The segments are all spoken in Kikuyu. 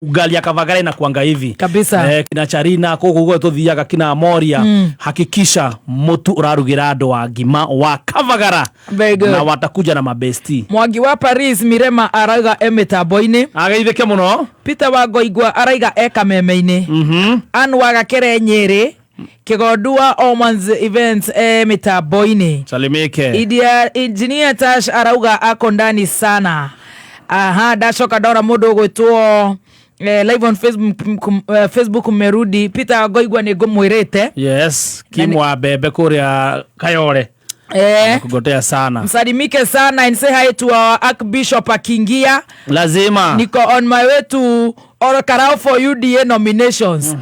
Ugali ya Kavagara inakuanga hivi. Kabisa. Kina Charina koguo guo tuthiaga kina Moria. Hakikisha mutu urarugira andu wa ngima wa Kavagara. Very good. Na watakuja na mabesti. Mwangi wa Paris Mirema arauga e mitambo-inĩ. Ageithike muno. Peter wa Ngoigwa araiga e kameme-inĩ. Ann wa Gakere Nyĩrĩ Kĩgondu wa Omans Events e mitambo-inĩ. Salimike. Idia Engineer Tash arauga ako ndani sana. Aha, ndacoka ndora mundu ugwitwo live on Facebook, Facebook merudi Peter Ngoigwa nĩ ngũmwĩrĩte. Yes, Kim wa mbembe kuria Kayore. Kugotea sana. Msalimike sana and say hi to our Archbishop akiingia. Lazima. Niko on my way to Ol Kalou for UDA nominations.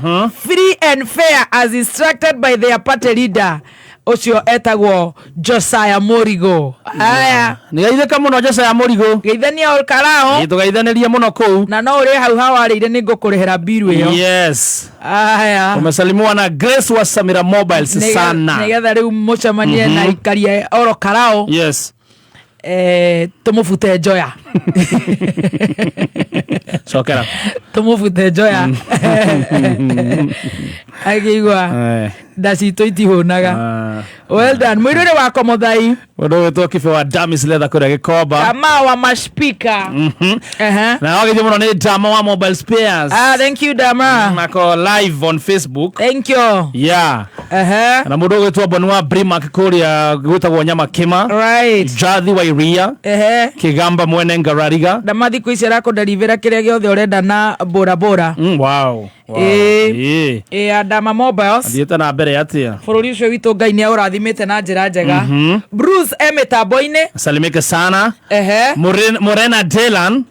Free and fair as instructed by their party leader. Ũcio etagwo Josiah Murigo. Aya. Nĩgeithĩka mũno Josiah Murigo. Geithania Ol Kalou. Tũgeithanĩrie mũno kũu. Na no ũrĩe hau hawarĩire nĩ ngũkũrĩhĩra biru ĩyo. Yes. Aya. Umesalimiwa na Grace wa Samira Mobiles sana. Nĩgetha rĩu mũcemanie na ikaria Ol Kalou. Tũmũbute njoya. Cokera. Tũmũbute njoya. Akĩigua nda citũ itihũnaga. Well done. Mũirũrĩ wa Komothai. Mũndũ ũgwĩtwo Kibe wa Damis Leather kũrĩa Gĩkomba. Kama wa mashpika. Na wagĩthiĩ mũno nĩ Dama wa Mobile Spares. Ah, thank you Dama. Nako live on Facebook. Thank you. Na mũndũ ũgwĩtwo Boni wa Brimac kũrĩa gwĩtagwo Nyama Kĩma. Jathi wa Iria. Kĩgamba mwene Ngarariga. Dama thikũ ici arakũnderivĩra kĩrĩa gĩothe ũrenda na bora bora. Wow. Ĩĩ, Adama Mobiles. Thiĩte na mbere atĩa? Bũrũri ũcio witũ Ngai nĩ aũrathimĩte na njĩra njega. Bruce e mĩtambo-inĩ. Salimike sana. Morena Dylan.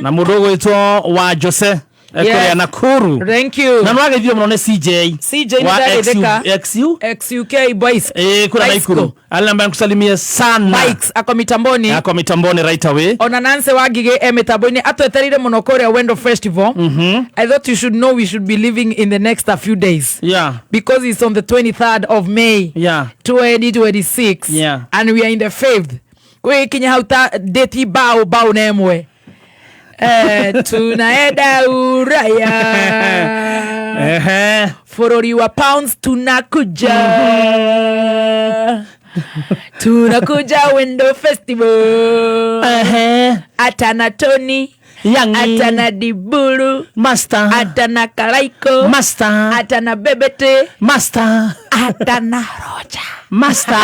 Na mũndũ ũgwĩtwo wa Jose. Kũrĩa Nakuru. Thank you. Na nĩwageithio mũno nĩ CJ. CJ nĩ Wa ndageithĩka. XU? XUK boys. Kũrĩa Bicycle. Nakuru. Alamba nikusalimie sana. Bikes ako mitamboni. Ako mitamboni right away. Ona Nancy Wangige e mitamboni atwetereire muno kuria Wendo Festival. I thought you should know we should be leaving in the next a few days. Because it's on the 23rd of May. 2026. And we are in the 5th. Kwi kinya hau ta date bao bao na ĩmwe. Tunaenda Uraya. Bũrũri wa pounds tunakuja. Tunakuja Wendo Festival. Atana Tony. Yangi. Atana Diburu. Master. Atana Kalaiko. Master. Atana Bebete. Master. Atana Roja. Master.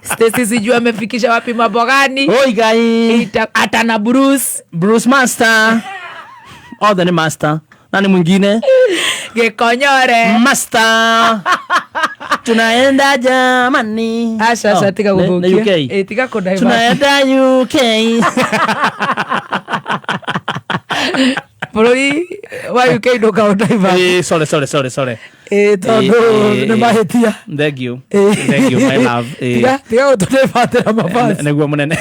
Stacy sijui amefikisha wapi mabogani. Oi gai. Atana Bruce. Bruce Master. Othe ni Master. Nani mwingine? Gikonyore. Master. Tunaenda jamani. Acha, acha, Oh, tiga ne gũthũkia. UK. Tiga kũndaiva. Tunaenda UK. Bũrũri wa UK ndũkaũndaiva. Sorry, sorry, sorry, sorry. Tondũ nĩ mahĩtia. Thank you. Thank you, my love. Tiga gũtũndaivatĩra mabasi. Nĩguo mũnene.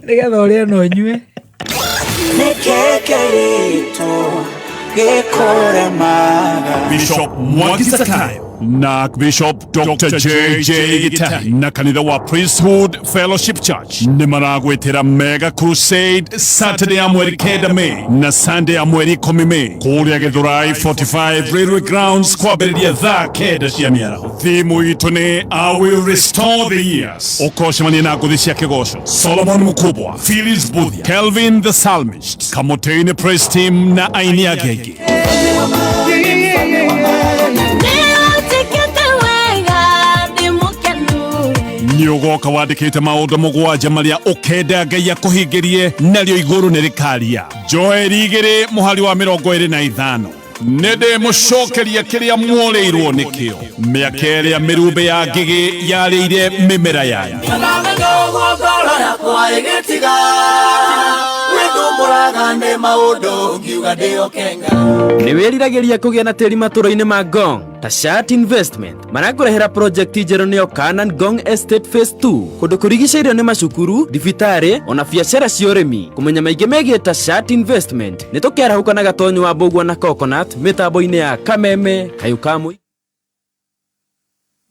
Nĩgetha ũrĩe na ũnyue. Bishop Mwangi Zakayo na Bishop Dr. JJ Gitahi na kanitha wa Priesthood Fellowship Church nĩ maragwĩtĩra Mega Crusade Saturday ya mweri 9 May na Sunday ya mweri 10 May kũrĩa Gĩthũrai 45 Railway Grounds kwambĩrĩria thaa 9 cia mĩaraho. Thimu itũ nĩ I will restore the years. Ũkocemania na ngũthi cia kĩgoco Solomon Mukubwa, Phyllis Buthia, Kelvin the Psalmist, Kamotini Praise Team na aini angĩ aingĩ. Nĩ ũgoka wandĩkĩte maũndũ mũgwanja marĩa ũkenda Ngai akũhingĩrie narĩo igũrũ nĩ rĩkaria. Joeli igĩrĩ mũhari wa mĩrongo ĩrĩ na ithano. Nĩ ndĩmũcokeria kĩrĩa muorĩirwo nĩkĩo. Mĩaka ĩrĩa mĩrumbĩ ya ngigĩ yarĩire mĩmera yanyu. Nĩ wĩriragĩria kũgĩa na tĩri matũra-inĩ ma Ngong ta Shat Investment marakũrehera project njerũ nĩyo Canaan Ngong Estate Phase 2 kũndũ kũrigicĩirio nĩ macukuru, thibitarĩ ona biacara cia ũrĩmi. Kũmenya maingĩ megiĩ ta Shat Investment nĩ tũkĩarahũka na gatonyo wa Mbũgua na Coconut mĩtambo-inĩ ya Kameme Kayũ ka Mũingĩ.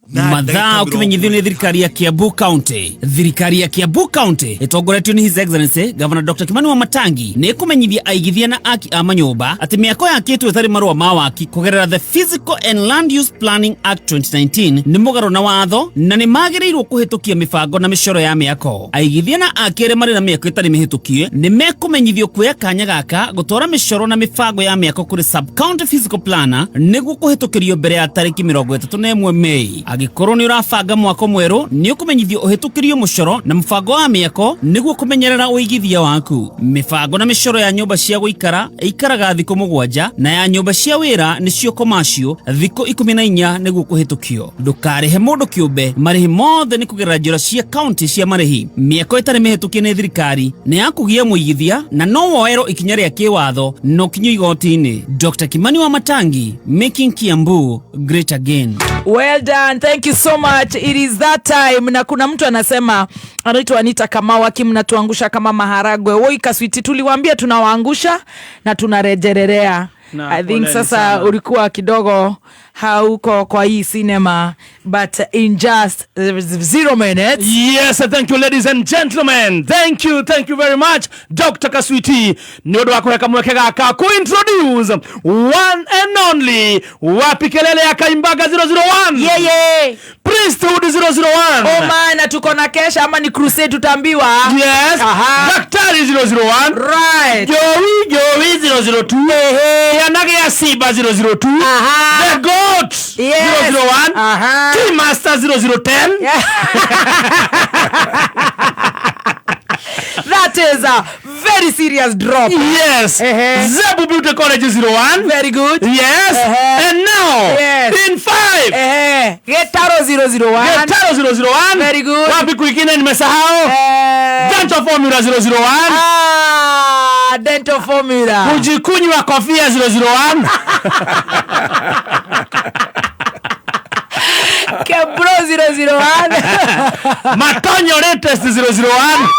Mathaa ũkĩmenyithio nĩ thirikari ya Kiambu County. Thirikari ya Kiambu County ĩtongoretio nĩ His Excellency Governor Dr. Kimani Wamatangi nĩ ĩkũmenyithia aigithia na aki a manyũmba atĩ mĩako yakĩtwo ĩtarĩ marũa ma waki kũgerera the Physical and Land Use Planning Act 2019 nĩ mũgarũ na watho na nĩ magĩrĩirwo kũhĩtũkia mĩbango na mĩcoro ya mĩako. Aigithia na aki arĩa marĩ na mĩako ĩtarĩ mĩhĩtũkie nĩ mekũmenyithio kuoya kanya gaka gũtwara mĩcoro na mĩbango ya mĩako kũrĩ sub county physical planner nĩguo kũhĩtũkĩrio mbere ya tarĩki 31 Mei. Angĩkorwo nĩ ũrabanga mwako mwerũ nĩ ũkũmenyithio ũhĩtũkĩrio mũcoro na mũbango wa mĩako nĩguo kũmenyerera ũigithia waku. Mĩbango na mĩcoro ya nyũmba cia gũikara ĩikaraga thikũ 7 na ya nyũmba cia wĩra nĩcio commercial thikũ 14 nĩguo kũhĩtũkio. Ndũkarĩhe mũndũ kĩũmbe, marĩhi mothe nĩ kũgerera njĩra cia county cia marĩhi. Mĩako ĩtarĩ mĩhĩtũkie nĩ thirikari nĩ ya kũgia mũigithia na no woerwo ikinya rĩa kĩwatho na ũkinyio igoti-inĩ. Dr. Kimani Wamatangi, making Kiambu great again. Well done. Thank you so much. It is that time. Na kuna mtu anasema anaitwa Anita Kamau, aki mnatuangusha kama maharagwe. Woi Kaswiti, tuliwaambia tunawaangusha na tunarejelea. Na, I think poleni sasa sana. Ulikuwa kidogo hauko kwa hii cinema, but in just 0 minutes. Yes, thank you ladies and gentlemen. Thank you, thank you very much Dr. Kaswiti. Nĩ ũndũ wa kũheka mweke gaka ku introduce one and only wapi kelele ya Kaimbaga 001. Yeah, yeah. Priesthood 001. Oh man, na tuko na kesha ama ni crusade tutaambiwa. Yes. Aha. Daktari 001. Right. Joey Joey 002. Yanage ya Siba 002. Aha. The Goat Yes. 001. Aha. Team Master 0010. Yeah. That is a very serious drop. Yes. Ehe. Zebu Beauty College 01. Very good. Yes. Ehe. And now, Yes. in 5. Ehe. Getaro 001. Getaro 001. Very good. Wapi kwingine nimesahau? Dental Formula 001. Ah, Dental Formula. Kujikunywa kofia 001. Kebro 001. Matonyo latest 001.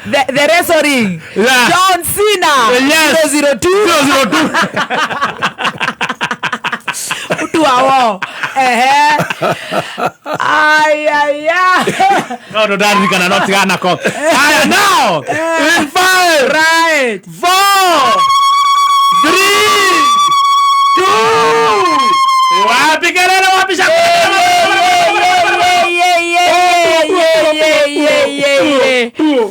The wrestling. Yeah. John Cena. Yes. 002. 002. Mtu wao. Ehe. Ay, ay, ay. No, no, ndarikana no tigana ko. Aya, now. In 5. Right. 4. 3. 2. Wapi kelele, wapi shangwe?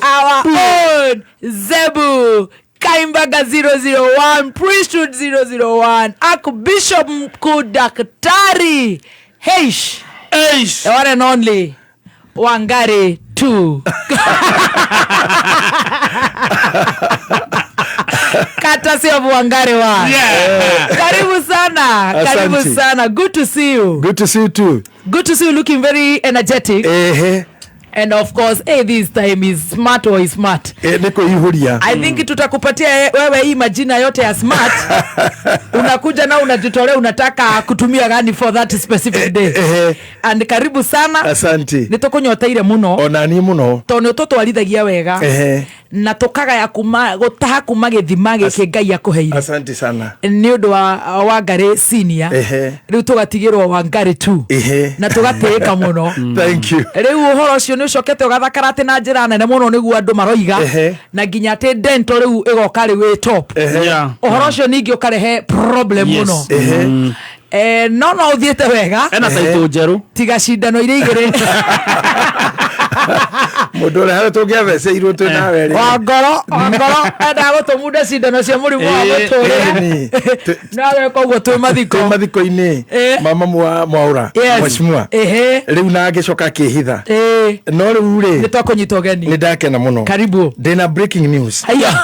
Our own Zebu Kaimbaga 001, Priesthood 001, Archbishop Mkuu Daktari Heish, Eish. the one and only Wangari 2. Courtesy of Wangari 1. Yeah. Karibu sana. Karibu Asante. sana. Good to see you. Good to see you too. Good to see you looking very energetic. Ehe. And of course, hey, this time is smart or is smart. Niko ihuria. I think tutakupatia wewe hii majina yote ya smart. Unakuja na unajitolea unataka kutumia gani for that specific day. And karibu sana. Asante. Nitukunyoteire muno. Ona ni muno. Tondu tutwarithagia wega. Na tukagaya kuma gutaha kuma githima giki Ngai akuheire. Asante sana. Ni undu wa Wangari senior. Riu tugatigirwo Wangari 2. Na tugatĩĩka mũno. Thank you. Riu uhoro ucio ni ucokete ugathakara ati na njira nene muno niguo andu maroiga. Na nginya ati dental riu igoka riu ĩ top. Yeah. Uhoro ucio ningi ukarehe problem Yes. muno. No no uthiete wega. Ena taito njeru. Tiga cindano iria igiri. Mundu uria haria tungiatheceirwo twi nawe ri. Wangoro, wangoro, enda gutumunda cindano cia murimu wa muturire. Nawe koguo twi mathiko. Twi mathiko-ini. Mama mwaura. Yes. Mheshimiwa. Riu na ngicoka akihitha. No riu ri. Ni twakunyita ugeni. Ni ndakena muno. Karibu. Ndina breaking news. Haya.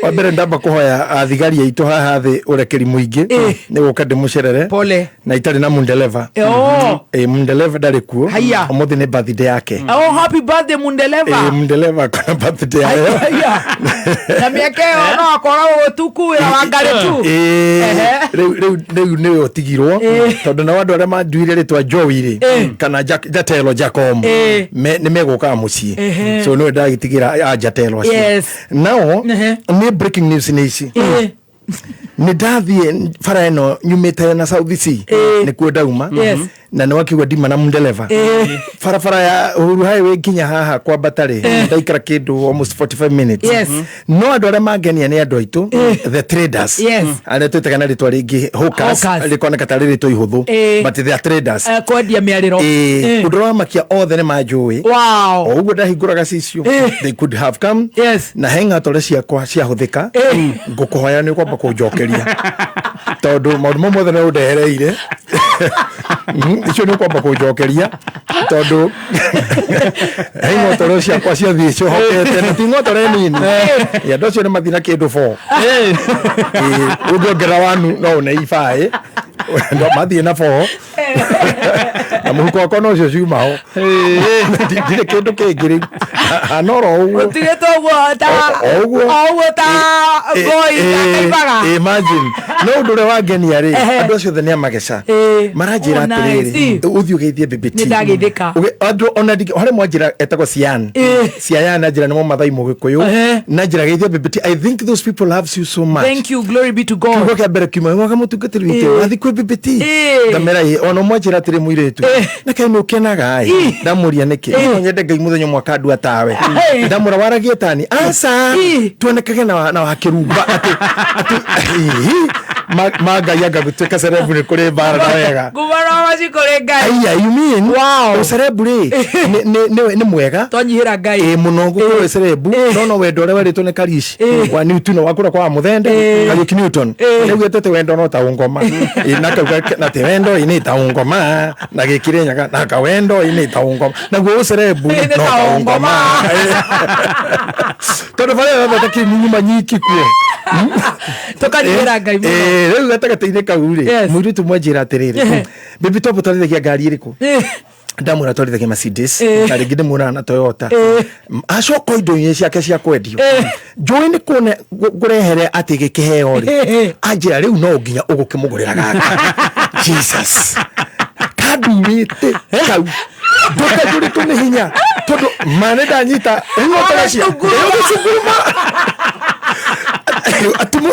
Wa mbere ndamba kuhoya athigari aitũ haha thĩ ũrekeri mũingĩ. Nĩ gũka ndĩmũcerere. Pole. Na itarĩ na mundeleva. Mundeleva ndarĩ kuo. Haya. Ũmũthĩ nĩ birthday yake. Oh, happy birthday mundeleva. Mundeleva kona birthday yayo. Haya. Na mĩaka ĩyo no akoragwo ũtukũ wĩra wa Ngarĩ tu. Rĩu nĩwe ũtigirwo. Tondũ nao andũ arĩa manduire rĩtwa Joey rĩ, kana Jatelo Jacom, nĩ megũkaga mũciĩ. So nĩwe ndagĩtigĩra a Jatelo acio. Yes. Now, nĩ breaking news nĩ ici. Nĩ ndathiĩ bara ĩno nyumĩte na South C, nĩkuo ndauma. Na nĩ wakiuga ndima na ndereba barabara ya Uhuru Highway nginya haha kwambata rĩ, ndaikara kĩndũ almost 45 minutes. No andũ arĩa mangenia nĩ andũ aitũ, the traders, arĩa twĩtaga na rĩtwa rĩngĩ hawkers, Hawkers. rĩkoneka tarĩ rĩtwa ihũthũ, but they are traders. Kwendia mĩarĩro. Ũndũ ũrĩa wamakia, othe nĩ manjũĩ. O ũguo ndahingũraga cicio, they could have come. Na he ng'atore ciakwa ciahũthĩka, ngũkũhoya nĩ ũkwamba kũnjokeria, tondũ maũndũ mau mothe nĩ ũndehereire. Icio nĩ ũkwamba kũnjokeria, tondũ he ng'otore ciakwa ciathiĩ cihokete, na ti ng'otore nini. Andũ acio nĩ mathiĩ na kĩndũ bo ũngĩongerera wanu no ũne ibaĩ, mathiĩ na bo na mũhuko wakwa no cio ciuma ho. Ndirĩ kĩndũ kĩngĩ rĩu hanoro ũguo. Ũtigĩtwo ũguo ta O ũguo. O ũguo ta ngoi ta kaibaga. Imagine, no ũndũ ũrĩa wangenia rĩ, andũ acio othe nĩ amageca. Maranjĩra Oh, nice. atĩrĩrĩ, ũthiĩ ũgeithie BBT. Nĩ ndageithĩka. Andũ ona harĩ mwanjĩra etagwo Cian Ciayan, anjĩra nĩ Mũmathai Mũgĩkũyũ, na njĩra geithia BBT. I think those people loves you so much. Thank you, glory be to God. Kiugo kĩa mbere kiuma mwaka mũtungatĩri witũ wathi kwĩ BBT. Ndamera ĩ, ona mwanjĩra atĩrĩ, mũirĩtu na kaĩ nĩ ũkenaga ĩ, ndamũria nĩkĩ, no nyende Ngai mũthenya ũmwe akandua tawe. Ndamũra waragie tani aca tuonekage na wa kĩrumba atĩ ĩĩ, ma Ngai anga gũtuĩka celeb nĩ kũrĩ mbara na wega. Nguma no macikũrĩ Ngai. Aya, you mean ũcerebu rĩ, nĩ mwega. Twanyihĩra Ngai. Ĩ mũno gũkorwo wĩ celeb, no wendo ũrĩa werĩtwo nĩ Karish wa Newton wa kũrĩa kwa Mũthende Kariũki Newton nĩaugĩte atĩ wendo no ta ũngoma. Ĩ, na kauga na ti wendo ĩ nĩ ta ũngoma na gĩkĩrĩ nyaga na kawendo ĩ nĩ ta ũngoma, naguo ũcerebu Ĩ, nĩ no ta ta ũngoma. ũngoma, tondũ barĩa yothe ta nyuma nyiki kuo. Tũkanyihĩra Ngai mũno. Rĩu gatagatĩ-inĩ kau rĩ, mũirĩtu mwanjĩra atĩrĩrĩ, "Baby Top, twarithagia ngari ĩrĩkũ?" Ndamwĩra twarithagia Mercedes, na rĩngĩ ndĩmuonaga na Toyota. Acoka indo iria ciake cia kwendio njũĩ nĩ kuone ngũrehere atĩ gĩkĩheo rĩ, anjĩra rĩu no nginya ũgũkĩmũgũrĩra gaka. Jesus, kandurĩte kau ndũkanjũrĩtwo nĩ hinya, tondũ ma nĩ ndanyita gĩcunguruma atumo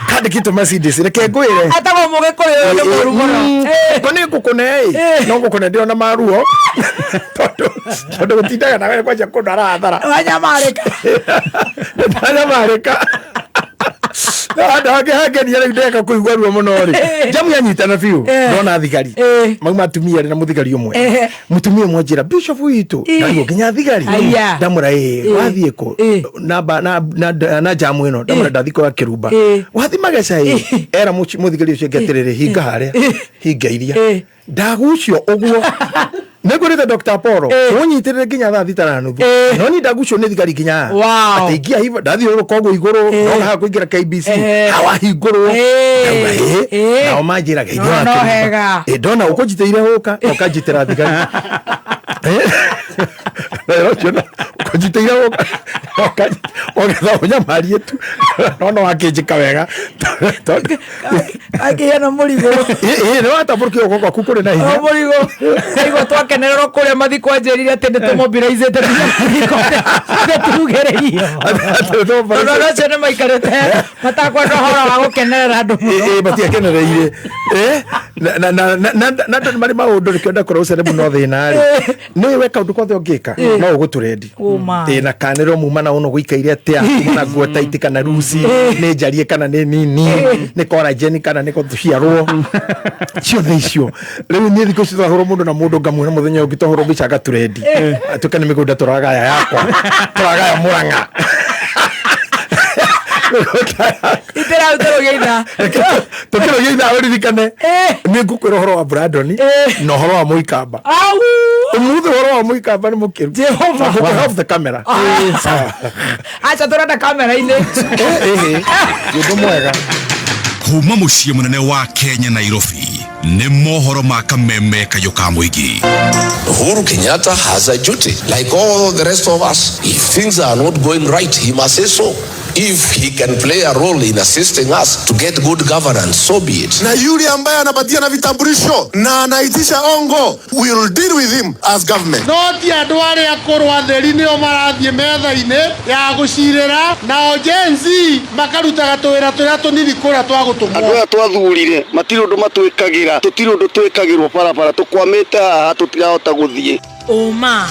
kandĩkĩtwo Mercedes, reke ngwĩre. Etagwo Mũgĩkũyũ, ũyũ nĩ mũru mũno. Ko nĩ ngũkũne ĩ, no ngũkũne ndĩrona maruo, tondũ gũtindaga nawe kwanja kũndũ arathara. Wanyamarĩka. Ndanyamarĩka, no handũ hangĩ hangenia rĩu ndeka kũigua ruo mũno rĩ, jamu yanyitana biũ, ndona thigari mauma atumia rĩ na mũthigari ũmwe. Mũtumia ũmwe anjĩra, "Bishop witũ," ndaigua nginya thigari. Aya. Ndamũra ĩ, wathiĩ kũ namba na jamu ĩno? Ndamũra ndathi kwa kĩrumba. Wathi mageca ĩ, era mũthigari ũcio ũngĩ atĩrĩrĩ, "Hinga harĩa hinga iria." Ndagucio ũguo nĩngwĩrĩte Dr. Apollo ũnyitĩrĩre nginya thaa 6 na nuthu, no niĩ ndagucio nĩ thigari nginya haha. Atĩ ingia hivo ndathiũrũrũka ũguo igũrũ, ndona haha kũingĩra KBC hawahingũrwo. Ndauga ĩ, nao manjĩra geithio No, wa no kĩrumba. hega. Ĩ, ndona ũkũnjitĩire hũka ũkanjitĩra thigari. Wĩra ũcio ũkũnjitĩire hũka ũgetha ũnyamarie tu, no wakĩnjĩka wega tondũ Akĩgĩa na mũrigo. Ĩ, nĩ watambũrũkia guoko gwaku kũrĩ na O hinya. Mũrigo aigua twakenererwo kũrĩa mathiko, anjĩrire atĩ nĩ tũmobilizĩte mathiko nĩtugĩrĩirio, tondũ andũ acio nĩ maikarĩte matakwenda ũhoro wa gũkenerera andũ mũno. Ĩ, matiakenereire. Na andũ nĩ marĩ maũndũ, nĩkĩo ndakora ũcerebu no thĩna rĩ, nĩ we kaũndũ kothe ũngĩka no ũgũtũrendi. Ũma. Ĩ, na kanĩrwo muma na ũno gũikaire atĩa, kuma na nguo taiti kana ruci, nĩ njarie kana nĩ nini, nĩ collagen kana nĩ gũciarwo, ciothe icio. Rĩu niĩ thikũ ici twahũrwo mũndũ na mũndũ ngamuona mũthenya ũngĩ twahũrwo mbica ngaturendi, atuĩka nĩ mĩgũnda tũragaya yakwa, tũragaya Mũrang'a. Itĩrau tũrũgĩitha. Tũkĩrũgia ithaa, ũririkane nĩ ngũkwĩra ũhoro wa Brandon na ũhoro wa Mũikamba. Au. Ũmũthĩ ũhoro wa Mũikamba nĩ mũkĩru. Jehova. Ngũkũ off the camera. Aca, tũrenda kamera-inĩ. Ĩhĩ, ũndũ mwega. Kuma mũciĩ mũnene wa Kenya, Nairobi, nĩ mohoro ma kameme kayũ ka mũingĩ. Uhuru Kenyatta has a duty, like all the rest of us. If things are not going right, he must say so. If he can play a role in assisting us to get good governance, so be it. Na yule ambaye anapatia na vitambulisho na anaitisha ongo, we will deal with him as government. No ti andũ arĩa akũrũ atheri nĩo marathiĩ metha-inĩ ya gũcirĩra, nao Gen Z makarutaga tũwĩra tũrĩa tũnini kũrĩa twa gũtũmwo. Andũ aya twathurire matirĩ ũndũ matwĩkagĩra, tũtirĩ ũndũ twĩkagĩrwo barabara, tũkwamĩte haha tũtirahota gũthiĩ. Ũma,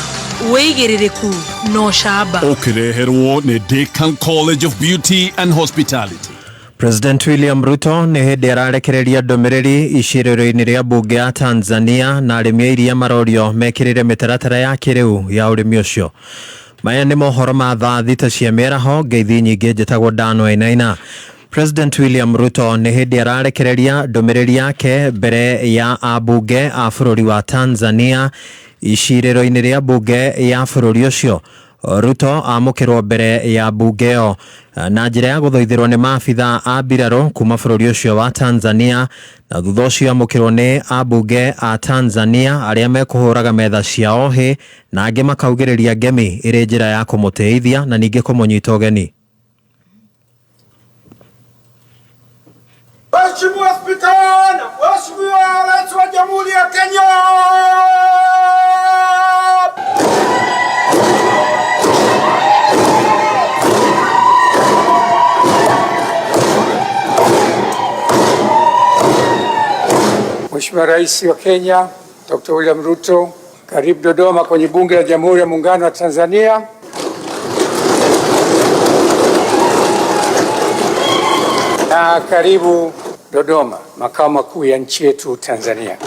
wĩigĩrĩrĩku na ũcamba. Ũkĩreherwo nĩ Decan College of Beauty and Hospitality. President William Ruto nĩ hĩndĩ ararekereria ndũmĩrĩri icirĩro-inĩ rĩa mbunge ya Tanzania na arĩmi a iria marorio mekĩrĩre mĩtaratara ya kĩrĩu ya ũrĩmi ũcio. Maya nĩ mohoro ma thaa 6 cia mĩaraho, ngeithi nyingĩ, njĩtagwo Dan Wainaina. President William Ruto nĩ hĩndĩ ararekereria ndũmĩrĩri yake mbere ya ambunge a bũrũri wa Tanzania icirĩro-inĩ rĩa mbunge ya bũrũri ũcio. Ruto amũkĩrwo mbere ya mbunge ĩyo na njĩra ya gũthoithĩrwo nĩ maabitha a mbirarũ kuma bũrũri ũcio wa Tanzania, na thutha ũcio amũkĩrwo nĩ ambunge a Tanzania arĩa mekũhũraga metha ciao hĩ na angĩ makaugĩrĩria ngemi ĩrĩ njĩra ya kũmũtĩithia na ningĩ kũmũnyita ũgeni. Mheshimiwa Spika na Mheshimiwa Rais wa Jamhuri ya Kenya. Mheshimiwa Rais wa Kenya Dr. William Ruto, karibu Dodoma kwenye Bunge la Jamhuri ya Muungano wa Tanzania. Na karibu Dodoma, makao makuu ya nchi yetu Tanzania.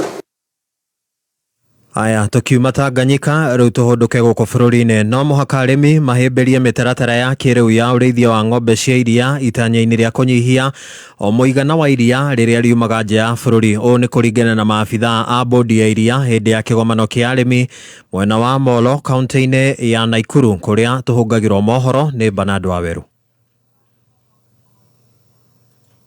Aya, tukiuma Tanganyika rĩu tũhũndũke gũkũ bũrũri-inĩ. No mũhaka arĩmi mahĩmbĩrie mĩtaratara ya kĩrĩu ya ũrĩithia wa ng'ombe cia iria itanya-inĩ rĩa kũnyihia o mũigana wa iria rĩrĩa riumaga nja ya bũrũri. Ũũ nĩ kũringana na maabitha a bodi ya iria hĩndĩ ya kĩgomano kĩa arĩmi mwena wa Molo kaunti-inĩ ya Naikuru, kũrĩa tũhũngagĩrwo mohoro nĩ Bernard Waweru.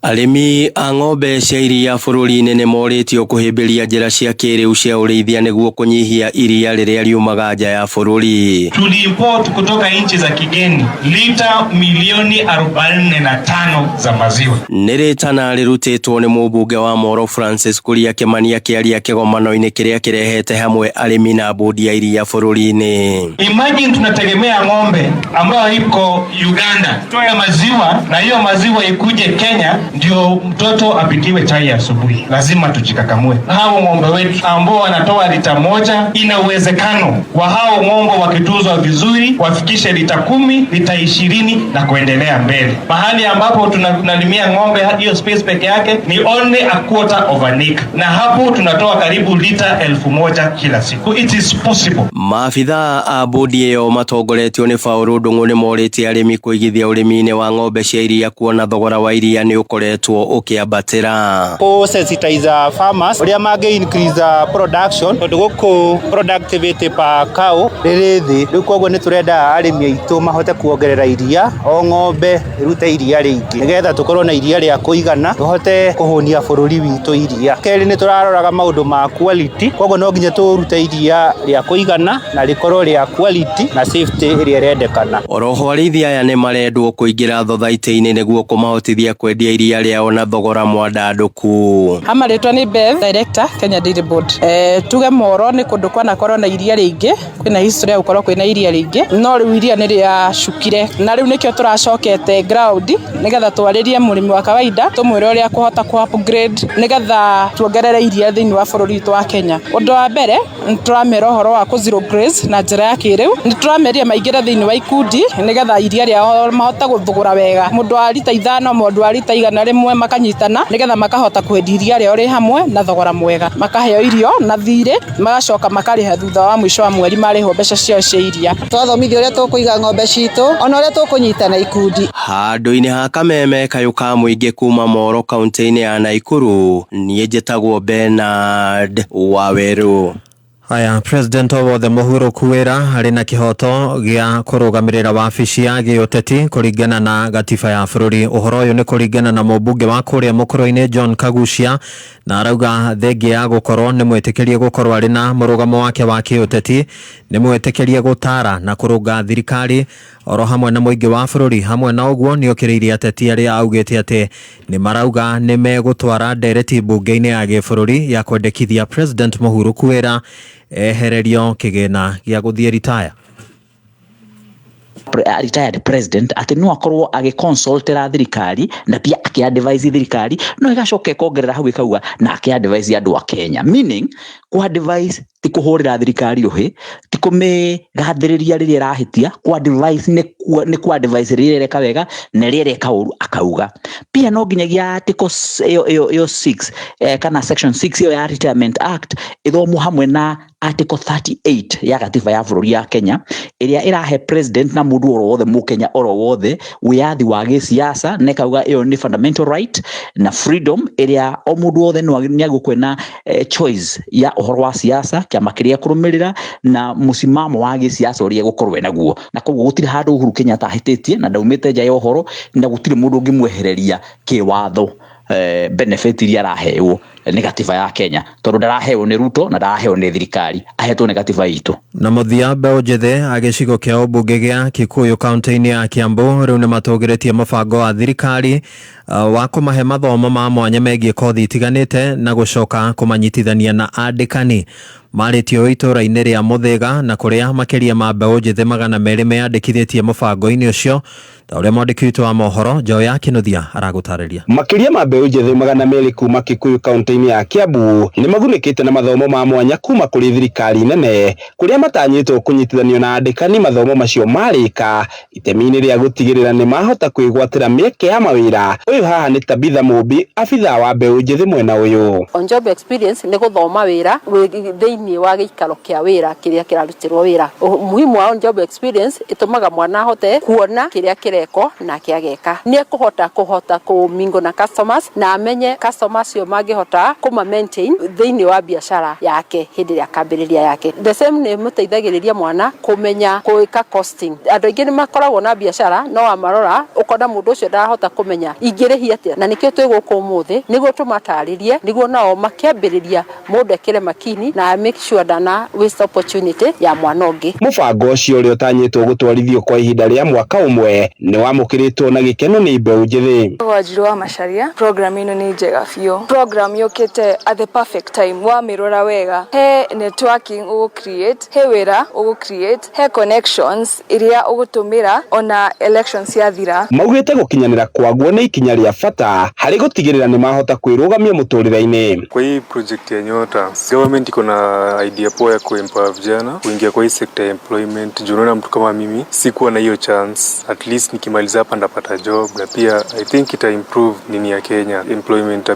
Arĩmi a ng'ombe cia iria bũrũri-inĩ nĩ morĩtio kũhĩmbĩria njĩra cia kĩrĩu cia ũrĩithia nĩguo kũnyihia iria rĩrĩa riumaga nja ya bũrũri. Tuliimport kutoka nchi za kigeni lita milioni 45 za maziwa. Nĩ rĩtana rĩrutĩtwo nĩ mũmbunge wa Moro Francis Kuria Kĩmani akĩaria kĩgomano-inĩ kĩrĩa kĩrehete hamwe arĩmi na bodi ya iria bũrũri-inĩ. Imagine tunategemea ng'ombe ambayo iko Uganda toe maziwa na hiyo maziwa ikuje Kenya ndio mtoto apikiwe chai asubuhi. Lazima tujikakamue. Hao ng'ombe wetu ambao wanatoa lita 1, ina uwezekano wa hao ng'ombe wakituzwa vizuri wafikishe lita 10, lita 20 na kuendelea mbele. Mahali ambapo tunalimia ng'ombe hiyo space peke yake ni only a quarter of an acre, na hapo tunatoa karibu lita 1000 kila siku. It is possible. Maabitha a bodi ĩyo matongoretio nĩ Paul Ndung'u nĩ morĩtie arĩmi kũigithia ũrĩmi-inĩ wa ng'ombe cia iria kuona thogora wa iria nĩ ũkoretwo ũkĩambatĩra. Kũ sensitize farmers ũrĩa mangĩ increase production, tondũ gũkũ productivity per cow rĩrĩ thĩ. Rĩu koguo nĩ tũrenda arĩmi aitũ mahote kuongerera iria, o ng'ombe ĩrute iria rĩingĩ, nĩgetha tũkorwo na iria rĩa kũigana tũhote kũhũnia bũrũri witũ iria. Kerĩ, nĩ tũraroraga maũndũ ma quality, koguo no nginya tũrute iria rĩa kũigana na rĩkorwo rĩa quality na safety ĩrĩa ĩrendekana. Oroho arĩithi aya nĩ marendwo kũingĩra thothaitĩ-inĩ nĩguo kũmahotithia kwendia iria rĩao na thogora mwandandũku. Ama rĩtwa nĩ Beth, Director, Kenya Dairy Board. Tuge Moro nĩ kũndũ kwanakorwo na iria rĩingĩ, kwĩna history ya gũkorwo kwĩna iria rĩingĩ, no rĩu iria nĩ rĩacukire, na rĩu nĩkĩo tũracokete ground nĩgetha twarĩrie mũrĩmi wa kawaida, tũmwĩre ũrĩa kũhota kũ upgrade nĩgetha tuongerere iria thĩinĩ wa bũrũri witũ wa Kenya. Ũndũ wa mbere nĩ tũramera ũhoro wa kũ zero graze na njĩra ya kĩrĩu, nĩ tũrameria maingĩre thĩinĩ wa ikundi nĩgetha iria rĩao mahote gũthũgũra wega, mũndũ wa lita 5, mũndũ wa lita 100 makanyitana nĩgetha makahota kwendia iria rĩao rĩ hamwe na thogora mwega, makaheo irio na thirĩ, magacoka makarĩha thutha wa mũico wa mweri marĩhwo mbeca ciao cia iria. Twathomithio ũrĩa tũkũiga ng'ombe citũ ona ũrĩa tũkũnyitana ikundi. Handũ-inĩ ha kameme kayũ ka mũingĩ kuma Moro kaunti-inĩ ya Naikuru, niĩ njĩtagwo Bernard Waweru. Haya, President o wothe mũhurũku wĩra arĩ na kĩhoto gĩa kũrũgamĩrĩra wabici ya gĩũteti kũringana na gatiba ya bũrũri. Ũhoro ũyũ nĩ kũringana na mũmbunge wa kũrĩa mũkũrũ-inĩ John Kagucia, na arauga thengia ya gũkorwo nĩ mwĩtĩkĩrie gũkorwo arĩ na mũrũgamo wake wa kĩũteti, nĩ mwĩtĩkĩrie gũtara na kũrũnga thirikari oro hamwe na mũingĩ wa bũrũri. Hamwe na ũguo nĩ okĩrĩirie ateti arĩa augĩte atĩ nĩ marauga nĩ megũtwara ndereti mbunge-inĩ ya gĩbũrũri ya kwendekithia President mũhurũku wĩra ehererio kĩgĩna gĩa gũthiĩ ritaya. Retired president atĩ no akorwo agĩconsultera thirikari na pia akĩadvise thirikari, no ĩgacoka ĩkongerera hau ĩkauga na akĩadvise andũ a Kenya, meaning kũadvise ti kũhũrĩra thirikari rũhĩ, ti kũmĩgathĩrĩria rĩrĩa ĩrahĩtia, kũadvise nĩ kũadvise rĩrĩa ĩreka wega na rĩrĩa ĩreka ũru akauga. Pia no nginyagia article ĩyo 6 kana section 6 ĩyo ya Retirement Act ĩthomwo hamwe na article 38 ya gatiba ya bũrũri ya Kenya ĩrĩa ĩrahe president na mũndũ oro wothe mũkenya oro wothe wĩyathi wa gĩsiasa, na ĩkauga ĩyo nĩ fundamental right na freedom ĩrĩa o mũndũ wothe nĩ agũkwe na choice ya ũhoro wa siasa, kĩama kĩrĩa ekũrũmĩrĩra na mũcimamo wa gĩsiasa ũrĩa egũkorwo enaguo. Na koguo gũtirĩ handũ Uhuru Kenyatta ahĩtĩtie na ndaumĩte nja ya ũhoro, na gũtirĩ mũndũ ũngĩmwehereria kĩwatho benefit iria araheo nĩ gatiba ya Kenya, tondũ ndaraheo nĩ Ruto na ndaraheo nĩ thirikari, ahetwo nĩ gatiba itũ. Na mũthia, mbeũ njĩthĩ a gĩcigo kĩa ũmbunge gĩa Kikuyu kaunti-inĩ ya Kiambu rĩu nĩ matũgĩrĩtie mũbango wa thirikari wa kũmahe mathomo ma mwanya megiĩ kothi itiganĩte na gũcoka kũmanyitithania na andĩkani. Marĩtio itũũra-inĩ rĩa Mũthĩga na kũrĩa makĩria ma mbeũ njĩthĩ 200 meyandĩkithĩtie mũbango-inĩ ũcio, ta ũrĩa mwandĩki witũ wa mohoro Njoya Kĩnuthia aragũtarĩria. Makĩria ma mbeũ njĩthĩ 200 kuma Kikuyu kaunti-inĩ ya Kiambu nĩ magunĩkĩte na mathomo ma mwanya kuma kũrĩ thirikari nene, kũrĩa matanyĩtwo kũnyitithanio na andĩkani mathomo macio marĩka itemi-inĩ rĩa gũtigĩrĩra nĩ mahota kwĩgwatĩra mĩeke ya mawĩra. Ũyũ haha nĩ Tabitha Mũmbi, abithaa wa mbeũ njĩthĩ mwena ũyũ. On job experience nĩ gũthoma wĩra thĩinĩ wa gĩikaro kĩa wĩra kĩrĩa kĩrarutĩrwo wĩra. Umuhimu wa on job experience ĩtũmaga mwana ahote kuona kĩrĩa kĩreko nake ageka. Nĩ ekũhota kũhota kũmingo na customers na amenye customers cio mangĩhota kũma maintain thĩinĩ wa biacara yake hĩndĩ ĩrĩa akambĩrĩria yake. The same nĩ mũteithagĩrĩria mwana kũmenya gwĩka costing. Andũ aingĩ nĩ makoragwo na biacara no wamarora ũkona mũndũ ũcio ndarahota kũmenya ingĩrĩhia atĩa, na nĩkĩo twĩ gũkũ ũmũthĩ nĩguo tũmatarĩrie, nĩguo nao makĩambĩrĩria mũndũ ekĩre makini na make sure ndana waste opportunity ya mwana ũngĩ. Mũbango ũcio ũrĩa ũtanyĩtwo gũtwarithio kwa ihinda rĩa mwaka ũmwe nĩ wamũkĩrĩtwo na gĩkeno nĩ mbeũ njĩthĩ. Wanjiru wa Macharia, program ĩno nĩ njega biũ. Program yũkĩte at the perfect time, wamĩrora wega he networking ũgũ create, he wĩra ũgũ create, he connections iria ũgũtũmĩra ona elections ciathira. Maugĩte gũkinyanĩra kwaguo nĩ ikinya rĩa bata harĩ gũtigĩrĩra nĩ mahota kwĩrũgamia mũtũrĩre-inĩ. Kwa hii project ya Nyota, government iko na idea poa ya kuempower vijana kuingia kwa hii sector ya employment. Juu unaona mtu kama mimi sikuwa na hiyo chance, at least nikimaliza hapa ndapata job, na pia I think ita improve nini ya Kenya employment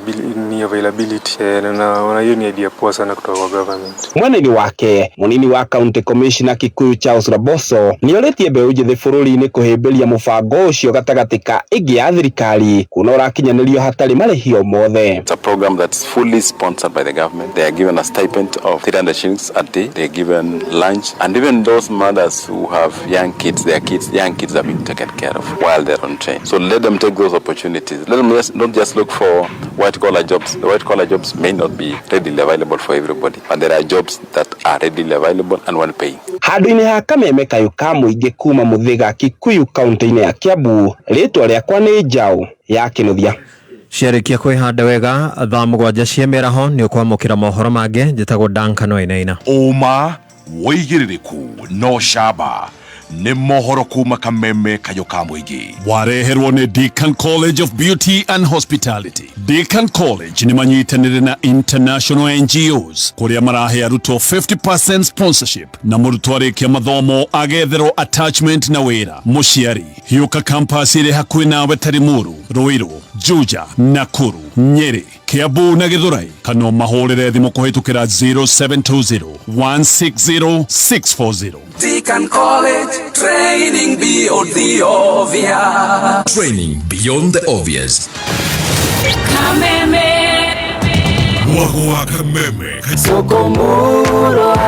ni availability. Na naona hiyo ni idea poa sana kutoka kwa government. Mwena-inĩ wake munini wa county commissioner Kikuyu Charles Raboso nĩorĩtie mbeũ njĩthĩ bũrũri-inĩ kũhĩmbĩria mũbango ũcio gatagatĩ ka ĩngĩ ya thirikari kuona ũrakinyanĩrio hatarĩ marĩhi o mothe. It's a program that's fully sponsored by the government. They are given a stipend of 300 shillings a day. They are given lunch, and even those mothers who have young kids, their kids, young kids are being taken care of while they're on train. So let them take those opportunities. Let them not just look for white collar jobs. The white collar jobs may not be readily available for everybody, but there are jobs that are readily available and well paying. Handũ-inĩ ha kameme kayũ ka mũingĩ kuma Mũthĩga Kikuyu kaunti-inĩ ya Kiambu, rĩtwa rĩakwa nĩ Njaũ ya Kĩnuthia. Ciarĩkia kwĩhanda wega thaa 7 cia mĩaraho nĩ ũkwamũkĩra mohoro mangĩ. Njĩtagwo Duncan Wainaina. Ũma wĩigĩrĩrĩku no camba nĩ mohoro kuma kameme kayũ ka mũingĩ. Wareherwo nĩ Deacon College of Beauty and Hospitality. Deacon College nĩ manyitanĩire na international NGOs kũrĩa marahe arutwo 50% sponsorship na mũrutwo arĩkia mathomo agetherwo attachment na wĩra. Mũciari hiũka campus ĩrĩ hakuhĩ nawe ta Limuru, Ruiru, Juja, Nakuru, Nyeri, Kiambu na Githurai, kana mahũrĩre thimũ kũhĩtũkĩra 0720 160 640. Deacon College, training beyond the obvious. Training beyond the obvious. Kameme. Mwago wa Kameme. Soko murwa,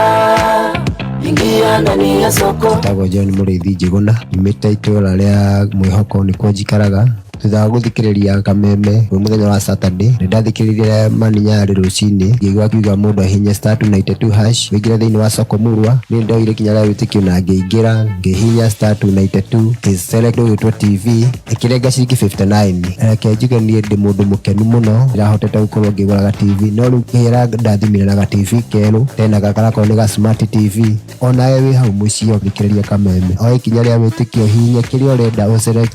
ingia ndani ya soko. Njĩtagwo John Mũrĩithi Njĩgũna, nyumĩte itũra rĩa Mwĩhoko nĩkuo njikaraga. Thutha wa gũthikĩrĩria Kameme kwĩ mũthenya wa Saturday, nĩ ndathikĩrĩirie Mani Nyarĩ rũcinĩ, ngĩigua akiuga mũndũ ahihinye *292# ũingĩre thĩinĩ wa soko murwa. Niĩ nĩndoire ikinya rĩa wĩtĩkio na ngĩingĩra, ngĩhihinya *292 ngĩ select ũgĩtwo TV ĩkĩrenga ciringi 59. Reke njuge niĩ ndĩ mũndũ mũkenu mũno, ndĩrahotete gũkorwo ngĩgũra ga TV, no rĩu kĩrĩa ndathimire na ga TV kerũ tena gakarakorwo nĩ ga smart TV. Onawe wĩ hau mũciĩ ũthikĩrĩrie Kameme, oe ikinya rĩa wĩtĩkio, hihinya kĩrĩa ũrenda ũ select.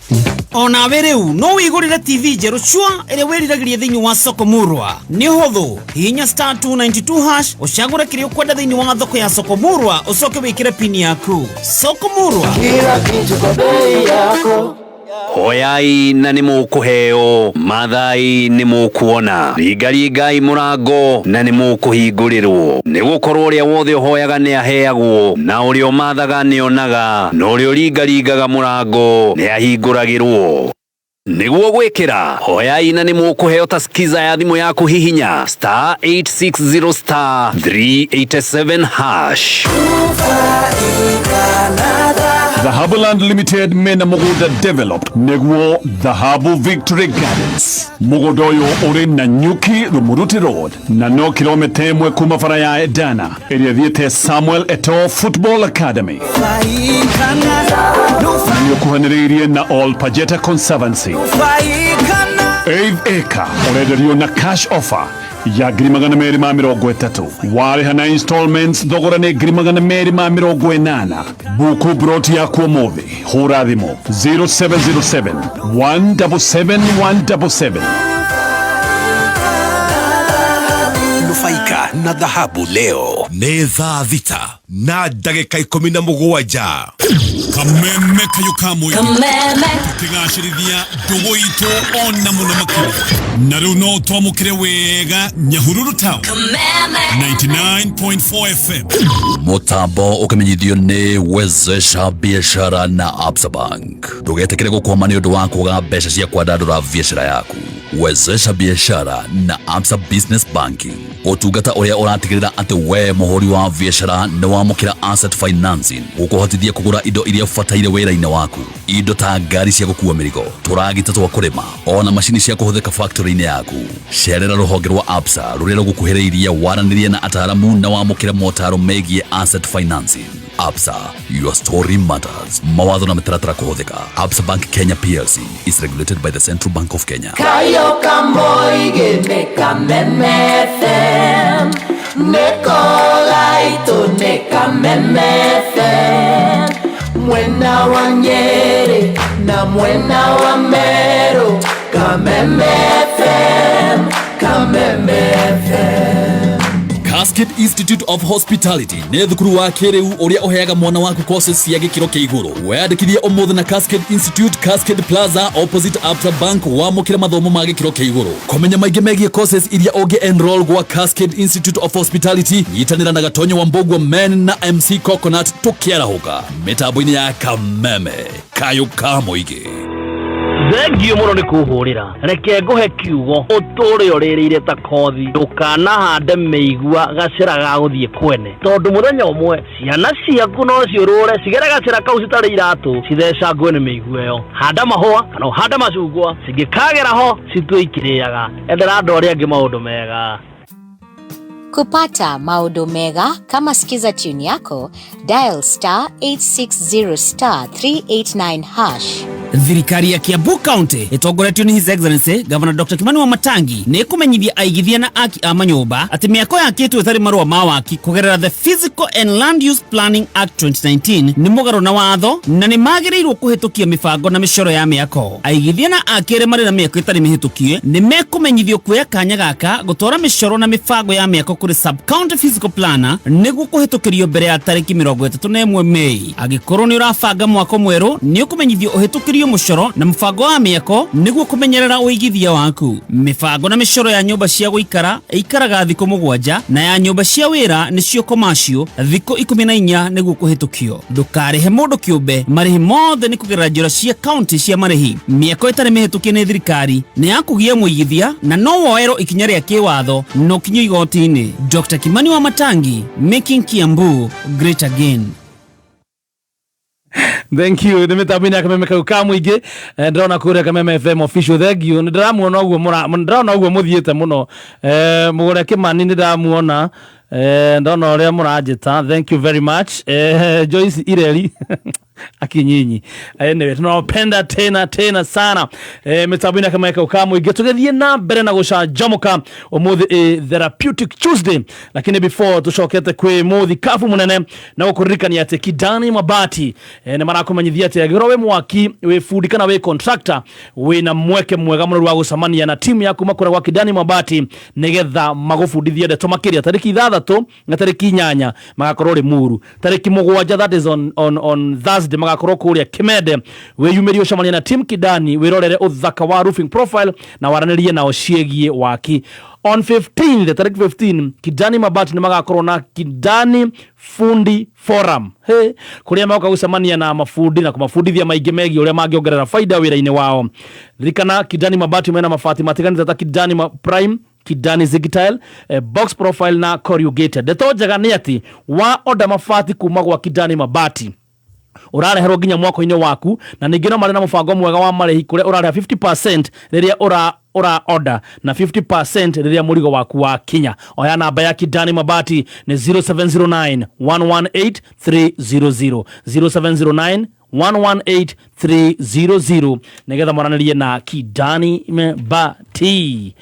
Onawe rĩu no wĩgũrĩre TV njerũ cua ĩrĩa wĩriragĩria thĩinĩ wa soko murwa. Nĩ ũhũthũ, hihinya *292# ũcagũre kĩrĩa ũkwenda thĩinĩ wa thoko ya soko murwa, ũcoke wĩkĩre pini yaku. Soko murwa, kila kitu kwa bei yako. Hoyai na nĩ mũkũheo, mathai nĩ mũkuona, ringaringai mũrango na nĩ mũkũhingũrĩrwo. Nĩ gũkorwo ũrĩa wothe ũhoyaga nĩ aheagwo, na ũrĩa ũmathaga nĩ onaga, na ũrĩa ũringaringaga mũrango nĩ ahingũragĩrwo. Nĩguo gwĩkĩra hoyai na nĩ mũkũheo ta skiza ya thimũ yaku, hihinya *860 *387#. Dhahabuland Limited mena mũgũnda developed nĩguo Dhahabu Victory Gardens. Mũgũnda ũyũ ũrĩ na Nyuki Rumuruti Road na no kilomita 1 kuma bara ya Edana ĩrĩa ĩthiĩte Samuel Eto'o Football Academy. Nĩ ũkuhanĩrĩirie na All Pajeta Conservancy. Eighth acre ũrenderio na cash offer ya 230,000, warĩha na installments thogora nĩ 280,000. Buku broti yaku ũmũthĩ, hũra thimũ 0707 177 177. Nufaika na dhahabu leo. Nĩ thaa 6:17. Kameme kayo kamwe. Kameme. Tukigacĩrithia ndũgũ itũ ona mũno makĩria, na rĩu no twamũkĩre wega Nyahururu Town. Kameme. 99.4 FM. Mutambo ukimenyithio nĩ Wezesha Biashara na Absa Bank. Ndũgetĩkĩre gũkwama nĩ ũndũ wa kwaga mbeca cia kwandandũra biashara yaku. Wezesha Biashara na Absa Business Banking, ũtungata ũrĩa ũratigĩrĩra atĩ we mũhũri wa biashara nĩ wamũkĩra asset financing gũkũhotithia kũgũra indo iria ũbataire wĩra-inĩ waku, indo ta ngari cia gũkua mĩrigo, tũragita twa kũrĩma, ona macini cia kũhũthĩka factory-inĩ yaku. Cerera rũhonge rwa Absa rũrĩa rũgũkuhĩrĩirie, waranĩrie na ataaramu na wamũkĩre motaro megiĩ asset financing. Absa, your story matters. Mawatho na mĩtaratara kũhũthĩka. Absa Bank Kenya PLC is regulated by the Central Bank of Kenya. Kayo kamoige ne Kameme FM, neko gaito ne Kameme FM, mwena wa Nyeri na mwena wa Meru, Kameme FM, Kameme FM. Cascade Institute of Hospitality nĩ thukuru wa kĩrĩu ũrĩa ũheaga mwana waku courses cia gĩkĩro kĩa igũrũ. Weyandĩkithie ũmũthĩ na Cascade Institute, Cascade Plaza, opposite Absa Bank, wamũkĩre mathomo ma gĩkĩro kĩa igũrũ. Kũmenya maingĩ megiĩ courses iria ũngĩ enroll gwa Cascade Institute of Hospitality, nyitanĩra na Gatonyo wa Mbogua Men na MC Coconut tũkĩarahũka mĩtambo-inĩ ya Kameme kayũ ka mũingĩ. Thengio mũno nĩ kũhũrĩra, reke ngũhe kiugo ũtũre ũrĩrĩire ta kothi. Ndũkanahande mĩigua gacĩra ga gũthiĩ kwene, tondũ mũthenya ũmwe ciana ciaku no ciũrũre cigere gacĩra kau citarĩ iratũ, cithecangwe nĩ mĩigua ĩyo. Handa mahũa kana ũhande macungwa, cingĩkagera ho citue ikĩrĩaga. Endera andũ arĩa angĩ maũndũ mega. Kupata maodo mega kama Skiza tune yako, dial *860 *389#. Thirikari ya Kiambu County ĩtongoretio nĩ His Excellency Governor Dr. Kimani Wamatangi nĩ ĩkũmenyithia aigithia na aki a manyũmba atĩ mĩako yakĩtwo ĩtarĩ marũa ma waki kũgerera the Physical and Land Use Planning Act 2019 nĩ mũgarũ na watho na nĩ magĩrĩirwo kũhĩtũkia mĩbango na mĩcoro ya mĩako. Aigithia na aki arĩa marĩ na mĩako ĩtarĩ mĩhĩtũkie nĩ mekũmenyithio kuoya kanya gaka gũtwara mĩcoro na mĩbango ya mĩako kũrĩ sub county physical planner nĩguo kũhĩtũkĩrio mbere ya tarĩki 31 Mei. Angĩkorwo nĩ ũrabanga mwako mwerũ, nĩ ũkũmenyithio ũhĩtũkĩrio Ũhĩtũkĩrio mũcoro na mũbango wa mĩako nĩguo kũmenyerera ũigithia waku. Mĩbango na mĩcoro ya nyũmba cia gũikara ĩikaraga thikũ 7 na ya nyũmba cia wĩra nĩcio commercial thikũ 14 nĩguo kũhĩtũkio. Ndũkarĩhe mũndũ kĩũmbe, marĩhi mothe nĩ kũgerera njĩra cia kaunti cia marĩhi. Mĩako ĩtarĩ mĩhĩtũkie nĩ thirikari nĩ ya kũgia mũigithia na no woerwo ikinya rĩa kĩwatho na ũkinyio igoti-inĩ. Dr. Kimani Wamatangi, making Kiambu great again. Thank you. Nä mä tambo-inä ya Kameme kau ka må ingä. Ndĩrona kå rä a Kameme FM official, thank you. Nä ndäramuona å guo, ndĩrona å guo må thiä te må no. Må gå re kä mani nä ndamuona. Ndona å rä a må ranjä ta, thank you very much. Joyce Ireri akinyinyi, anyway, tunawapenda tena tena sana. Mitambo-inĩ ya Kameme kau ka mũingĩ, tũgĩthiĩ na mbere na gũcanjamũka ũmũthĩ therapeutic Tuesday, lakini before tũcokete kwĩ mũthi kabu mũnene na gũkũririkania atĩ Kidani Mabati nĩ marakũmenyithia atĩ angĩkorwo wĩ mwaki, wĩ fundi kana wĩ contractor, wĩna mweke mwega mũno wa gũcemania na timu ya kuma kũrĩa gwa Kidani Mabati nĩgetha magũbundithie ndeto makĩria. Tarĩki 6 na tarĩki 8 magakorwo Limuru, tarĩki 7, that is on Thursday, magakorwo kũrĩa Kimende. Wĩyumĩrie ũcemanie na team Kidani, wĩrorere ũthaka wa roofing profile na waranĩrie nao ciĩgiĩ waki. On 15th, tarĩki 15, Kidani Mabati nĩ magakorwo na Kidani Fundi Forum, he kũrĩa magoka gũcemania na mabundi na kũmabundithia maingĩ megiĩ ũrĩa mangĩongerera faida wĩra-inĩ wao. Ririkana Kidani Mabati mena mabati matiganĩte ta Kidani Prime, Kidani Zigitile, box profile na corrugated. Ndeto njega nĩ atĩ wa order mabati kuma gwa Kidani Mabati ũrareherwo nginya mwako-inĩ waku, na ningĩ no marĩ na mũbango mwega wa marĩhi kũrĩa ũrarĩha 50% rĩrĩa ũra order na 50% rĩrĩa mũrigo waku wakinya. Oya namba ya Kidani Mabati nĩ 0709 118 300, 0709 118 300, nĩgetha mwaranĩrie na Kidani Mabati.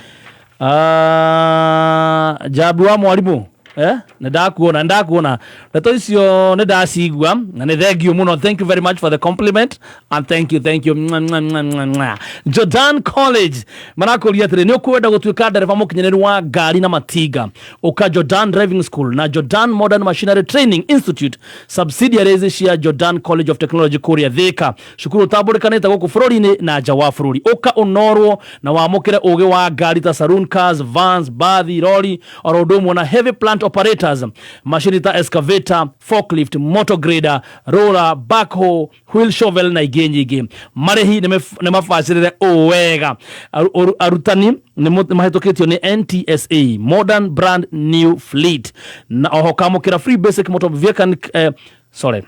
Jabu wa mwarimũ, nä ndakuona, nä ndakuona ndeto icio, nä ndacigua na nä thengio må. Thank you very much for the compliment and thank you, thank you. Mwa, mwa, mwa, mwa, mwa. Jordan College marakũria atĩrĩ, nĩ ũkwenda gũtuĩka ndereba mũkinyanĩru wa ngari na matinga? Ũka Jordan Driving School na Jordan Modern Machinery Training Institute, subsidiaries cia Jordan College of Technology kũrĩa Thĩka, cukuru ũtambũrĩkanĩte gũkũ bũrũri-inĩ na nja wa bũrũri. Ũka ũnorwo na wamũkĩre ũgĩ wa ngari ta saloon cars, vans, bathi, lori, oro ũndũ ũmwe na heavy plant operators, macini ta excavator, forklift, motor grader, roller, backhoe, wheel shovel na ingĩ nyingĩ. Marĩhi nĩ mabacĩrĩre ũũ wega. Arutani nĩ mahĩtũkĩtio nĩ NTSA, modern brand new fleet, na oho kamũkĩra free basic motor vehicle, sorry,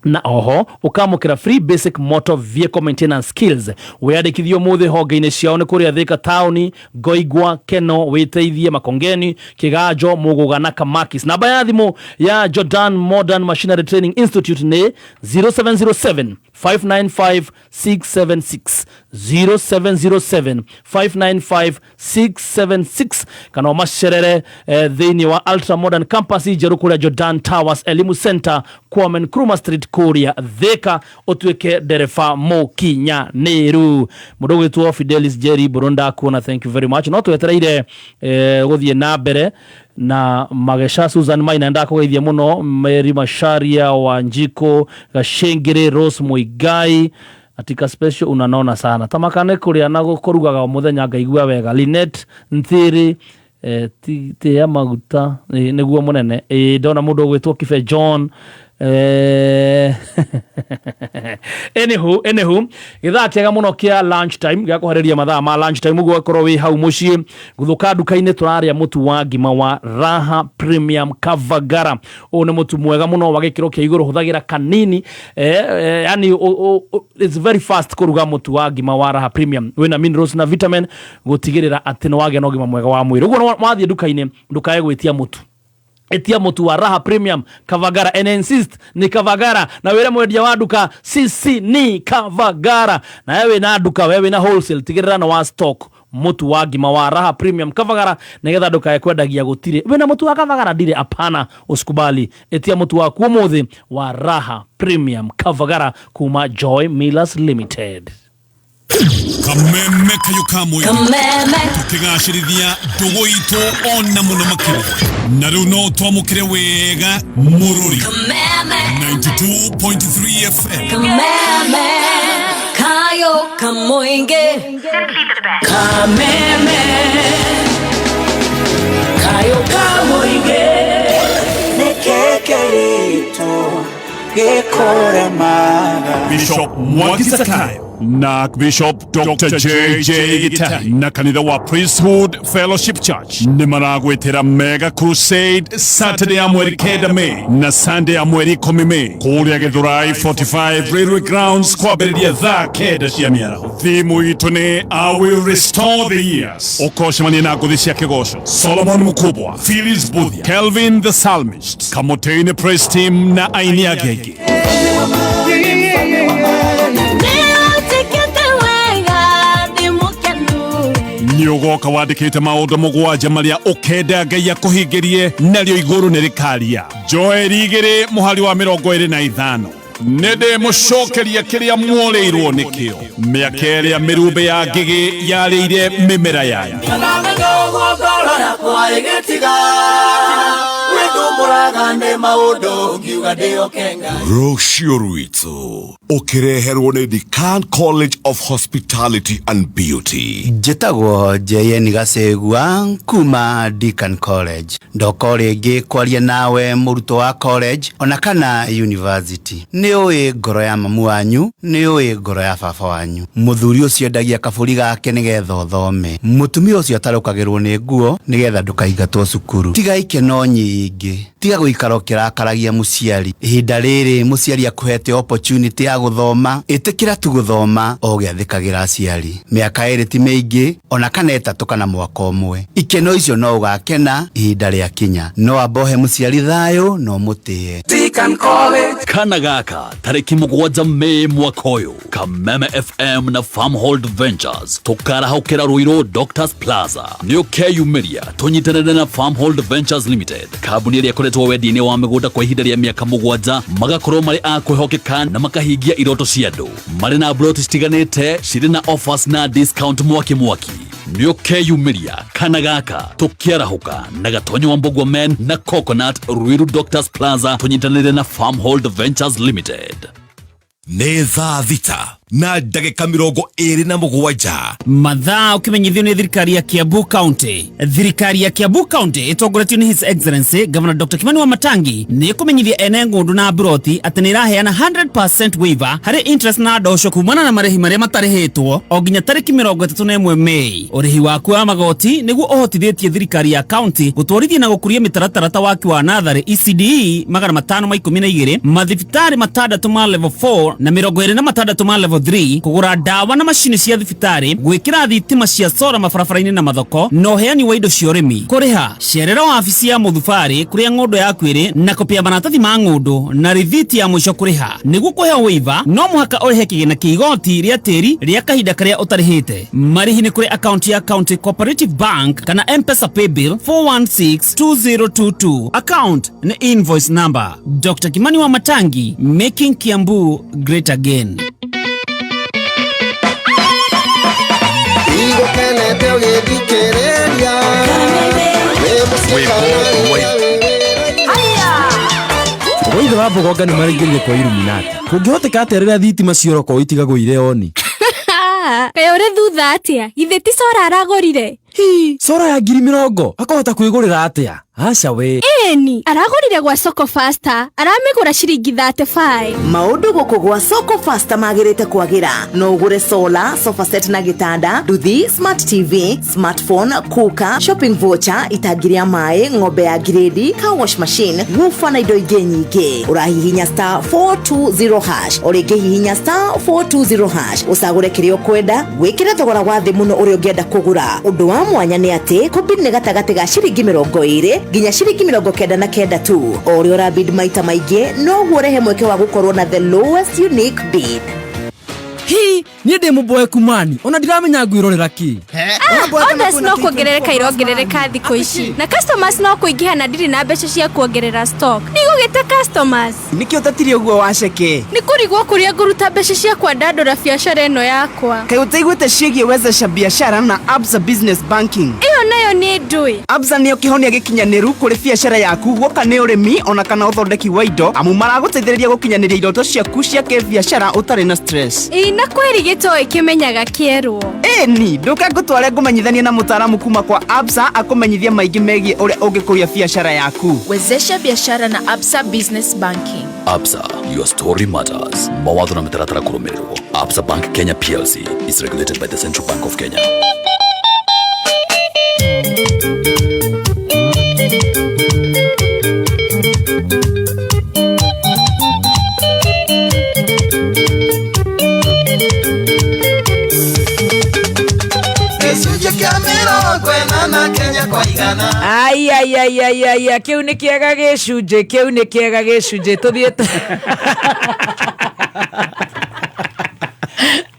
na oho ukamukira free basic motor vehicle maintenance skills. Wiyandikithie umuthi honge-inĩ ciao nĩ kũrĩa Thika taũni, Ngoingwa, Keno, Wĩteithie, Makongeni, Kiganjo, Muguga na Kamakis. Namba ya thimũ ya Jordan Modern Machinery Training Institute nĩ 0707 595 676, 0707 595 676, kana ũmacerere thĩinĩ wa Ultra Modern Campus njerũ kũrĩa Jordan Towers Elimu Center, Kwame Nkrumah Street, kũrĩa Thika, ũtuĩke ndereba mũkinyanĩru. Mũndũ ũgwĩtwo Fidelis Jerry Burunda kuona, thank you very much. No twetereire gũthiĩ na mbere na Magesha Susan Maina, ndakũgeithia mũno. Mary Masharia Wanjiko Gashengere, Rose Muigai, atika special unanona sana tamakane kuria na kũrugaga o mũthenya ngaigua wega. Linet Nthiri, tia maguta nĩguo mũnene. Ndona mũndũ ũgwĩtwo Kibe John. Anywho, gĩthaa kĩega mũno kĩa lunch time gĩa kũharĩria mathaa ma lunch time, ũguo ũgakorwo wĩ hau mũciĩ gũthũka nduka-inĩ. Tũrarĩa mũtu wa ngima wa Raha Premium Kavagara. Ũyũ nĩ mũtu mwega mũno wa gĩkĩro kĩa igũrũ, hũthagĩra kanini, yani it's very fast kũruga mũtu wa ngima wa Raha Premium wĩna minerals na vitamin gũtigĩrĩra atĩ nĩ wagĩa na ũgima mwega wa mwĩrĩ. Ũguo wathiĩ nduka-inĩ ndũkae gwĩtia mũtu, etia mutu wa Raha Premium Kavagara and insist ni Kavagara, na wĩre mwendia wa nduka sisi ni Kavagara. Na wewe na nduka, wewe na wholesale, tigĩrĩra na wa stock mutu wa ngima wa Raha Premium Kavagara nigetha ndukae kwendagia gũtirĩ wĩna mutu wa Kavagara ndirĩ. Apana, usikubali. Etia mutu waku ũmũthĩ wa Raha Premium Kavagara kuma Joy Millers Limited. Kameme kayo kamwe. Kameme. Tukigacĩrithia ndũgũ itũ ona mũno makĩria, na rĩu no twamũkĩre wega mũrũri. Kameme. 92.3 FM. Kameme. Kayo Kamoinge Kameme Kayo Kamoinge Nekekerito Gekoramaga Bishop Mwangi Zakayo na Bishop Dr. JJ Gitahi na kanitha wa Priesthood Fellowship Church nĩ maragwĩtĩra Mega Crusade Saturday ya mweri 9 May na Sunday ya mweri 10 May kũrĩa Githurai 45 Railway Grounds kwambĩrĩria thaa 9 cia mĩaraho. Thimu itũ nĩ I will restore the years. Ũkocemania na ngũthi cia kĩgoco Solomon Mukubwa, Phyllis Buthia, Kelvin the Psalmist, Kamotene Praise Team na aini angĩ aingĩ. Nĩ ũgoka wandĩkĩte maũndũ 7 marĩa ũkenda Ngai akũhingĩrie narĩo igũrũ nĩ rĩkaria. Joeli 2 mũhari wa 25. Nĩ ndĩmũcokeria kĩrĩa muorĩirwo nĩkĩo mĩaka ĩrĩa mĩrumbĩ ya ngigĩ yarĩire mĩmera yanyu. Rũciũ rwitũ ũkĩreherwo nĩ Decan College of Hospitality and Beauty. Njĩtagwo JN Gacegua kuma Deakin College. Ndoka o rĩngĩ kwaria nawe mũrutwo wa college ona kana university. Nĩ ũĩ ngoro ya mamu wanyu, nĩ ũĩ ngoro ya baba wanyu. Mũthuri ũcio endagia kabũri gake nĩgetha ũthome. Mũtumia ũcio atarũkagĩrwo nĩ nguo nĩgetha ndũkaingatwo cukuru. Tiga ikeno nyingĩ, tiga gũikara ũkĩrakaragia mũciari. Ihinda rĩrĩ mũciari akũhete opportunity ya gũthoma, ĩtĩkĩra tu gũthoma o ũgĩathĩkagĩra aciari. Mĩaka 2 ti mĩingĩ ona kana 3 kana mwaka ũmwe. Ikeno icio no ũgakena ihinda rĩakinya. No amba ũhe mũciari thayũ na ũmũtĩe. Kana gaka tarĩki 7 Mei mwaka ũyũ, Kameme FM na Farmhold Ventures tũkarahũkĩra Ruiru Doctors Plaza. Nĩ ũkeyumĩria tũnyitanĩre na Farmhold Ventures Limited, kambuni ĩrĩa ĩkoretwo wendia-inĩ wa mĩgũnda kwa ihinda rĩa mĩaka 7, magakorwo marĩ a kwĩhokeka na makahingia iroto cia andũ. Marĩ na ploti citiganĩte cirĩ na offers na discount mwaki mwaki. Nĩ ũkeyumĩria kana gaka tũkĩarahũka na Gatonyo wa Mbogwa Men na Coconut Ruiru Doctors Plaza tũnyitanĩre na Farmhold Ventures Limited. Nĩ thaa 6 na ndagĩka 27. Mathaa ũkĩmenyithio nĩ thirikari ya Kiambu County. Thirikari ya Kiambu County ĩtongoretio nĩ His Excellency Governor Dr. Kimani Wamatangi nĩ ĩkũmenyithia ene ng'ũndũ na mburoti atĩ nĩ ĩraheana 100% waiver harĩ interest na ndosho kumana na marĩhi marĩa matarĩhĩtwo o nginya tarĩki 31 Mei. Ũrĩhi waku wa magoti nĩguo ũhotithĩtie thirikari ya county gũtwarithia na gũkũria mĩtaratara ta waki wa natharĩ ECDE 512, mathibitarĩ 6 ma level 4 na 26 ma level 3, kũgũra ndawa na macini cia thibitarĩ, gwĩkĩra thitima cia sora mabarabara-inĩ na mathoko, na ũheani wa indo cia ũrĩmi. Kũrĩha cerera wabici ya mũthubarĩ kũrĩa ng'ũndũ yaku ĩrĩ na kopi ya maratathi ma ng'ũndũ na rithiti ya mũico kũrĩha. Nĩguo kũheo waiver no mũhaka ũrĩhe kĩgĩna kĩa igoti rĩa tĩri rĩa kahinda karĩa ũtarĩhĩte. Marĩhi nĩ kũrĩ akaunti ya County Cooperative Bank kana M-Pesa Paybill 4162022. Account nĩ invoice number. Dr. Kimani Wamatangi, making Kiambu great again. Igũkenete ũgĩthikĩrĩria Ithe wa Mbogonga nĩ maraingĩrire kwa Illuminati. Kũngĩhoteka atĩa rĩrĩa thitima ciora itigagwo irĩ oni? Kaĩ ũrĩ thutha atĩa? Githĩ ti cora aragũrire? Hi, cora ya 20,000 akahota kwĩgũrĩra atĩa? Aca we. Ĩni, aragũrire gwa Soko Faster, aramĩgũra ciringi 35. Maũndũ gũkũ gwa Soko Faster magĩrĩte kwagĩra. No ũgũre solar, sofa set na gĩtanda, nduthi, smart TV, smartphone, cooker, shopping voucher, itangi rĩa maĩ, ng'ombe ya grade, car wash machine, woofer na indo ingĩ nyingĩ. Ũrahihinya star 420 hash, o rĩngĩ hihinya star 420 hash, ũcagũre kĩrĩa ũkwenda, wĩkĩre thogora wa thĩ mũno ũrĩa ũngĩenda kũgũra. Ũndũ wa mwanya nĩ atĩ kũbid nĩ gatagatĩ ga ciringi 20 nginya ciringi 99 tu. O ũrĩa ũrabid maita maingĩ noguo ũrehe mweke wa gũkorwo na the lowest unique bid. Hi, niĩ ndĩ mũboeku mani ona ndiramenya ngwĩrorera kĩ. Orders no kuongerereka irongerereka thikũ ici na customers no kũingĩha na ndirĩ na mbeca cia kuongerera stock. Ndigũgĩte customers. Nĩkĩ ũtatirie ũguo waceke? Nĩ kũrigwo kũrĩa ngũruta mbeca cia kwandandũra biacara ĩno yakwa. Kaĩ ũtaiguĩte ciĩgiĩ Wezesha Biashara na Absa Business Banking? Ĩyo Ĩno nayo nĩ ndũĩ. Absa nĩyo kĩhonia gĩkinyanĩru kũrĩ biacara yaku guoka nĩ ũrĩmi ona kana ũthondeki wa indo, amu maragũteithĩrĩria gũkinyanĩria iroto ciaku cia kĩbiacara ũtarĩ na stress. Ĩ na kweri gĩtoĩ kĩmenyaga kĩerwo. Ĩni, ndũke ngũtware ngũmenyithanie na mũtaaramu kuma kwa Absa akũmenyithie maingĩ megiĩ ũrĩa ũngĩkũria biacara yaku. Wezesha biashara na Absa Business Banking. Absa, your story matters. Mawatho na mĩtaratara kũrũmĩrĩrwo. Absa Bank Kenya PLC is regulated by the Central Bank of Kenya. Gĩcunjĩ kĩa 80 Kenya kwa 100. Ai ai ai ai ai ai, kĩu nĩ kĩega gĩcunjĩ, kĩu nĩ kĩega gĩcunjĩ, tũthiĩte.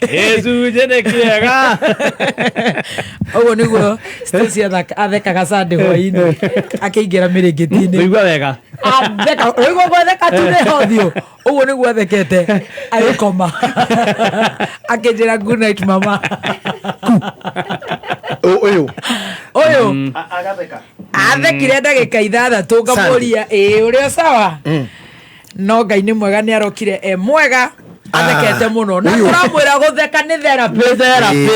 Gĩcunjĩ nĩ kĩega. Ũguo nĩguo Stacy athekaga Sunday hwaĩ-inĩ akĩingĩra mĩrĩngĩti-inĩ. Ũigua wega. Atheka, ũigua gwatheka tu nĩ ũthiũ. Ũguo nĩguo athekete agĩkoma. Akĩnjĩra good night mama. Ũyũ. Ũyũ. Agatheka. Athekire ndagĩka 6 ngamũria ĩĩ ũrĩ o sawa. No Ngai nĩ mwega nĩ arokire e mwega. Athekete mũno na tũramwĩra gũtheka nĩ therapy. Nĩ therapy.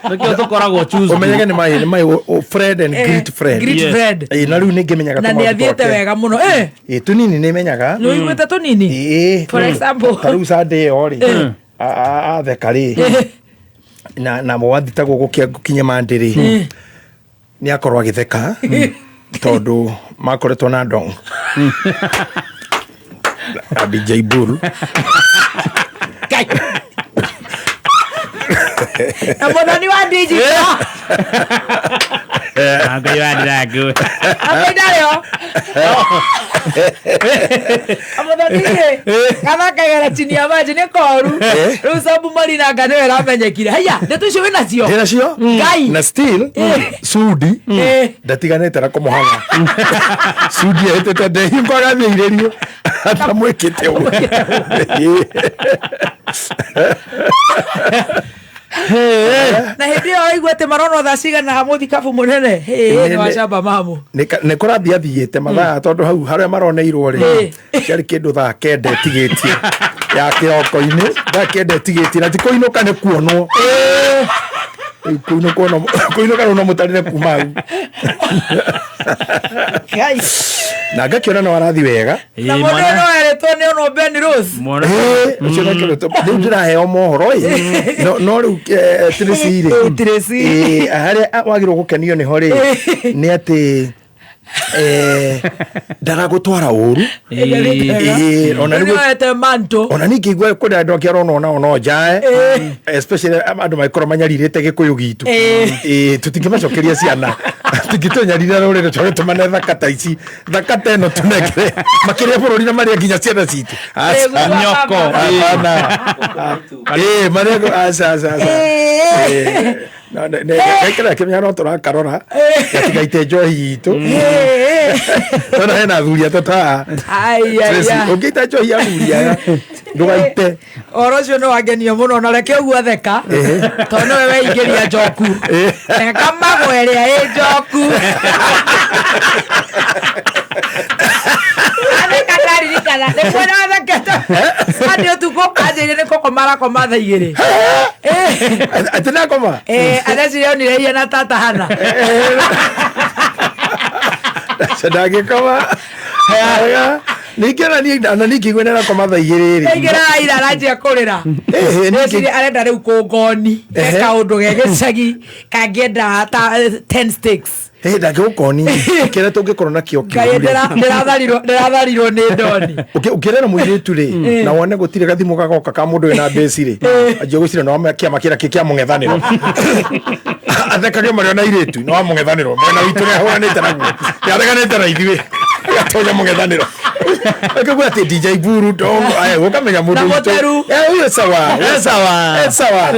Nĩkĩo tũkoragwo Tuesday. Ũmenyage nĩ mai nĩ mai friend and great friend. Great Yes. friend. Ĩ, na rĩu nĩ ngĩmenyaga Na nĩ tũmaũndũ athiĩte twake. wega mũno. Ĩ, tũnini nĩ menyaga. Nĩ ũiguĩte tũnini? Ĩ. For example. Ta rĩu Sunday ĩyo rĩ, atheka rĩ, na wathi ta gũgũkia gũkinye Monday rĩ, nĩ akorwo agĩtheka tondũ makoretwo na ndong na DJ Bull. Na mũthoni wa digital. Ngai wa ndiragu. Ngai ndarĩo. Mũthoni rĩ, gathakagĩra chini ya maji nĩ koru. Rĩu Sabu Marina anga nĩwe ĩramenyekire. Haiya, ndeto icio wĩ nacio? Ndĩ nacio? Ngai. Na still, Sudi ndatiganĩte na kũmũhanga. Sudi ahĩtĩte ndehingo agathiĩ irĩrio atamwĩkĩte ũguo. Na hĩndĩ ĩyo waigua atĩ maronwo thaa cigana mũthikabu mũnene. Hĩ, nĩ wacamba mamu. Nĩ kũrathiĩ athiĩte mathaa tondũ hau harĩa maroneirwo rĩ ciarĩ kĩndũ thaa 9 ĩtigĩtie ya kĩroko-inĩ, thaa 9 ĩtigĩtie na ti kũinũka nĩ kuonwo. Rĩu kũinũka rĩu no mũtarire kuma hau. Ngai. Na ngakĩona no arathi wega. Na mũndũ ũyũ no erĩtwo nĩ ono Ben Rose. Ĩ, ũcio nake rĩu ndĩraheo mohoro ĩ. No rĩu Tracy rĩ. Tracy. Ĩ, harĩa wagĩrĩirwo gũkenio nĩho rĩ, nĩ atĩ ndaragũtwara ũru. Ĩ, ona Rĩu nĩguo nĩoete manto. Ona ningĩ igua kũrĩ andũ angĩ aronwo nao no njae, especially andũ mangĩkorwo manyarirĩte gĩkũyũ gitũ. Ĩ, tũtingĩmacokeria ciana, tũtingĩtũnyarira rũrĩrĩ tondũ tũmane thaka ta ici, thaka ta ĩno tũnengere makĩria bũrũri na marĩa nginya ciana citũ. Aca. Nyoko. Hapana. Ĩ, marĩa aca, aca, aca. Ĩ, no, gaikara kĩmenya no tũrakarora gatigaite njohi itũ tondũ hena athuri atatũ haha. Ai, ai, Tracy, ai. ũngĩita njohi ya athuri aya ndũgaite. Ũhoro ũcio nĩ wangenia mũno na reke ũguo atheka tondũ nĩwe weingĩria njoku. Reka magwe ĩrĩa ĩ njoku. Atheka ndaririkana nĩ kuona athekete Sunday ũtukũ anjĩrire nĩ kũkoma arakoma thaa 2. Atĩ nakoma? Athecire onire iria na tata Hana. Aca ndangĩkoma. Ningĩ ona niĩ ona niĩ ngĩigua nĩ arakoma thaa 2 rĩ. Aingĩra ira aranjia kũrĩra. Eciria arenda rĩu kũngoni. He kaũndũ ge gĩcagi kangĩenda ta 10 sticks. Ndangĩgũkoni kĩrĩa tũngĩkorwo nakĩo Ngai ndĩratharirwo nĩ ndoni. Ũkĩrera mũirĩtu rĩ, na wone gũtirĩ gathimũ gagoka ka mũndũ wĩna mbĩci rĩ, anjia gwĩciria nĩ kĩama kĩrĩa kĩ kĩa mũng'ethanĩro. Athekage marĩ ona airĩtu nĩ wa mũng'ethanĩro, mwena witũ nĩ ahũranĩte naguo, nĩ areganĩte na ithuĩ, agatonya mũng'ethanĩro. Akagwa ati DJ Buru Dongo aya ukamenya mundu Na Mũtheru. Eh huyo sawa. Eh, sawa. Eh sawa.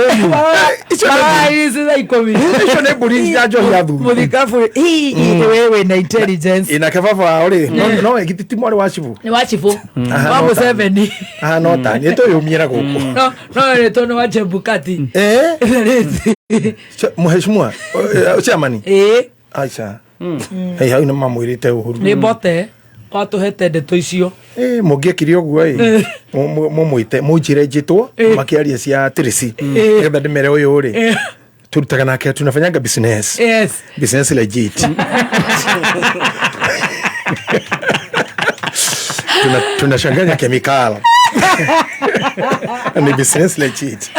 Icio nĩ Ai, ici thaa ikũmi. Icio nĩ mbũri cia njohi ya thuri. Mũthikabu hii wewe na intelligence. Ĩ nake baba wao rĩ no no githĩ ti mwarĩ wa cibũ. Nĩ wa cibũ. Aha, Wa no ta- Museveni. Aha no ta nĩ tũyũmie na gũkũ. No no rĩtwo nĩ wa Chebukati. Eh? Mheshimiwa chairman. Eh. Acha. Hey hau nĩ mamwĩrĩte ũhuru. Nĩ mbote watũhete ndeto icio. Ĩ mũngĩekire ũguo ĩ mũmwĩte mũnjĩre njĩtwo makĩaria cia Tracy nĩgetha ndĩmere ũyũ rĩ turutaga nake tunafanyanga business. Yes. Business legit. Tunachanganya kemikali. Ni business legit.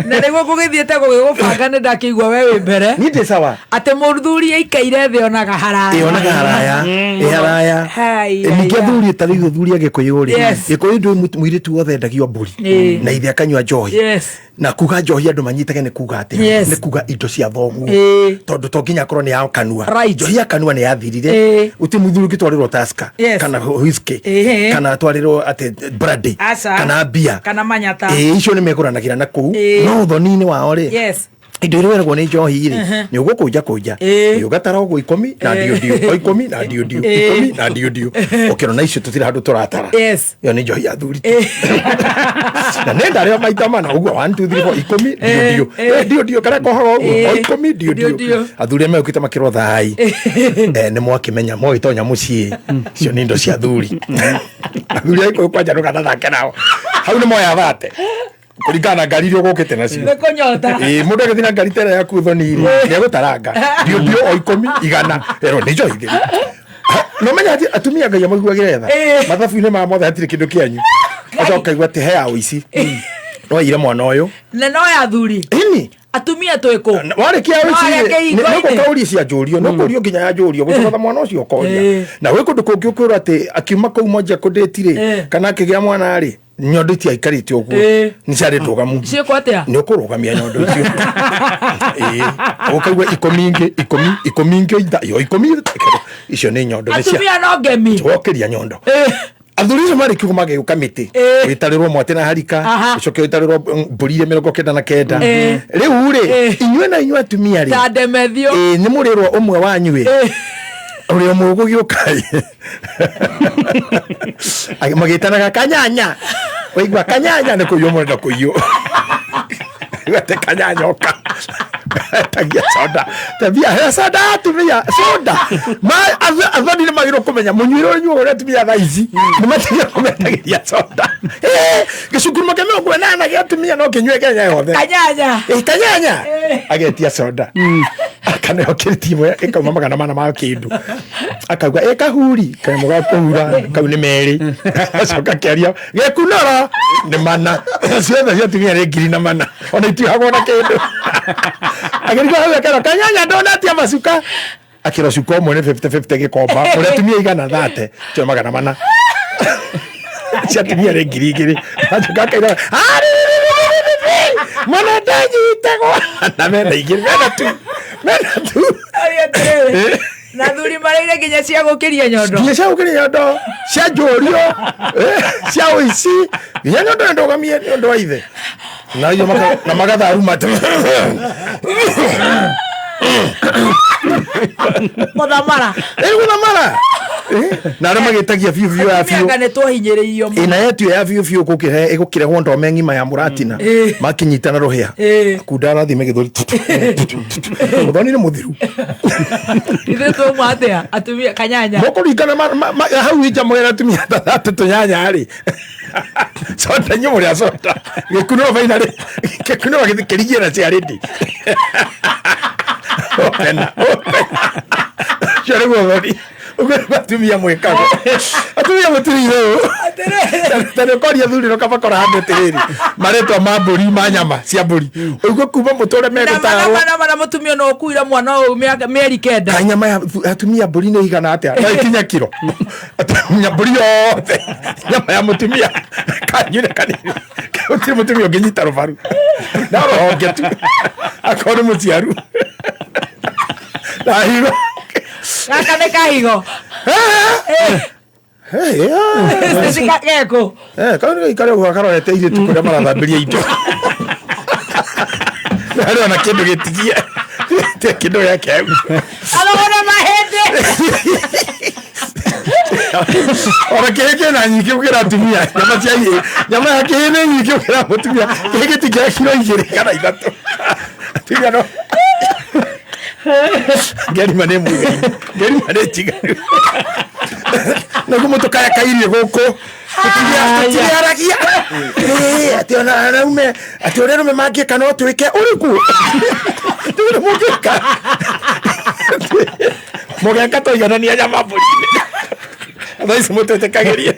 Na nĩguo gũgĩthiĩte gũgĩgũbanga nĩ ndakĩigua we wĩ mbere. Niĩ ndĩ sawa. Atĩ mũthuri aikaire thĩ onaga haraya. Ĩ onaga haraya. Ĩ haraya. Hai, Ĩ, ningĩ athuri ta rĩu athuri a gĩkũyũ rĩ Yes. gĩkũyũ ndũĩ mũirĩtu wothe endagio mbũri Ĩ. na ithe akanyua njohi Yes. na kuga njohi andũ manyitage nĩ kuga atĩa Yes. nĩ kuga indo cia thoguo Ĩ. tondũ to nginya akorwo nĩ ya kanua Right. njohi ya kanua nĩ yathirire Ĩ. gũtirĩ mũthuri ũngĩtwarĩrwo Tusker Yes. kana whisky Ĩhĩ. kana atwarĩrwo atĩ brandy Aca. kana bia Kana manyata. ĩ icio nĩ mekũranagĩra na kũu Ĩ. no thoni-inĩ wao rĩ Yes. indo iria weragwo nĩ njohi rĩ Mhm. nĩ ũgũkũnja kũnja Ĩ. nĩ ũgatara ũguo ikũmi na Ĩ. ndio ndio o ikũmi na ndio ndio Ĩ. ikũmi na ndio ndio ũkĩrona icio tũtirĩ handũ tũratara Yes. ĩyo nĩ njohi ya thuri na nĩ ndarĩo maita mana ũguo 1 2 3 4 ikũmi ndio ndio Ĩ. Eh, ndio ndio karĩa kohaga ũguo o ikũmi ndio Ndio, ndio ndio. athuri arĩa mekũte makĩrwo thai Eh, nĩ mwakĩmenya mwagĩtonya mũciĩ icio nĩ indo cia thuri athuri a gĩkũyũ kwanja ndũkanathake nao hau nĩ moya thate kũringana na ngari iria ũgũkĩte nacio Nĩ kũnyota. Ĩ, mũndũ agĩthiĩ na ngari ta ĩrĩa yaku thoni-rĩ nĩ egũtaranga ndio ndio o ikũmi igana erwo nĩ njohi theri no menya atĩ atumia ngai amaiguagĩre tha mathabu-inĩ ma mothe hatirĩ kĩndũ kĩanyu acoka kaigua atĩ he ya ũici no aire mwana ũyũ Na no ya athuri. Ĩni. Atumia twĩ kũ? warĩkia No arĩa kĩhingo-inĩ. ũici cia njũrio no kũrio nginya ya njũrio gũcoka mwana ũcio ũkoria na gwĩ kũndũ kũngĩ ũkwĩrwo atĩ akiuma kũu monja kũndĩti rĩ Ĩ. kana akĩgĩa mwana rĩ nyondo itiaikarĩte ũguo Ĩ. nĩ ciarĩ ndũgamu Ciĩkwo atĩa? nĩ ũkũrũgamia nyondo icio Ĩ, ũkaigua ikũmi ingĩ ikũmi ikũmi ingĩ itha yo ikũmi icio nĩ nyondo nĩ cia Atumia no ngemi. wokĩria nyondo athuri acio marĩ kiugo magĩũka mĩtĩ wĩtarĩrwo mwatĩ na harika Aha. ũcoke wĩtarĩrwo mbũri iria 99 Ĩ. rĩu rĩ inyuĩ na inyuĩ atumia rĩ Ta Ndemethio. ĩ nĩ mũrĩrwo ũmwe wanyu ĩ ũrĩa ũmwe ũgũgĩũka ĩ magĩtanaga kanyanya waigua kanyanya nĩ kũiywo mũrenda kũiywo ate kanyanya oka tagia soda tabia he soda atumia soda ma athoni nĩ magĩrĩirwo kũmenya mũnyuĩre ũrĩa ũnyuaga ũrĩa atumia thaa ici nĩ matigĩrwo kũmetagĩria soda Eh, gĩcukuru kĩa 80 gĩa atumia no kĩnyue Kenya yothe Kanyanya. Eh, kanyanya agetia soda akaneo kĩrĩti ĩmwe ĩkauma 400 ma kĩndũ akauga ĩ kahuri kanyamũ ga kũhura kau nĩ merĩ acoka kĩaria gĩkunoro nĩ mana ciothe cia atumia nĩ 1,400 ona itiuhagwo na kĩndũ agĩrigwo hau akerwo kanyanya ndonatia macuka akĩrwo cuka ũmwe nĩ 50-50 gĩkomba ũrĩa atumia igana thate cio 400 cia atumia nĩ 2,000 acoka akaira mwana ndanyitagwo na mena igĩrĩ mena tu mena tu Aria atĩrĩrĩ, Na athuri mareire nginya cia gũkĩria nyondo. nginya cia gũkĩria nyondo cia njũrio cia ũici nginya nyondo nĩ ndũgamie nĩ ũndũ wa ithe na icio na magatharuma Gũthamara. Ĩ gũthamara na arĩa magĩtagia biũ biũ ya biũ Atumia anga nĩ twahinyĩrĩirio mũno. ĩna yetio ya biũ biũ gũkĩre ĩgũkĩrehwo ndome ng'ima ya mũratina Ĩ. makinyitana rũhĩa Ĩ. akunda arathiĩ gĩthũri mũthoni nĩ mũthiru Ithuĩ twauma atĩa? Atumia kanyanya. mũkũringana hau nja mwĩra atumia tathatũ tũnyanya rĩ soda inyuĩ mũrĩ a soda gĩkunũro bainarĩ gĩkunũro kĩrigie na ciarĩndĩ opena opena ũcio nĩguo thoni ũguo nĩguo atumia mwĩkaga atumia mũtirĩ itherũ ta nĩ ũkoria athuri no kabakora handũ atĩrĩrĩ marĩtwa ma mbũri ma nyama cia mbũri ũguo kuma mũtũre Na megũtarwo mana mana mũtumia no ũkuire mwana ũyũ mĩeri kenda. Kaĩ nyama ya atumia mbũri nĩ igana atĩa no ĩkinya kiro atumia mbũri yothe nyama ya mũtumia kanyure kanini gũtirĩ mũtumia ũngĩnyita rũbaru no rũhonge tu akorwo nĩ mũciaru na higo Gaka nĩ kahigo. Stacy geko. Kau nĩ gaikare ũguo karorete airĩtu kũrĩa marathambĩria indo. Harĩ ona kĩndũ gĩtigie. Ti kĩndũ gĩake hau. Arona mahĩndĩ. Ona kĩhĩ kĩna nyingĩ gũkĩra atumia. Nyama cia ihĩĩ. Nyama ya kĩhĩ nĩ nyingĩ gũkĩra mũtumia. Kĩhĩ gĩtingĩra kiro 2 kana 3. Atumia no. Ngerima nĩ mũiganu. Ngerima nĩ njiganu. Nĩguo mũtũkaya kairie gũkũ. Tũtiaragia. Atĩ ona araume, atĩ ũrĩa arũme mangĩka no twĩke ũrĩkũ. Tũrĩ mũngĩka. Mũgeka tũiganania nyama mbũri-inĩ. Thaa ici mũtwĩtĩkagĩrie.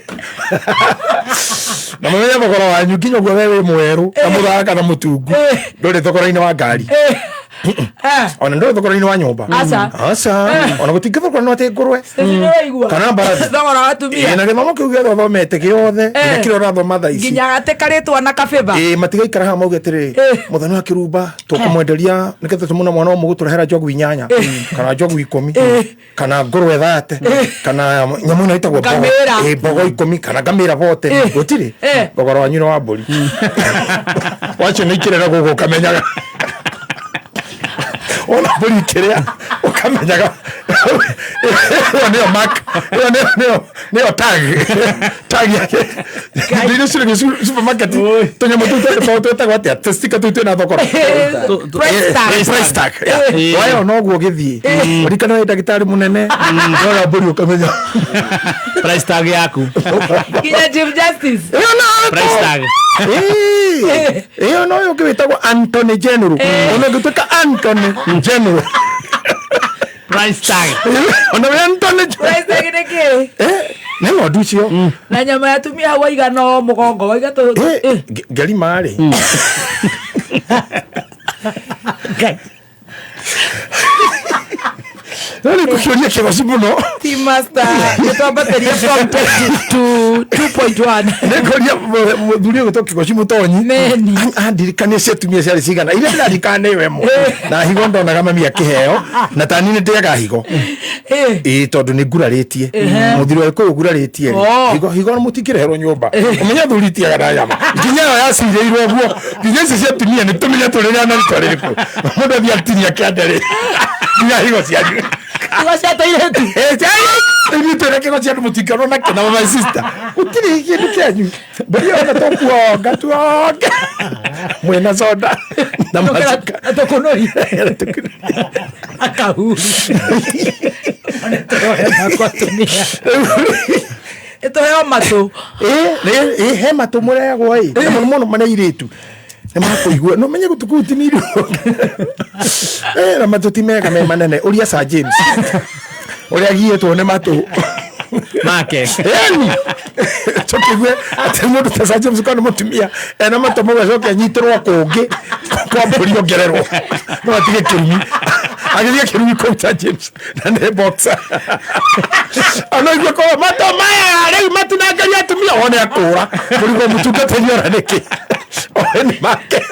Na mũmenye thogora wanyu nginya ũguo we wĩ mwerũ na mũthaka na mũtungu. Ndũrĩ thogora-inĩ wa ngari. Ona ndũrĩ thogora-inĩ wa nyũmba. Aca. Aca. Ona gũtingĩthogora no atĩ ngũrwe. Stacy nĩ waigua. Kana mbarathi. Thogora wa atumia. Ĩĩ, na gĩthomo kĩu gĩothe ũthomete gĩothe nginya kĩrĩa ũrathoma thaa ici. Nginya gate karĩtwa na kabĩba. Ĩĩ, matigaikara haha mauge atĩrĩrĩ, mũthoni wa kĩrumba tũkũmwenderia nĩgetha tũmũne mwana ũmwe gũtũrehera njogu 8 kana njogu 10 kana ngũrwe 30 kana nyamũ ĩno ĩtagwo mbogo. Ngamĩra. Ĩĩ, mbogo 10 kana ngamĩra bote gũtirĩ thogora wanyu nĩ wa mbũri. Wacio nĩ ikĩrera gũkũ ũkamenyaga. Ona mbũri ikĩrĩa ũkamenyaga ĩyo nĩyo mark, ĩyo nĩyo tag, tag yake. Indo iria cirĩ supermarket, tũnyamũ tũu twĩtagwo atĩa? Tũstika tũu twĩna thogora. Price tag. Price tag, yeah. Wayo noguo ũgĩthiĩ. Ũririkana wĩ ndagĩtarĩ mũnene, ũrora mbũri ũkamenya. Price tag yaku. Nginya Chief Justice. Price tag. Ĩyo no ũyũ ũngĩ wĩtagwo Anthony General. Ona ũngĩtuĩka Anthony General. Price tag. Ona wĩ Anthony Price tag nĩ kĩĩ? Nĩ ng'ondu icio. Na nyama ya atumia hau waiga no mũgongo waiga tũ. Ngerima rĩ. No nĩ ngũkĩũria kĩgoci mũno. Team Master nĩ twambatĩria from 20 to 2.1. Nĩ ngũria mũthuri ũyũ ũgwĩtwo Kĩgoci Mũtonyi. Andirikanie cia atumia ciarĩ cigana. Iria ndĩraririkana nĩ ĩyo ĩmwe. Na higo ndonaga mami akĩheo na tani nĩ ndĩaga higo. Ĩĩ tondũ nĩ ngurarĩtie. Mũthuri wa Gĩkũyũ ngurarĩtie rĩ. Higo higo mũtingĩreherwo nyũmba. Ũmenye athuri itiaga na nyama. Nginya ĩyo yacirĩirwo ũguo. Nginya ici cia atumia nĩ tũmenye tũrĩrĩa na rĩtwa rĩrĩkũ. Mũndũ athiĩ atinia kĩande rĩ. Nginya higo cianyu. Higo cia tũirĩtu. Ithuĩ twĩna kĩgo cia andũ mũtingĩonwo nakĩo na my sister. Gũtirĩ kĩndũ kĩanyu. Mbũri yothe tũkuonga tuonge. Mwĩna soda na macuka. Tũkũnũri. Akahuri. Kwa atumia. Ĩtũheo matũ. Ĩĩ he matũ mũrehagwo ĩ. Na mũno mũno marĩ airĩtu. Nĩ makũigua. No menye gũtũ kũu tinirwo. Na matũ ti mega me manene. Ũria Sir James. Ũrĩa agiĩtwo nĩ matũ. Make. Ĩni. Tũkĩgue atĩ mũndũ ta Sir James korwo nĩ mũtumia ena matũ mau acoke anyitĩrwo kũngĩ kwa mbũri ongererwo. No atige kĩrumi. Agĩthiĩ kĩrumi kũu Sir James na nĩ boxer. Ona igue korwo matũ maya rĩu matinangaria atumia one akũra. Mũrigo mũtungatĩri ora nĩkĩ? One nĩ make.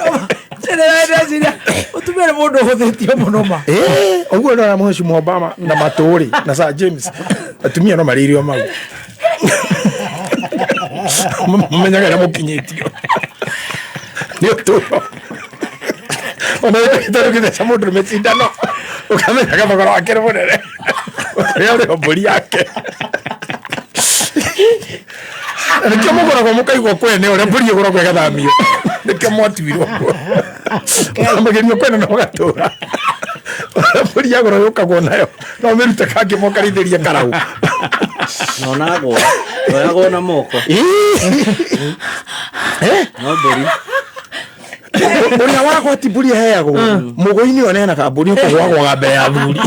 Ndĩreciria mũtumia nĩ mũndũ ũhũthĩtio mũno ma. Ũguo nĩ ũramũheshimu Obama na matũ rĩ na Sir James. Atumia no marĩirio mau. Mũmenyaga ĩrĩa mũkinyĩtio. Nĩ ũtũũro. Ona ndagĩtarĩ ũgĩtheca mũndũ rũme cindano ũkamenyaga thogora wake nĩ mũnene. Ũrĩa ũrĩ mbũri yake. Na nĩkĩo mũgũragwo mũkaigwo kwene ũrĩa mbũri ĩgũragwo ĩgathamio. Nĩkĩo mwatuirwo ũguo. Magerio kwene na mũgatũra. Mbũri yagũrwo yũkagwo nayo. No ũmĩrute kangĩ mũkarĩithĩrie karaũ. Na onagwo. Oyagwo na moko. No mbũri. Ũrĩa wagwati mbũri aheagwo mũgũi-inĩ ũyũ aneanaga mbũri ũkũgwagwaga mbere ya athuri.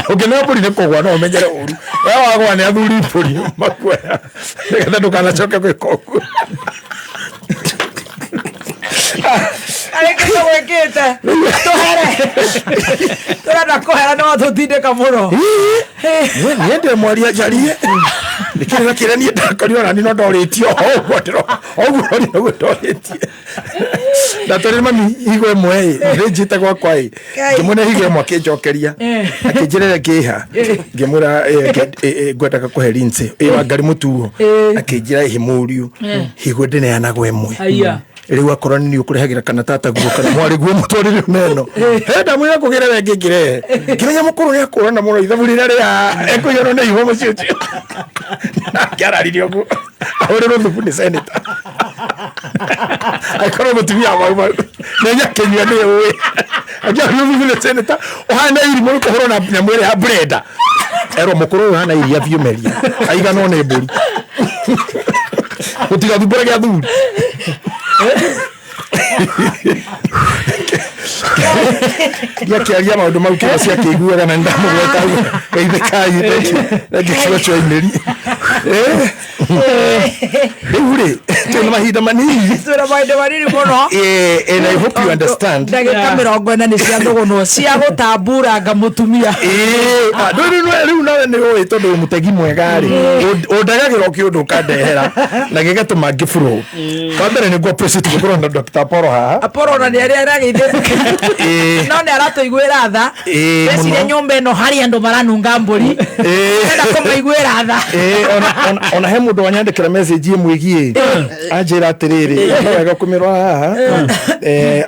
Ũngĩneo mbũri nĩ kũgwa no ũmenyere ũru. We wagwa nĩ athuri mbũri makuoya nĩgetha ndũkanacoke gwĩka ũguo. Arĩ kĩndũ gwĩkĩte. Tũhere. Tũrenda kũhera no tũtindĩka mũno. Niĩ ndĩ mwaria njarie. Nĩkĩrĩra kĩrĩa niĩ ndakorire ona niĩ no ndorĩtio o ũguo ũguo ũguo ndorĩtie. Ndatwarire mami higo ĩmwe ĩ, thĩnjĩte gwakwa ĩ, ngĩmwĩra higo ĩmwe akĩnjokeria akĩnjĩra ĩrĩa ngĩha ngĩmwĩra ngwendaga kũhe Lindsay ĩ wa Ngarĩ mũtuo akĩnjĩra ĩhĩ mũriũ higo ndĩneanagwo ĩmwe. Aya. Rĩu akorwo nĩ niĩ ũkũrehagĩra kana tata guo kana mwarĩ guo mũtwarĩre meno he ndamwĩra kũgĩra we ngĩngĩrehe ngĩmenya mũkũrũ nĩ akũrana mũno ithabu rĩrĩa rĩa ekũiyũrwo nĩ iho mũciĩ ũcio nake araririe ũguo ahũrĩrwo thubu nĩ seneta akorwo mũtumia wa mau mau nĩ nyakĩnyua nĩ ũĩ akĩahũrĩrwo thubu nĩ seneta ũhana irimũ nĩ kũhũrwo na nyamũ ĩrĩa ya blender erwo mũkũrũ ũyũ ũhana iria biũ meria aiganwo nĩ mbũri mũtigathumbũre gĩa thuri ndiakĩaria maũndũ mau kĩro ciakĩiguaga na nĩndamũgweta geithĩkai reke kiugo cioimĩri rĩu rĩ twĩna mahinda manini. Twĩna mahinda manini mũno. And I hope you understand. Ndagĩka 40 nĩ cia thũgũnwo cia gũtamburanga mũtumia. Rĩu nawe nĩ ũĩ tondũ wĩ mũtegi mwega rĩ, ũndagagĩra o kĩũndũ ũkandehera na gĩgatũma ngĩburo. Wa mbere nĩ ngũ appreciate gũkorwo na Dr. Apollo haha. Apollo ona nĩ arĩa arageithĩte no nĩ aratũiguĩra tha. Ndeciria mũno. Nyũmba ĩno harĩ andũ maranunga mbũri enda kũmaiguĩra tha. Ona he mũndũ wanyandĩkĩra message ĩmwĩgiĩ anjĩra atĩrĩrĩ no wega kũmĩrora haha.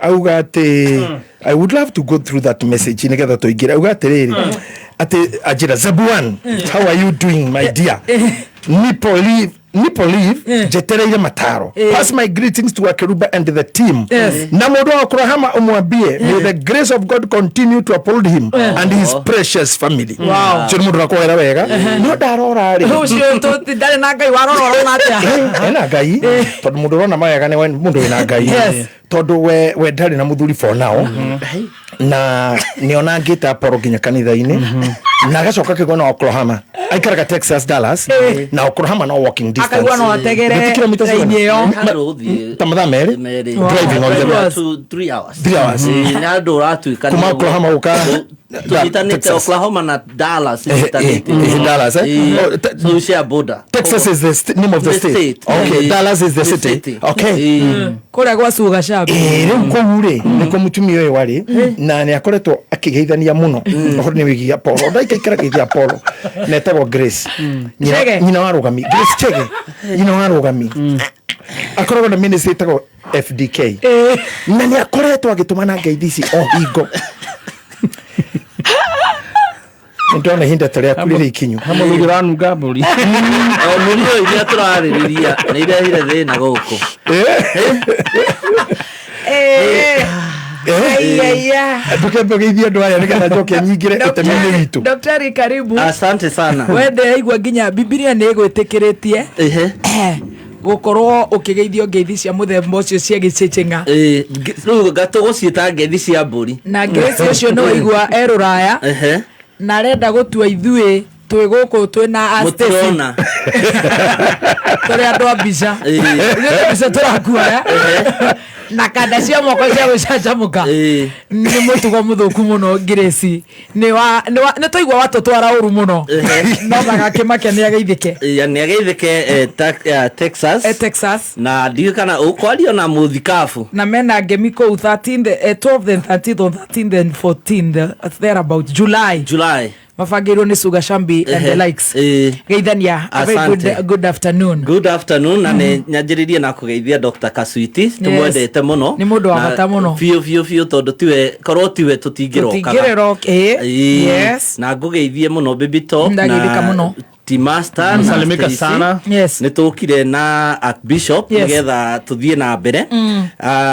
Auga atĩ I would love to go through that message nĩgetha tũingĩre. Auga atĩrĩrĩ atĩ anjĩra Zabuan, how are you doing my dear? Nipo leave Nipo leave njetereire mataro. Pass my greetings to Akeruba and the team. Na mũndũ wa Oklahoma ũmwambie may the grace of God continue to uphold him and his precious family. Wow. Ũcio nĩ mũndũ ũrakwera wega no ndarora rĩ ũcio ndarĩ na Ngai warora ũrona atĩa? Ena Ngai tondũ mũndũ ũrona mawega nĩ mũndũ wĩna Ngai. Tondũ we ndarĩ na mũthuri for now na nĩonangĩte Apollo nginya kanitha-inĩ na agacoka akĩgwa na Oklahoma aikaraga Texas Dallas na Oklahoma no walking distance. Akaigua no ategere Gĩti kilomita raini cigana? ĩyo. Ta mathaa merĩ driving on the road. 3 hours. 3 hours. Nĩ andũ ũratuĩka Kuma Oklahoma gũka tũnyitanĩte Texas. Oklahoma na Dallas nyitanĩte. Dallas, eh? Oh, So we share border. Texas is the name of the The state. state. Okay, Dallas is the The city. city. Okay. Kũrĩa gwa Sugar Shack. Rĩu kũu rĩ nĩkuo mũtumia ũyũ warĩ na nĩ akoretwo akĩgeithania mũno ũhoro nĩ wĩgiĩ Apollo ndaikaikara geithia Apollo na etagwo Grace. Chege. Nyina wa rũgami Grace Chege nyina wa rũgami akoragwo na ministry ĩtagwo FDK na nĩ akoretwo agĩtũmana ngeithi ici o hingo nĩndona ihinda ta rĩaku rĩrĩ ikinyu. Mũthuri ũranunga mbũri. O mũrio iria tũrarĩrĩria nĩ irehire thĩna gũkũ. Ndũkembe andũ aya nĩgetha njoke nyingĩre ũtemi-inĩ witũ. Daktari karibu. Asante sana. We ndĩraigua nginya Bibilia nĩ ĩgwĩtĩkĩrĩtie gũkorwo ũkĩgeithio ngeithi cia mũthemba ũcio cia gĩcĩcĩng'a. Rĩu gatũgũciĩta ngeithi cia mbũri. Na Grace ũcio nĩ waigua e rũraya na arenda gũtua ithuĩ twĩ gũkũ twĩ na a Stacy. Mũtirona. Tũrĩ andũ a mbica. Ithuĩ mbica tũrakuoya na kanda cia moko cia gũcanjamũka nĩ mũtugo mũthũku mũno Grace nĩ twaigua watũtwara ũru mũno no ndagakĩmake nĩ ageithĩke. Nĩ ageithĩke Texas. Texas. Na ndiũĩ kana ũkwaria na mũthikabu. Na mena ngemi kũu 13th, 12th and 13th or 13th and 14th thereabout July. July. Mabangĩirwo nĩ Sugar Shambi and the likes. Geithania a very Asante. good afternoon. Good afternoon na nĩ nyanjĩrĩrie na kũgeithia Dr. Kasuiti tũmwendete mũno. Nĩ mũndũ wa Na bata mũno. biũ biũ biũ tondũ tiwe korwo tiwe tũtingĩrokaga. Tũtingĩrĩroka, yes. Na ngũgeithie mũno Baby Top Ndageithĩka mũno. T-Master na Salimika Stacy. sana. Yes. Nĩ tũkire na Archbishop Yes. nĩgetha tũthiĩ na mbere.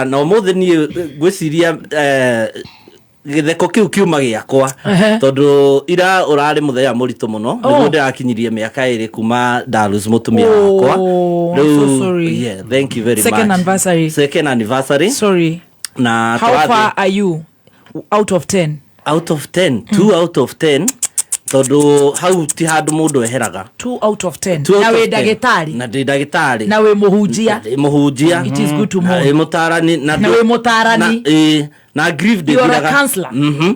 Na ũmũthĩ niĩ ngwĩciria gĩtheko kĩu kiuma gĩakwa tondũ ira ũrarĩ mũthenya mũritũ mũno nĩguo ndĩrakinyirie mĩaka ĩrĩ kuma ndarus mũtumia wakwa. Oh, I'm so sorry. Yeah, thank you very Second much. anniversary. Second anniversary. Sorry. Na How tũrathiĩ- far are you out of 10? Out of 10, 2 out of 10 tondũ hau ti handũ mũndũ eheraga. 2 out of 10. Two out Na of wĩ 10. ndagĩtarĩ. Na ndĩ ndagĩtarĩ. Na wĩ mũhunjia. Ndĩ mũhunjia. It is good to Na mourn. wĩ mũtarani. Na wĩ mũtarani. Na grief You are a ndĩthiraga. counselor.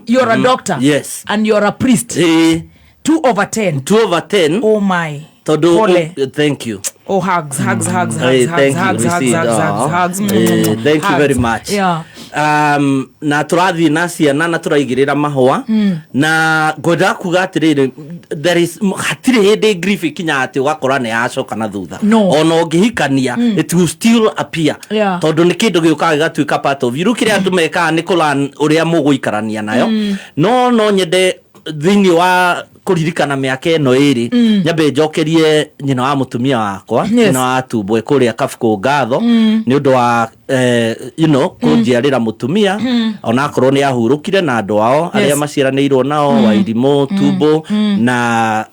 You are a doctor. Yes. And you are a priest. 2 over 10. 2 over 10. Oh my. Tondũ Pole. Thank you. Oh, hugs, hugs, hugs, Hey, hugs, hugs, thank you, hugs, hugs, received. hugs, hugs, Oh. hugs. Thank you Hugs. very much. Yeah. Na tũrathiĩ na ciana na tũraigĩrĩra mahũa na ngwendaga kuga atĩrĩrĩ, there is hatirĩ hĩndĩ grief ĩkinyaga atĩ ũgakora nĩ yacoka na thutha. No. Ona ũngĩhikania, it will still appear. Tondũ nĩ kĩndũ gĩũkaga gĩgatuĩka part of you. Rĩu kĩrĩa andũ mekaga nĩ kũlearn ũrĩa mũgũikarania nayo. No nyende thĩinĩ wa kũririkana mĩaka ĩno ĩrĩ, nyambe njokerie nyina wa mũtumia wakwa, nyina wa Tumbwe kũrĩa Kabukũ ngatho nĩ ũndũ wa kũnjiarĩra mũtumia, onakorwo nĩ ahurũkire, na andũ ao arĩa maciaranĩirwo nao, Wairimũ Tumbo na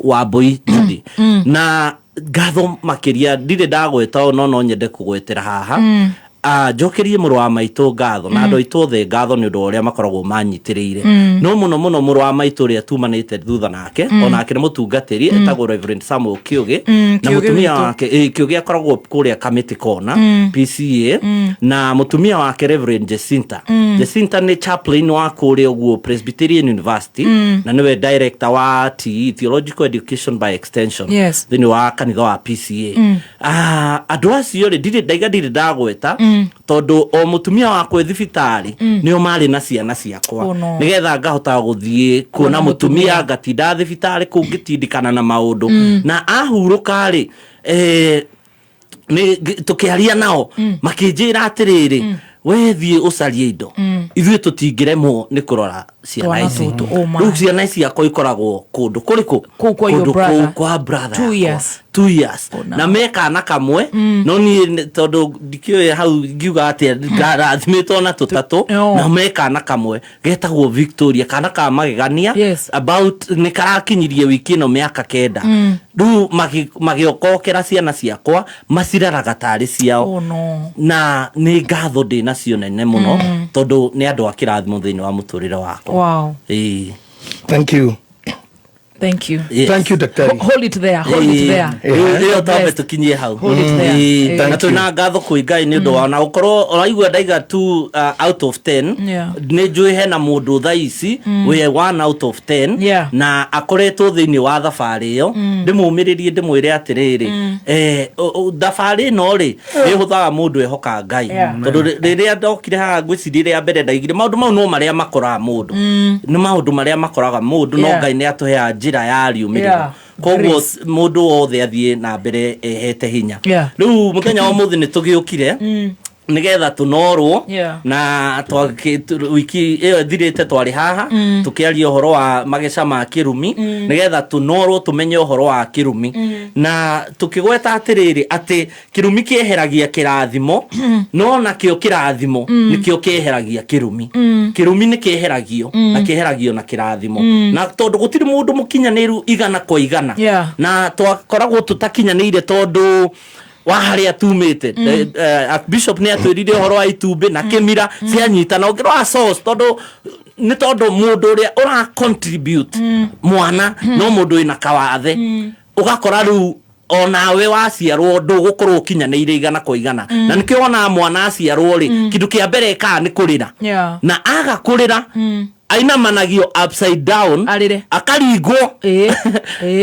Wambui Judy. Na ngatho makĩria ndirĩ ndagweta o no nyende kũgwetera haha. Njokerie mũrũ wa maitũ ngatho na andũ aitũ othe ngatho nĩ ũndũ wa ũrĩa makoragwo manyitĩrĩire, no mũno mũno mũrũ wa maitũ ũrĩa tumanĩte thutha nake, onake nĩ mũtungatĩri, etagwo Reverend Samuel Kĩũgĩ, na Kĩũgĩ mũtumia witũ. wake, Kĩũgĩ akoragwo kũrĩa Kamĩtĩ Kona PCA, na mũtumia wake Reverend Jacinta. Jacinta nĩ chaplain wa kũrĩa ũguo Presbyterian University, na nĩwe director wa TE, Theological Education by Extension, thĩinĩ wa kanitha wa PCA. Andũ acio rĩ, ndirĩ ndaiga, ndirĩ ndagweta, tondũ o mũtumia wakwa e thibitarĩ nĩo marĩ na ciana ciakwa, Oh, no. nĩgetha ngahota gũthiĩ kuona mũtumia, ngatinda thibitarĩ kũu ngĩtindĩkana na maũndũ, na ahurũka rĩ, nĩ tũkĩaria nao makĩnjĩra atĩrĩrĩ, we thiĩ ũcarie indo, ithuĩ tũtingĩremwo nĩ kũrora ciana Twana ici. tũtũ, oh my. Rĩu ciana ici ciakwa ikoragwo kũndũ kũrĩkũ? Kũu kwa your Kũndũ brother. kũu kwa brother Two yakwa. years. 2 years na me kana kamwe, no niĩ tondũ ndikĩũĩ hau ngiuga atĩa, ngarathimĩtwo na tũtatũ, na me kana kamwe getagwo Victoria, kana ka magegania. About nĩ karakinyirie wiki ĩno mĩaka 9. Rĩu magĩokokera ciana ciakwa maciraraga tarĩ ciao. Oh, no. Na nĩ ngatho ndĩ nacio nene mũno, tondũ nĩ andũ a kĩrathimo thĩinĩ wa mũtũrĩre wakwa. Wow. Ĩĩ. Thank you. Thank you. Yes. Thank you, Daktari. Hold it there, hold it there. Ĩyo twambe tũkinyie hau. Hold it there. Ĩĩ. Thank Na twĩna ngatho kwĩ Ngai nĩ ũndũ wao, na gũkorwo ũraigua ndaiga 2 out of 10. Nĩ njũĩ hena mũndũ thaa ici wĩ 1 out of 10 na akoretwo thĩinĩ wa thabarĩ ĩyo. Ndĩmũmĩrĩrie, ndĩmwĩre atĩrĩrĩ, thabarĩ ĩno rĩ, nĩ ĩhũthaga mũndũ ehoka Ngai, tondũ rĩrĩa ndokire haha ngwĩciria rĩa mbere ndaigire maũndũ mau no marĩa makoraga mũndũ, nĩ maũndũ marĩa makoraga mũndũ, no Ngai nĩ atũheaga njĩra ya riũmĩrĩro. Koguo mũndũ wothe athiĩ na mbere ehete hinya. Rĩu mũthenya wa ũmũthĩ nĩ tũgĩũkire nĩgetha tũnorwo, na wiki ĩyo ĩthirĩte twarĩ haha tũkĩaria ũhoro wa mageca ma kĩrumi, nĩgetha tũnorwo tũmenye ũhoro wa kĩrumi, na tũkĩgweta atĩrĩrĩ, atĩ kĩrumi kĩeheragia kĩrathimo, no nakĩo kĩrathimo nĩkĩo kĩeheragia kĩrumi. Kĩrumi nĩ kĩeheragio, na kĩeheragio na kĩrathimo, na tondũ gũtirĩ mũndũ mũkinyanĩru 100%, na twakoragwo tũtakinyanĩire tondũ wa harĩa tumĩte. Archbishop nĩ atwĩrire ũhoro wa itumbĩ na kĩmira cianyitana, ũngĩrora source, tondũ nĩ tondũ mũndũ ũrĩa ũra contribute mwana no mũndũ wĩna kawathe, ũgakora rĩu onawe waciarwo ndũgũkorwo ũkinyanĩire 100%. Na nĩkĩo wonaga mwana aciarwo rĩ, kĩndũ kĩa mbere ĩkaga nĩ kũrĩra, na aga kũrĩra ainamanagio upside down, akaringwo,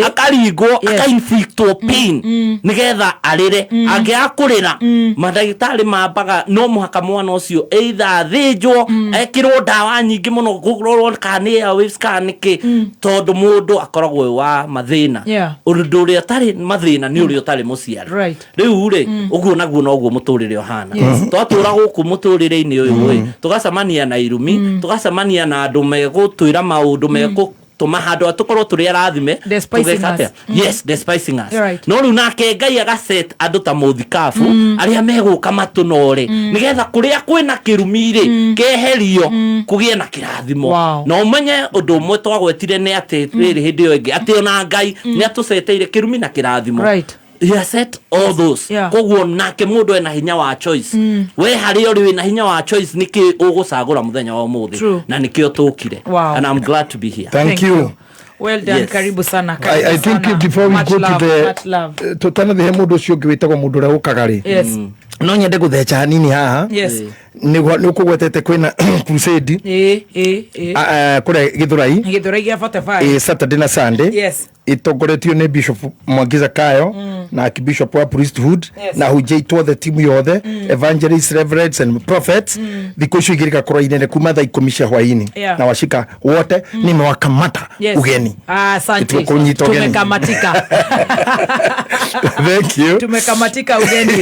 akaringwo, akainflictwo pain nigetha arĩre. Angĩaga kũrĩra, mandagĩtarĩ mambaga no mũhaka mwana ũcio either athĩnjwo, ekĩrwo ndawa nyingĩ mũno kũrorwo kana nĩ airwaves kana nĩkĩ, tondũ mũndũ akoragwo wĩ wa mathĩna. Ũndũ ũrĩa ũtarĩ mathĩna nĩ ũrĩa ũtarĩ mũciari. Rĩu rĩ, ũguo naguo noguo mũtũrĩre ũhana. Twatũra gũkũ mũtũrĩre-inĩ ũyũ rĩ, tũgacemania na irumi, tũgacemania na andũ megũtwĩra maũndũ megũtũma handũ tũkorwo tũrĩ arathime Despising tũgeka atĩa? us. Yes, despising us. Right. No rĩu nake Ngai agaset andũ ta mũthikabu arĩa megũka matũnore, nĩgetha kũrĩa kwĩna kĩrumi rĩ keherio, kũgĩe na kĩrathimo. Na ũmenye ũndũ ũmwe twagwetire nĩ atĩ rĩrĩ hĩndĩ ĩyo ĩngĩ, atĩ ona Ngai nĩ atũceteire kĩrumi na kĩrathimo. He has set all those. Koguo nake mũndũ ena hinya wa choice. We harĩa ũrĩ wĩna hinya wa choice, nĩkĩ ũgũcagũra mũthenya wa ũmũthĩ? Na nĩkĩo tũkire. And I'm glad to be here. Thank you. Well done. Yes. Karibu sana, karibu I think sana. before we Much go to love, the much love. Tũtanathiĩ he mũndũ ũcio ũngĩ wĩtagwo mũndũ ũrĩa ũkaga rĩ, no nyende gũtheca hanini haha. Nĩ ũkũgwetete kwĩna crusade Ĩ, ĩ, ĩ. Kũrĩa Gĩthũrai. Gĩthũrai gĩa 45. Saturday na Sunday. Itongoretio nĩ Bishop Mwangi Zakayo na Archbishop wa Priesthood na hunjia itwothe, timu yothe, evangelists, reverends and prophets. Thikũ icio igĩrĩ gakorwo inene kuma thaa 10 cia hwaini. Na washika wote nimewakamata ugeni. Ah, asante. Nĩtũkũnyita ũgeni. Tumekamatika. Thank you. Tumekamatika ugeni.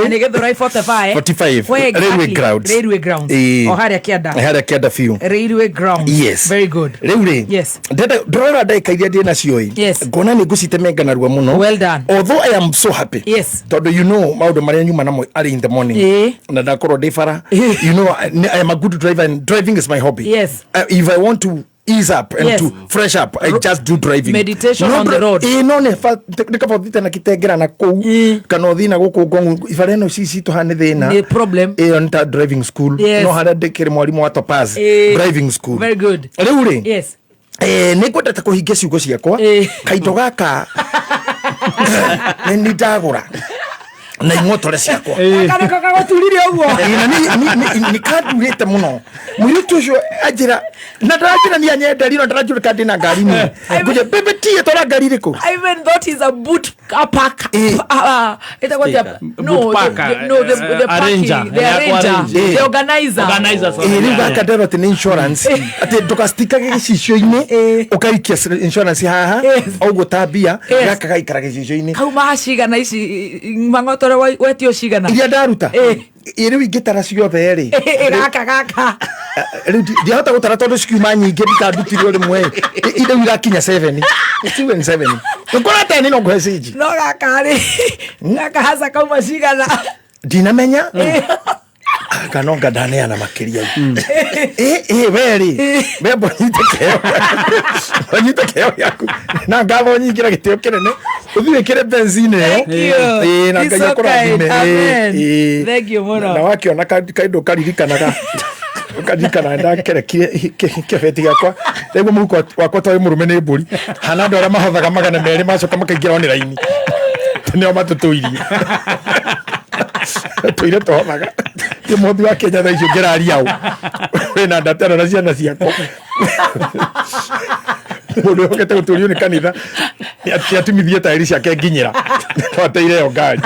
Na nĩ Gĩthũrai 45. 45. Where exactly? Railway grounds. Railway grounds. O harĩa kĩanda. Harĩa kĩanda biũ. Railway grounds. Yes. Very good. Rĩu rĩ, ndĩrenda ndĩrora ndagĩka iria ndĩ nacio ĩ, ngona nĩ ngũcitemenga narua mũno. Well done. Although I am so happy, tondũ you know maũndũ marĩa nyuma namo arĩ in the morning na ndakorwo ndĩ bara, you know, I am a good driver and driving is my hobby. If I want to ease up and to fresh up, I just do driving. Meditation No on the road. Ĩ, no nĩ kaba ũthiĩte na Kitengela na kũu kana ũthiĩ na gũkũ Ngong, ibara ĩno ci citũ haha nĩ thĩna. Nĩ problem. Ĩyo nĩ ta driving school. No harĩa ndĩkĩrĩ mwarimũ wa Topaz driving school. Very good. Rĩu rĩ, nĩ ngwendete kũhingia ciugo ciakwa. Kaindo gaka nĩ nĩ ndagũra na ing'otore ciakwa. Gaka nĩko kagũturire ũguo. Ĩ, na nĩ kandurĩte mũno mũirĩtu ũcio anjĩra na ndaranjĩra nĩ anyenderie no ndaranjũra ka ndĩna ngari nini ngũnjia bebe tie twara ngari ĩrĩkũ. I even thought he's a boot a pack. Ĩtagwo atĩa? No, Boot packer, no, the arranger. parking, the Yeah, arranger, arranger. the organizer. Organizer, sorry. Ĩ, rĩu gaka nderwo atĩ nĩ insurance, atĩ ndũgacitikage gĩcicio-inĩ, ũkaikia insurance haha ũguo ta mbia. Gaka gaikara gĩcicio-inĩ. Kauma cigana ici mang'otore wetio cigana? Iria ndaruta ĩ, rĩu ingĩtara ciothe rĩ, Gaka gaka. Rĩu ndiahota gũtara tondũ cikiuma nyingĩ ndikandutire o rĩmwe ĩ. Rĩu irakinya 7 7 7 ngora 10 no ngũhe cinji. No gaka rĩ, gaka haca kauma cigana? Ndinamenya kana onga ndaneana makĩria ĩ ĩ we rĩ, we mbonyite kĩheo, mbonyite kĩheo gĩaku na ngatho nyingĩ na gĩtĩo kĩnene ũthiĩ wĩkĩre benzini ĩyo. Thank you. Ĩ, na It's Ngai so akũrathime. kind. Ĩ, Amen. ĩ. Thank you mũno. Na wakiona kaindũ karirikanaga ũkaririkana ndakerekire kĩbeti gĩakwa rĩguo mũhuko wakwa twarĩ mũrũme nĩ mbũri hana andũ arĩa mahothaga 200 macoka makaingĩra online nĩo matũtũirie tũire tũhothaga ti mũthi wa Kenya thaa icio ngĩraria ũ wĩna ndatano na ciana ciakwa mũndũ wĩhokete gũtũrio nĩ kanitha nĩatumithie taĩri ciake nginyĩra no ateire ĩyo ngari.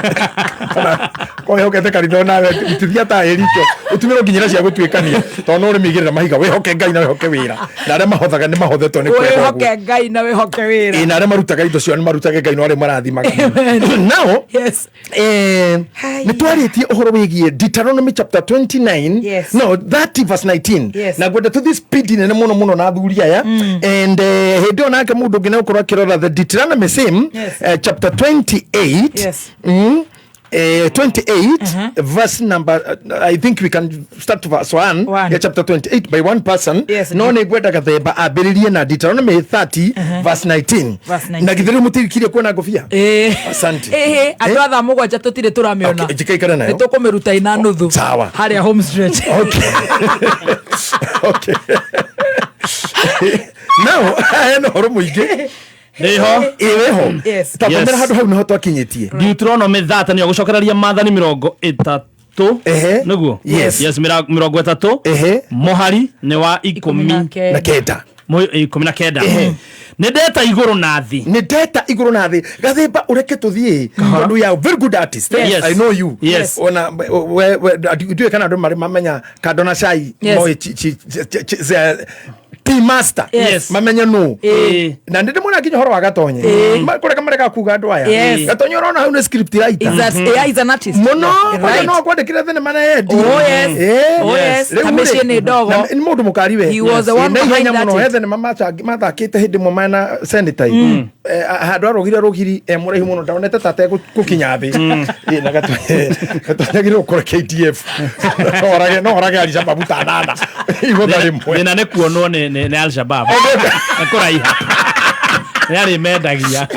Ko wĩhokete kanitha onawe tithia taĩri icio ũtumĩrwo nginyĩra cia gũtuĩkania tondũ no ũrĩmĩigĩrĩra mahiga. Wĩhoke Ngai na wĩhoke wĩra na arĩa mahothaga nĩ mahothetwo nĩ kwenda ũguo. Wĩhoke Ngai na wĩhoke wĩra. Ĩ, na arĩa marutaga indo ciao nĩ marutage Ngai no arĩa marathimaga nao. Nĩ twarĩtie ũhoro wĩgiĩ Deuteronomy chapter 29, no 30 verse 19. Na ngwenda tũthiĩ speed nene mũno mũno na athuri aya and hĩndĩ ĩyo nake mũndũ ũngĩ nĩgũkorwo akĩrora the Deuteronomy same chapter 28. 28 verse number, I think we can start verse 1 ya chapter 28 by one person. No nĩ ngwenda Gathemba ambĩrĩrie na Deuteronomy 30 verse 19. Verse 19. Na githĩ rĩu mũtirikirie kuona ngũbia? Asante. Ĩhĩ, andũ a thaa 7 tũtirĩ tũramĩona. Okay, njikaikara nayo. Nĩ tũkũmĩruta ina nuthu. Sawa. Harĩa home stretch. Okay. Now hena ũhoro mũingĩ. Nĩho. Ĩ, wĩho. Twakomera handũ hau nĩho twakinyĩtie. Deuteronomy 30 nĩyo gũcokereria maathani 30 nĩguo. Yes. Yes, 30 mũhari nĩ wa 19. Na. 19. Nĩ ndeta igũrũ na thĩ. Nĩ ndeta igũrũ na thĩ. Gathemba, ũreke tũthiĩ tondũ ya very good artist. Yes. I know you. Yes. Ona we we ndiũĩ kana andũ marĩ mamenya kando na cai. Moĩ Tea master. Mamenye nũ. Na nĩ ndĩmwona nginya ũhoro wa Gatonye. Kũreka mareka kuga andũ aya. Gatonye ũrona hau nĩ script writer. Is that- yeah, he's an artist. Mũno. Right. Kwanja no akwandĩkĩre thenema na endi. Oh, yes. Oh, yes. Rĩu Ta mĩciĩ rĩ, nĩ ndogo. na nĩ mũndũ mũkari we. He was the one Na behind ihenya that mũno it. he thenema mathakĩte hĩndĩ ĩmwe mena senator. Handũ arũgire rũgiri e mũraihu mũno ndonete ta ategũkinya thĩ. Ĩ, na Gatonye agĩrĩirwo gũkorwo KDF. No orage, no orage Al-Shabaab ta nana igũtha rĩmwe. Thĩna nĩ kuonwo nĩ Al-Shabaab. Nĩ kũraiha. Nĩ arĩ mendagia.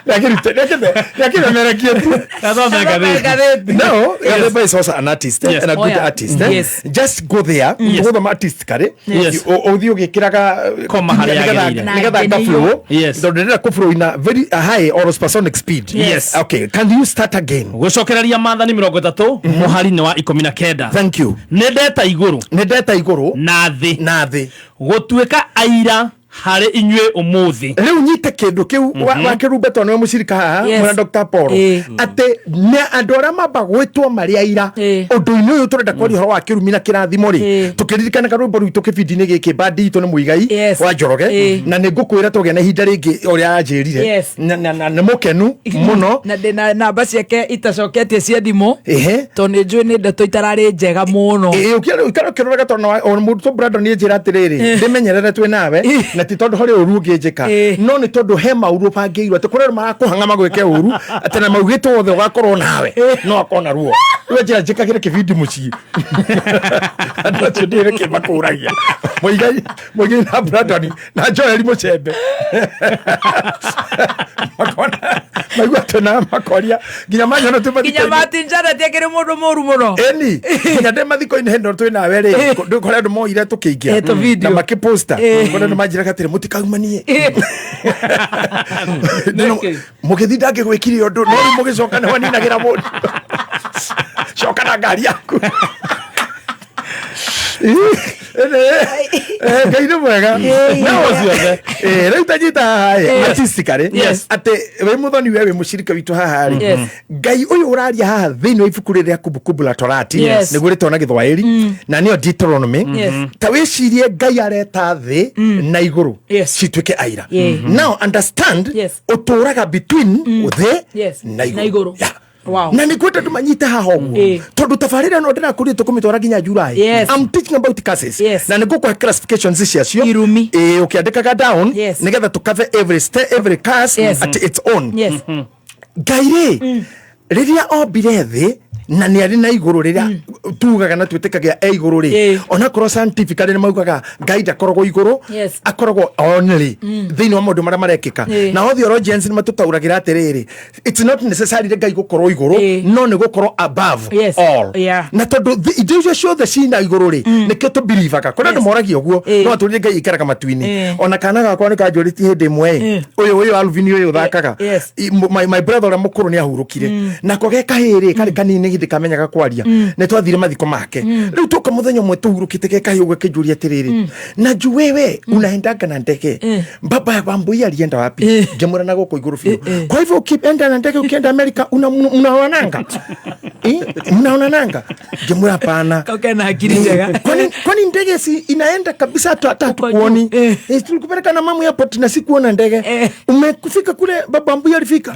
Nĩakĩmemerekie tu. Athome ngathĩti. No, Gathemba is also an artist, eh, Yes. and a Oh, good yeah. artist, eh. Yes. Just go there, Yes. tũgũthoma artistically. Yes. Ũthiĩ ũgĩkĩraga Koma harĩa yagĩrĩire. nĩgetha ngaflow. Yes. Tondũ ndĩrenda kũflow in a very high or supersonic speed. Yes. Okay, can you start again? Gũcokereria maathani 30 mũhari-inĩ wa 19. Thank you. Nĩ ndeta igũrũ. Nĩ ndeta igũrũ. Na thĩ. Na thĩ. Gũtuĩka aira harĩ inyuĩ ũmũthĩ. Rĩu nyite kĩndũ kĩu wa kĩrumbe tondũ nĩwe mũcirika haha Yes. mwena Dr. Paul atĩ nĩ andũ arĩa mamba gwĩtwo marĩ aira ũndũ-inĩ ũyũ tũrenda kwaria ũhoro wa kĩrumi na kĩrathimo rĩ, tũkĩririkana karwĩmbo rwitũ kĩbindi-inĩ gĩkĩ bandi itũ nĩ Mũigai wa Njoroge, na nĩ ngũkwĩra tũgĩa na ihinda rĩngĩ ũrĩa anjĩrire. Yes. Na nĩ mũkenu mũno. Na ndĩna namba ciake itacoketie cia thimũ tondũ nĩ njũĩ nĩ ndeto itararĩ njega mũno. Ĩĩ, ũikare ũkĩroraga tondũ ona mũrutwo Brandon nĩ njĩra atĩrĩrĩ, ndĩmenyerere twĩ nawe, na ti tondũ harĩ ũru ũngĩnjĩka, no nĩ tondũ he maũru ũbangĩirwo atĩ kũrĩ andũ marakũhang'a magwĩke ũru, atĩ na maugĩte wothe ũgakorwo nawe no akona ruo. Rĩu njĩra njĩkagĩre kĩbindi mũciĩ, andũ acio ndĩrĩ kĩ makũragia Mũigai Mũigai na Brandon na Joel Mũchembe makona maigua twĩ na makoria nginya manyona twĩ Nginya mathiko-inĩ. Martin Janet akĩrĩ mũndũ mũru mũno. Eni nginya ndĩ mathiko-inĩ hĩndĩ ĩno twĩ nawe rĩ, kũrĩ andũ moire tũkĩingĩra Eh, tũvideo. na makĩposta, kũrĩ andũ manjĩraga atĩrĩ, mũtikaumanie mũgĩthiĩ ndangĩgwĩkire ũndũ, no rĩu mũgĩcoka nĩ waninagĩra mũndũ, coka na ngari yaku. Ngai nĩ mwega no ciothe. Rĩu tanyita haha ĩ, artistically, Yes. atĩ wĩ mũthoni, we wĩ mũcirika witũ haha rĩ, Yes. Ngai ũyũ ũraria haha thĩinĩ wa ibuku rĩrĩa rĩa Kumbukumbu la Torati, Yes. nĩguo rĩtwo na Gĩthwaĩri na nĩyo Deuteronomy, Yes. ta wĩcirie Ngai areta thĩ na igũrũ cituĩke aira. Yeah. Now understand, ũtũraga between thĩ Yes. na Na igũrũ. igũrũ. Yeah. Wow. Na nä kwenda andå manyite haha å guo tondå tabarä ra no ndä rakå tå kå mä twara nginya July. Yes. I'm teaching about curses. Yes. Na nä ngå classifications ciacio irumi å kä andä kaga down Yes. nä getha tå cover every step, every curse Yes. at its own. Yes. Ngai rä rä rä a ombire thä na nä arä na igå rå rä rä a tugaga na twä tä kagia e igå rå rä, onakorwo scientifically nä maugaga Ngai ndakoragwo igå rå, Yes. akoragwo only thä inä wa maå ndå marä a marekä ka. Na othe theologians nä matå taåragä ra atä rä rä, it's not necessarily Ngai gå korwo igå rå, no nä gå korwo above Yes. all. Yeah. Na tondå indo icio ciothe cina igå rå rä, nä kä o tå bilivaga kå rä andå moragia å guo no atå rire Ngai ikaraga matu-inĩ. Ona kana gakwa nä kanjå rä tie hä ndä ĩmwe, å yå Alvin å yå thakaga. Yes. My brother ũrĩa mũkũrũ nĩ ahurũkire, nako ge kahĩĩ rĩ karĩ kanini hĩndĩ kamenyaga kwaria, nĩ twathire mathiko make. Rĩu tũka mũthenya ũmwe tũhurũkĩte ge kahĩĩ ũguo kĩnjũria atĩrĩrĩ, na juu wewe unaendanga na ndege, baba ya Wambui alienda wapi? Ngĩmwĩra na gũkũ igũrũ biũ. Kwa hivyo ukienda na ndege ukienda Amerika mnaonananga? Mnaonananga? Ngĩmwĩra hapana. Kauke na akili njega. Kwani ndege si inaenda kabisa hata hatukuoni? Eh, tulikupeleka na mamu airport na sikuona ndege. Umekufika kule baba Wambui alifika?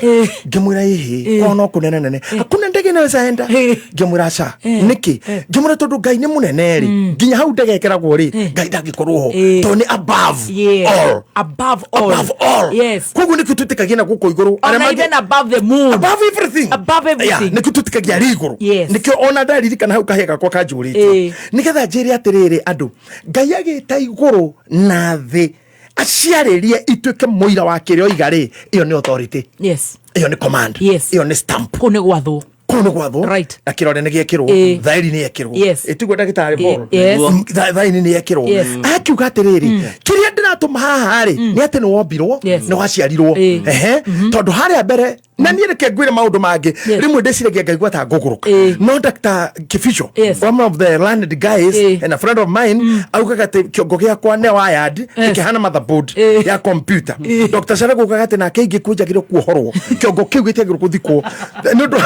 Ngĩmwĩra ĩhĩ kwao no kũnene nene, hakuna ndege inaweza enda. Ngĩmwĩra aca. Nĩkĩ? Ngĩmwĩra tondũ Ngai nĩ mũnene rĩ, nginya hau ndege ĩkeragwo rĩ, Ngai ndangĩkorwo ho tondũ nĩ above Yeah. all. Above all. Above all. Yes. Koguo nĩkĩo twĩtĩkagia na gũkũ igũrũ. Arĩa Ona even above the moon. Above everything. Above everything. Yeah, nĩkĩo twĩtĩkagia arĩ igũrũ. Yes. Nĩkĩo ona ndaririkana hau kahĩĩ gakwa kanjũrĩtie nĩgetha njĩre atĩrĩrĩ, andũ, Ngai agĩta igũrũ na thĩ aciarĩrie ituĩke mũira wa kĩrĩa oiga rĩ, ĩyo nĩ authority. Yes. Ĩyo nĩ command. Yes. Ĩyo nĩ stamp. Kũu nĩ gwathwo. Kũu nĩ gwathwo. Right. Na kĩrore nĩ gĩekĩrwo, thaĩri nĩ yekĩrwo. Yes. Ĩtiguo ndagĩtarĩ Paul? Yes. Thaĩri nĩ yekĩrwo. Yes. Akiuga atĩrĩrĩ, kĩrĩa ndĩratũma haha rĩ, nĩ atĩ nĩ wombirwo, nĩ waciarirwo. Ehe, tondũ harĩa mbere na niĩ reke ngwĩre maũndũ mangĩ rĩmwe ndĩciragia ngaigua ta ngũgũrũka, no Dr. Kificho, one of the learned guys and a friend of mine, augaga atĩ kĩongo gĩakwa nĩ wired gĩkĩhana motherboard ya computer. Dr. Sarago augaga atĩ nake ingĩkũnjagĩrwo kuohorwo kĩongo kĩu gĩtiagĩrwo gũthikwo nĩ ũndũ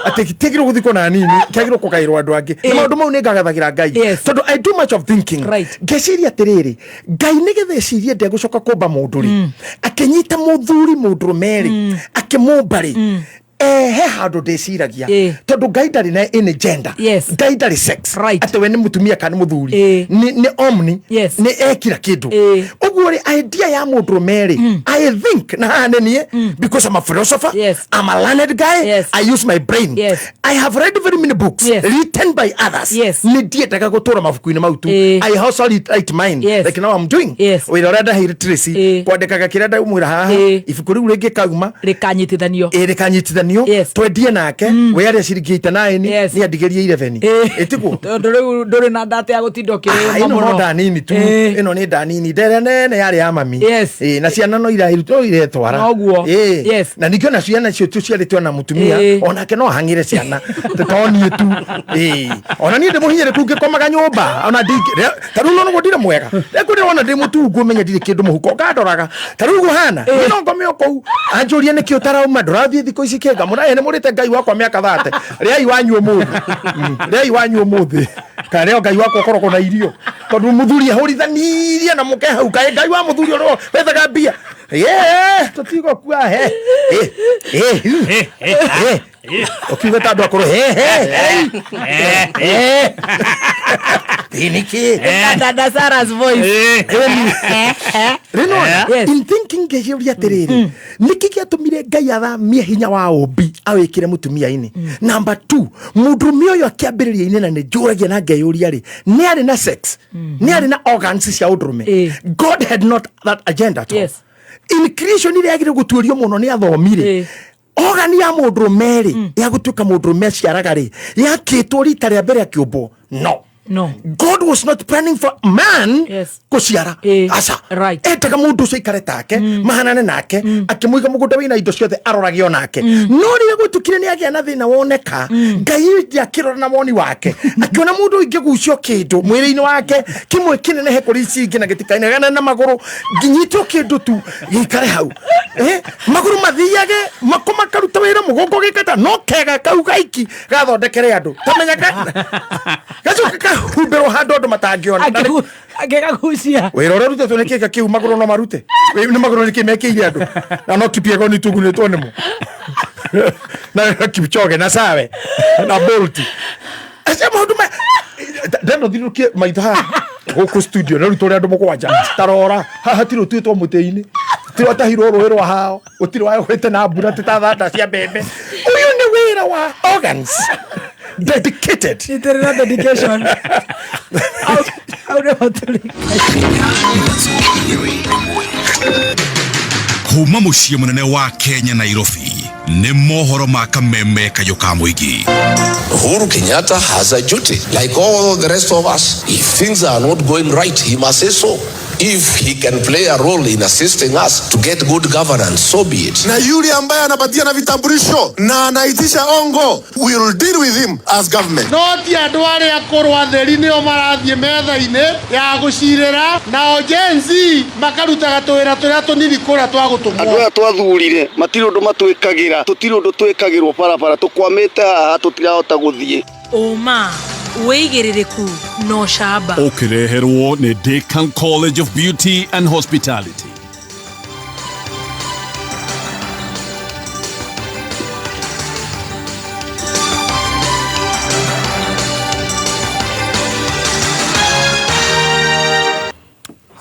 atĩ gĩtiagĩrwo gũthikwo na nini, kĩagĩrwo kũgaĩrwo andũ angĩ na maũndũ mau nĩ ngagathagĩra Ngai tondũ I do much of thinking. Ngeciria atĩrĩrĩ, Ngai nĩgetha ecirie ndegũcoka kũmba mũndũ rĩ, akĩnyita mũthuri mũndũrũme rĩ, akĩmũmba rĩ, He handũ ndĩciragia tondũ Ngai ndarĩ na any gender, Ngai ndarĩ sex, atĩ we nĩ mũtumia kana nĩ mũthuri, nĩ omni, nĩ ekira kĩndũ ũguo rĩ. Idea ya mũndũrũme rĩ, I think, na haha nĩ niĩ, because I'm a philosopher, I'm a learned guy, I use my brain, I have read very many books written by others. Nĩ ndiendaga gũtũra mabuku-inĩ mau tu. I also write mine, like now I'm doing wĩra ũrĩa ndaheire Tracy kwandĩkaga kĩrĩa ndaumwĩra haha. Ibuku rĩu rĩngĩ kauma rĩkanyitithanio. Ĩ, rĩkanyitithanio, twendie nake we arĩa ciringi 89, nĩ andigĩrie 11, ĩtiguo? Tondũ rĩu ndũrĩ na ndata ya gũtinda Ah, ũkĩrĩma ĩno no mũno. nda nini tu. Ĩno nĩ nda nini, ndere nene yarĩ ya mami. Ĩ, na ciana no no iretwara. Noguo. Ĩ, na ningĩ ona ciana icio tũciarĩtwo na mũtumia onake no ahang'ĩre ciana to niĩ tu. Ĩ, ona niĩ ndĩ mũhinyĩrĩku ngĩkomaga nyũmba ona ta rĩu no nĩguo ndirĩ mwega rĩu ndĩrona ndĩ mũtungu menye ndirĩ kĩndũ mũhuko ngandoraga ta rĩu ũguo hana. Niĩ no ngome o kũu anjũrie nĩkĩ ũtarauma ndũrathiĩ thikũ ici kĩ ngamũra ĩ nĩ mũrĩte Ngai wakwa mĩaka 30, rĩai wanyu ũmũthĩ. Rĩai wanyu ũmũthĩ kana rĩo Ngai wakwa ũkoragwo na irio tondũ mũthuri ahũrithanirie na mũke hau kaĩ Ngai wa mũthuri ũrĩa wethaga mbia ye tũtigũkua he ĩ ĩ ĩ ũkiuga ta andũ akũrũ he he he he nĩkĩ. Dada Sarah's voice. Rĩnona in thinking ngĩciũria atĩrĩrĩ, nĩkĩ gĩatũmire Ngai athamie hinya wa ũmbi awĩkĩre mũtumia-inĩ? Number two, mũndũrũme ũyũ akĩambĩrĩria-inĩ, na nĩ njũragia na ngeyũria rĩ, nĩ arĩ na sex, nĩ arĩ na organs cia ũndũrũme? God had not that agenda at all. In creation ĩrĩa yagĩrĩire gũtuĩrio mũno nĩ athomi rĩ, organ ya mũndũrũme rĩ, ya gũtuĩka mũndũrũme aciaraga rĩ, yakĩtwo rita rĩa mbere akĩũmbwo? No. No. God was not planning for man kũciara, aca. Endaga mũndũ ũcio aikare take, mahanane nake, akĩmũiga mũgũnda wĩna indo ciothe arorage onake. No rĩrĩa gwĩtũkire nĩ agĩa na thĩna woneka, Ngai akĩrora na woni wake akĩona mũndũ ingĩgucio kĩndũ mwĩrĩ-inĩ wake kĩmwe kĩnenehe kũrĩ ici ingĩ na gĩtikainegane na magũrũ nginyitwo kĩndũ tu gĩikare hau. Magũrũ mathiage mako makaruta wĩra mũgongo gĩkata no kega kau gaiki gathondekere andũ tamenya gacoke kahumbĩrwo handũ andũ matangĩona. Akĩgagucia. Wĩra ũrĩa ũrutĩtwo nĩ kĩga kĩu magũrũ no marute. Nĩ magũrũ nĩkĩ mekĩire andũ na no Kipyegon tugunĩtwo nĩmo na Kipchoge na Sawe na Bolt acio maũndũ ma ndeno thirũkie maitho haha gũkũ studio na rĩu tũrĩ andũ mũgwanja tarora haha hatirĩ ũtuĩtwo mũtĩ-inĩ, gũtirĩ watahirwo rũĩ rwa hao, gũtirĩ wagwĩte na mbura tĩ ta thanda cia mbembe. Ũyũ nĩ wĩra wa organs dedicated. Nyitĩrĩra dedication. Hau nĩho tũrĩ. Kuma mũciĩ mũnene wa Kenya, Nairobi, nĩ mohoro ma kameme kayũ ka mũingĩ. Uhuru Kenyatta has a duty, like all the rest of us. If things are not going right, he must say so. If he can play a role in assisting us to get good governance, so be it. Na yule ambaye anapatia na vitambulisho na anaitisha hongo, we will deal with him as government. No ti andũ arĩa akũrũ atheri nĩo marathiĩ metha-inĩ ya gũcirĩra, nao Gen Z makarutaga tũwĩra tũrĩa tũnini kũrĩa twa gũtũmwo. Andũ aya twathurire matirĩ ũndũ matwĩkagĩra, tũtirĩ ũndũ twĩkagĩrwo barabara, tũkwamĩte haha tũtirahota gũthiĩ. Ũma, wĩigĩrĩrĩku na ũcamba. Ũkĩreherwo nĩ Decan College of Beauty and Hospitality.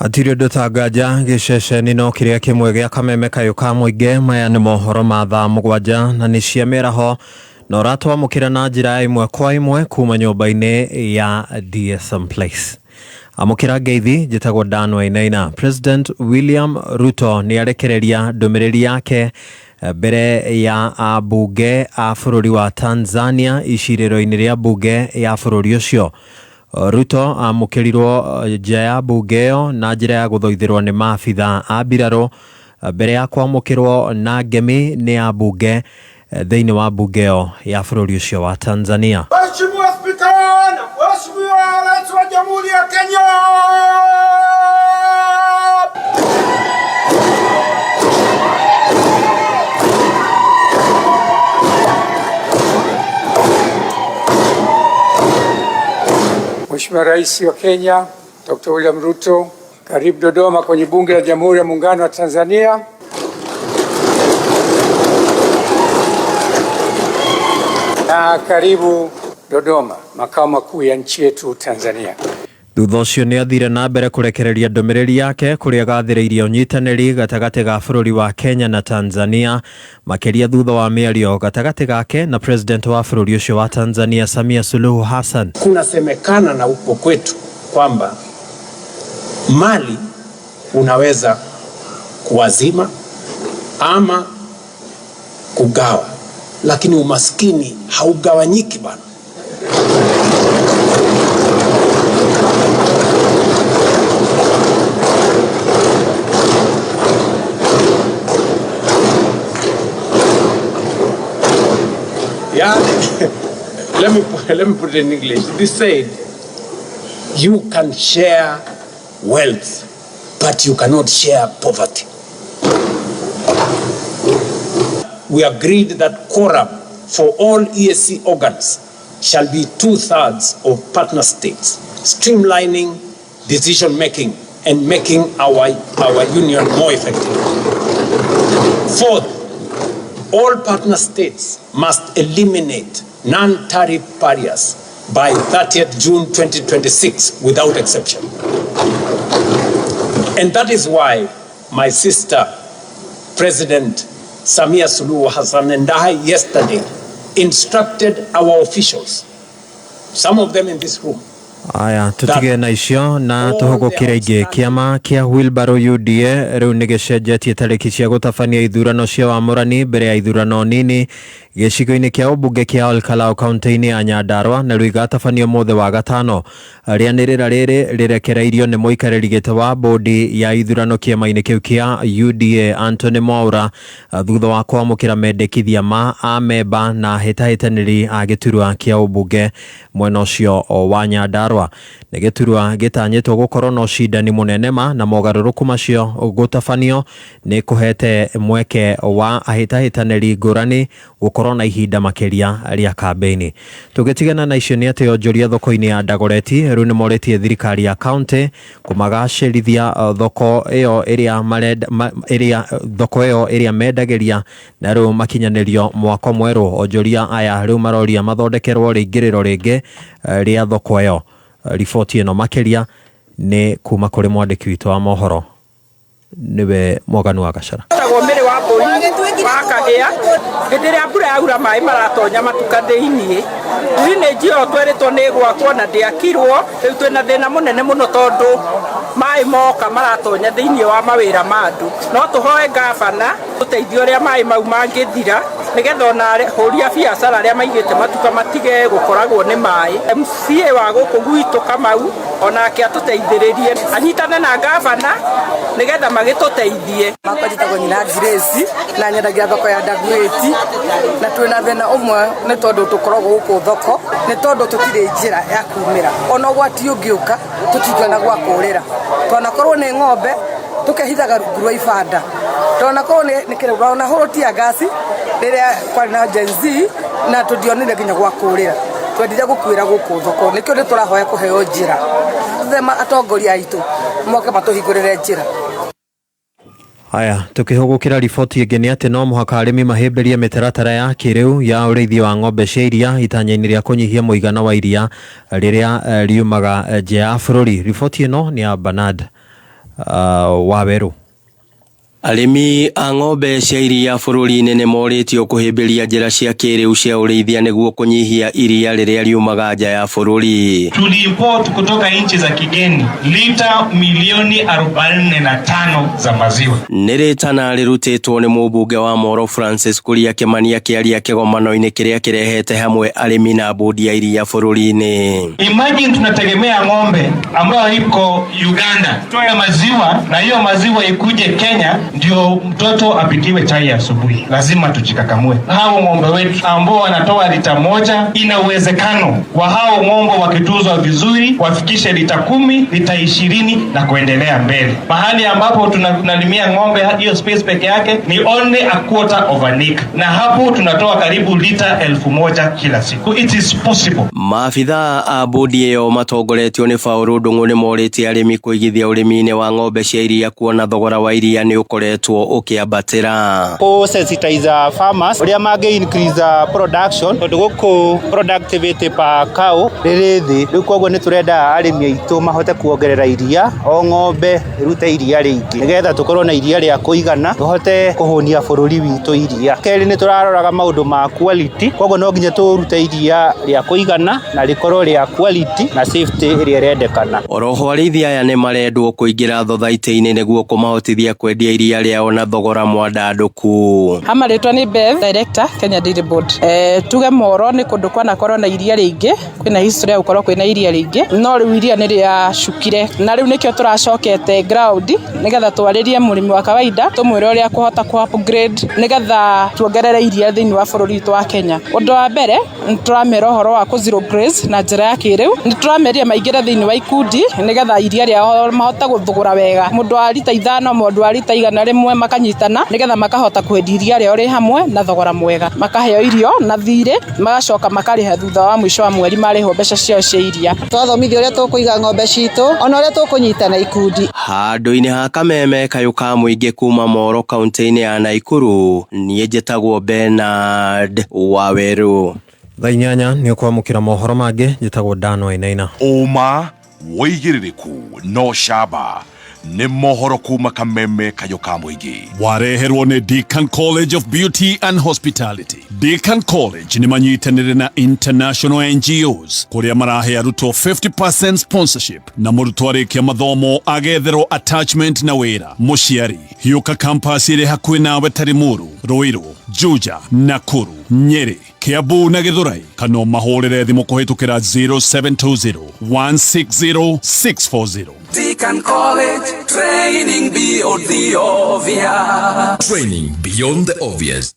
Hatirĩ ũndũ ta nganja gĩceceni no kĩrĩa kĩmwe gĩa kameme kayũ ka mũingĩ. Maya nĩ mohoro ma thaa 7 na nĩ cia mĩaraho na ũratwamũkĩra na njĩra ya ĩmwe kwa ĩmwe kuma nyũmba-inĩ ya DSM Place. Amũkĩra ngeithi, njĩtagwo Dan Wainaina. President William Ruto nĩ arekereria ndũmĩrĩri yake mbere ya ambunge a bũrũri wa Tanzania icirĩro-inĩ rĩa mbunge ya bũrũri ũcio. Ruto amũkĩrirwo nja ya mbunge ĩyo na njĩra ya gũthoithĩrwo nĩ maabitha a mbirarũ mbere ya kwamũkĩrwo na ngemi nĩ ambunge thĩinĩ wa mbunge ĩyo ya bũrũri ũcio wa Tanzania. Mheshimiwa Spika na Mheshimiwa Rais wa Jamhuri ya Kenya. Mheshimiwa Rais wa Kenya Dr. William Ruto, karibu Dodoma kwenye Bunge la Jamhuri ya Muungano wa Tanzania. Na karibu Dodoma, makao makuu ya nchi yetu Tanzania. Thutha ũcio nĩ athire na mbere kũrekereria ndũmĩrĩri yake kũrĩa gathĩrĩirie ũnyitanĩri gatagatĩ ga bũrũri wa Kenya na Tanzania, makĩria thutha wa mĩario gatagatĩ gake na president wa bũrũri ũcio wa Tanzania Samia Suluhu Hassan. Kunasemekana na huko kwetu kwamba mali unaweza kuwazima ama kugawa, lakini umaskini haugawanyiki bana. Yeah, let me put it in English. This said, you can share wealth, but you cannot share poverty. We agreed that quorum for all EAC organs shall be 2/3 of partner states, streamlining decision making and making our union more effective. Fourth, all partner states must eliminate non-tariff barriers by 30th June 2026 without exception. And that is why my sister, President Samia Suluhu Hassan, and I yesterday instructed our officials, some of them in this room, Aya, tutige na icio na tũhũgũkĩre ingĩ. Kĩama kĩa Wheelbarrow UDA rĩu nĩ gĩcenjetie tarĩki cia gũtabania ithurano cia wamũrani mbere ya ithurano nini gĩcigo-inĩ kĩa ũmbunge kĩa Olkalau kaunti-inĩ ya Nyandarua, na rĩu igatabanio mũthĩ wa gatano. Rĩanĩrĩra rĩrĩ rĩrekereirio nĩ mũikarĩri gĩtĩ wa bodi ya ithurano kĩama-inĩ kĩu kĩa UDA Anthony Mwaura, thutha wa kwamũkĩra mendekithia ma amemba na hĩtahĩtanĩri a gĩturwa kĩa ũmbunge mwena ũcio wa Nyandarua. Nĩ gĩturwa gĩtanyĩtwo gũkorwo na ũcindani mũnene ma na mogarũrũku macio gũtabanio nĩ kũhete mweke wa ahĩtahĩtanĩri ngũrani gũkorwo na ihinda makĩria rĩa kambĩini. Tũgĩtigana na icio nĩ atĩ onjoria thoko-inĩ ya Dagoretti rĩu nĩ morĩtie thirikari ya kaunti kũmagacĩrithia thoko ĩyo ĩrĩa marenda ĩrĩa thoko ĩyo ĩrĩa mendagĩria, na rĩu makinyanĩrio mwako mwerũ. Onjoria aya rĩu maroria mathondekerwo rĩingĩrĩro rĩngĩ rĩa thoko ĩyo. Riboti ĩno makĩria nĩ kuma kũrĩ mwandĩki witũ wa mohoro, nĩwe Mwaganu wa Gacara. Tagwo mĩrĩ wa mbũri wa kagĩa hĩndĩ ĩrĩa mbura yaura maĩ maratonya matuka thĩiniĩ. Drainage ĩyo twerĩtwo nĩ ĩgwakwo na ndĩakirwo. Rĩu twĩna thĩna mũnene mũno tondũ maĩ moka maratonya thĩiniĩ wa mawĩra ma andũ. No tũhoe gavana tũteithie ũrĩa maĩ mau mangĩthira, nĩgetha ona ahũri a biacara arĩa maigĩte matuka matige gũkoragwo nĩ maĩ. MCA wa gũkũ gwitũ Kamau onake atũteithĩrĩrie, anyitane na gavana nĩgetha magĩtũteithie. Makwa njĩtagwo Nyina Grace na nyendagia thoko ya Dagoretti, na twĩna thĩna ũmwe nĩ tondũ tũkoragwo gũkũ thoko nĩ tondũ tũtirĩ njĩra ya kumĩra, ona ũgwati ũngĩũka tũtingĩona gwa kũrĩra. Twanakorwo nĩ ng'ombe tũkehithaga rungu rwa ibanda, twanakorwo nĩ kĩrĩa ona hũrũtia ngasi rĩrĩa kwarĩ na Gen Z na tũndionire nginya gwa kũrĩra, twendire gũkuĩra gũkũ thoko. Nĩkĩo nĩ tũrahoya kũheo njĩra, thema atongoria aitũ moke matũhingũrĩre njĩra. Haya, tukihũgũkĩra riboti ĩngĩ nĩ atĩ no mũhaka arĩmi mahĩmbĩrie mĩtaratara ya kĩrĩu ya ũrĩithi wa ng'ombe cia iria itanya-inĩ rĩa kũnyihia mũigana wa iria rĩrĩa riumaga nja ya bũrũri. Riboti ĩno nĩ ya Bernard Wawerũ. Arĩmi a ng'ombe cia iria bũrũri-inĩ nĩ morĩtio kũhĩmbĩria njĩra cia kĩrĩu cia ũrĩithia nĩguo kũnyihia iria rĩrĩa riumaga nja ya bũrũri. Tuliimport kutoka nchi za kigeni lita milioni 45 za maziwa. Nĩ rĩtana rĩrutĩtwo nĩ mũmbunge wa Moro Francis Kuria Kĩmani akĩaria kĩgomano-inĩ kĩrĩa kĩrehete hamwe arĩmi na bodi ya iria bũrũri-inĩ. Imagine tunategemea ng'ombe ambayo iko Uganda toe maziwa na hiyo maziwa ikuje Kenya ndio mtoto apikiwe chai asubuhi. Lazima tujikakamue. Hao ng'ombe wetu ambao wanatoa lita 1, ina uwezekano wa hao ng'ombe wakituzwa vizuri wafikishe lita 10, lita 20 na kuendelea mbele. Mahali ambapo tunalimia ng'ombe hiyo space peke yake ni only a quarter of an acre, na hapo tunatoa karibu lita 1000 kila siku. It is possible. Maabithaa a bodi ĩyo matongoretio nĩ Paul Ndung'u nĩ morĩtie arĩmi kũigithia ũrĩmi-inĩ wa ng'ombe cia iria kuona thogora wa iria nĩ ũkoretwo ũkoretwo ũkĩambatĩra. Kũ sensitize farmers ũrĩa mangĩ increase production tondũ gũkũ productivity per cow rĩrĩ thĩ. Rĩu koguo nĩ tũrenda arĩmi aitũ mahote kuongerera iria, o ng'ombe ĩrute iria rĩingĩ nĩgetha tũkorwo na iria rĩa kũigana tũhote kũhũnia bũrũri witũ iria. Kerĩ nĩ tũraroraga maũndũ ma quality, koguo no nginya tũrute iria rĩa kũigana na rĩkorwo rĩa quality na safety ĩrĩa ĩrendekana. Oroho arĩithi aya nĩ marendwo kũingĩra thothaitĩ-inĩ nĩguo kũmahotithia kwendia iria rĩao na thogora mwandandũku. Hama rĩtwa nĩ Bev, Director, Kenya Dairy Board. Tuge Moro nĩ kũndũ kwanakorwo na iria rĩingĩ, kwĩna history ya gũkorwo kwĩna iria rĩingĩ, no rĩu iria nĩ rĩacukire na rĩu nĩkĩo tũracokete ground nĩgetha twarĩrie mũrĩmi wa kawaida tũmwĩre ũrĩa akũhota kũ upgrade nĩgetha tuongerere iria thĩinĩ wa bũrũri witũ wa Kenya. Ũndũ wa mbere nĩ tũramera ũhoro wa kũ zero graze na njĩra ya kĩrĩu, nĩ tũrameria maingĩre thĩinĩ wa ikundi nĩgetha iria rĩao mahote gũthũgũra wega, mũndũ wa rita 5, mũndũ wa rita 100 makanyitana nĩgetha makahota kwendia iria rĩao rĩ hamwe na thogora mwega, makaheo irio na thirĩ magacoka makarĩha thutha wa mũico wa mweri marĩhwo mbeca ciao cia iria. Twathomithio ũrĩa tũkũiga ng'ombe citũ ona ũrĩa tũkũnyitana ikundi. Handũ-inĩ ha Kameme kayũ ka mũingĩ kuma Moro kaunti-inĩ ya Naikuru, niĩ njĩtagwo Bernard Waweru. Thaa 8 nĩ ũkwamũkĩra mohoro mangĩ. Njĩtagwo Dan Wainaina. Ũma wĩigĩrĩrĩku no camba nĩ mohoro kuma Kameme kayũ ka mũingĩ. Wareherwo nĩ Deacon College of Beauty and Hospitality. Deacon College nĩ manyitanĩre na international NGOs kũrĩa marahe arutwo 50% sponsorship na mũrutwo arĩkia mathomo agetherwo attachment na wĩra. Mũciari hiũka campus ĩrĩ hakuhĩ nawe ta Limuru, Ruiru, Juja, Nakuru, Nyeri, Kiambu na Githurai, kana mahũrĩre thimũ kũhĩtũkĩra 0720 160 640. Deacon College, training beyond the obvious. Training beyond the obvious.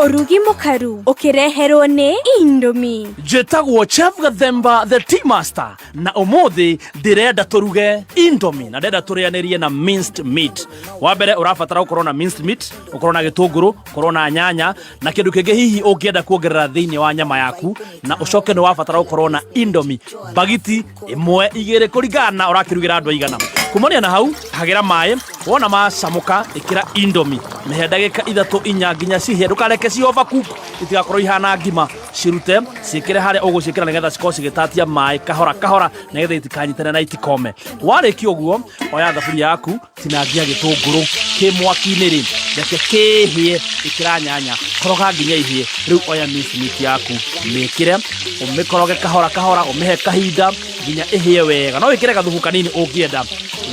Ũrugi mũkaru ũkĩreherwo nĩ Indomie. Njĩtagwo Chef Gathemba the Tea Master na ũmũthĩ ndĩrenda tũruge Indomie na ndĩrenda tũrĩanĩrie na minced meat. Wa mbere ũrabatara gũkorwo na minced meat, ũkorwo na gĩtũngũrũ, ũkorwo na nyanya na kĩndũ kĩngĩ hihi ũngĩenda kuongerera thĩinĩ wa nyama yaku, na ũcoke nĩ wabatara gũkorwo na Indomie bagiti 1 2 kũringana na ũrakĩrugĩra andũ aigana. Kumania na hau hagĩra maĩ, wona macamũka ĩkĩra Indomie mĩhe ndagĩka 3 4 nginya cihĩe, ndũkareke ci overcook itigakorwo ihana ngima, cirute ciĩkĩre harĩa ũgũciĩkĩra nĩgetha cikorwo cigĩtatia maĩ kahora kahora nĩgetha itikanyitane na itikome. Warĩkia ũguo oya thaburia yaku, tinangia gĩtũngũrũ kĩ mwaki-inĩ rĩ, reke kĩhĩe, ĩkĩra nyanya, koroga nginya ihĩe. Rĩu oya minced meat yaku mĩkĩre, ũmĩkoroge kahora kahora, ũmĩhe kahinda nginya ĩhĩe wega. No wĩkĩre gathubu kanini ũngĩenda.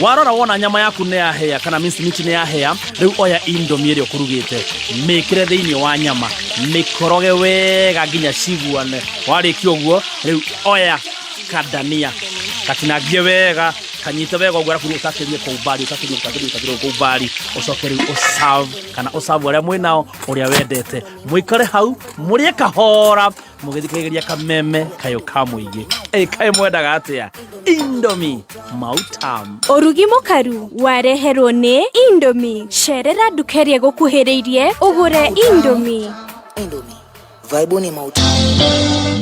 Warora wona nyama yaku nĩ yahĩa kana minced meat nĩ yahĩa, rĩu oya Indomie ĩrĩa ũkũrugĩte mĩkĩre thĩinĩ wa nyama, mĩkoroge wega nginya ciguane. Warĩkia ũguo rĩu oya kadania katinangie wega, kanyite wega ũguo, arabu ũtakĩrie kũu mbari, ũtakĩrie, ũtakĩrie, ũtakĩrie kũu mbari, ũcoke rĩu ũserve kana ũserve arĩa mwĩ nao ũrĩa wendete. Mũikare hau mũrĩe kahora mũgĩthikagĩrĩria Kameme kayũ ka mũingĩ. Kaĩ mwendaga atĩa? Indomie mautam. Ũrugi mũkaru wareherwo nĩ Indomie. Cerera nduka ĩrĩa ĩgũkuhĩrĩirie ũgũre Indomie. Indomie vibe ni mautam.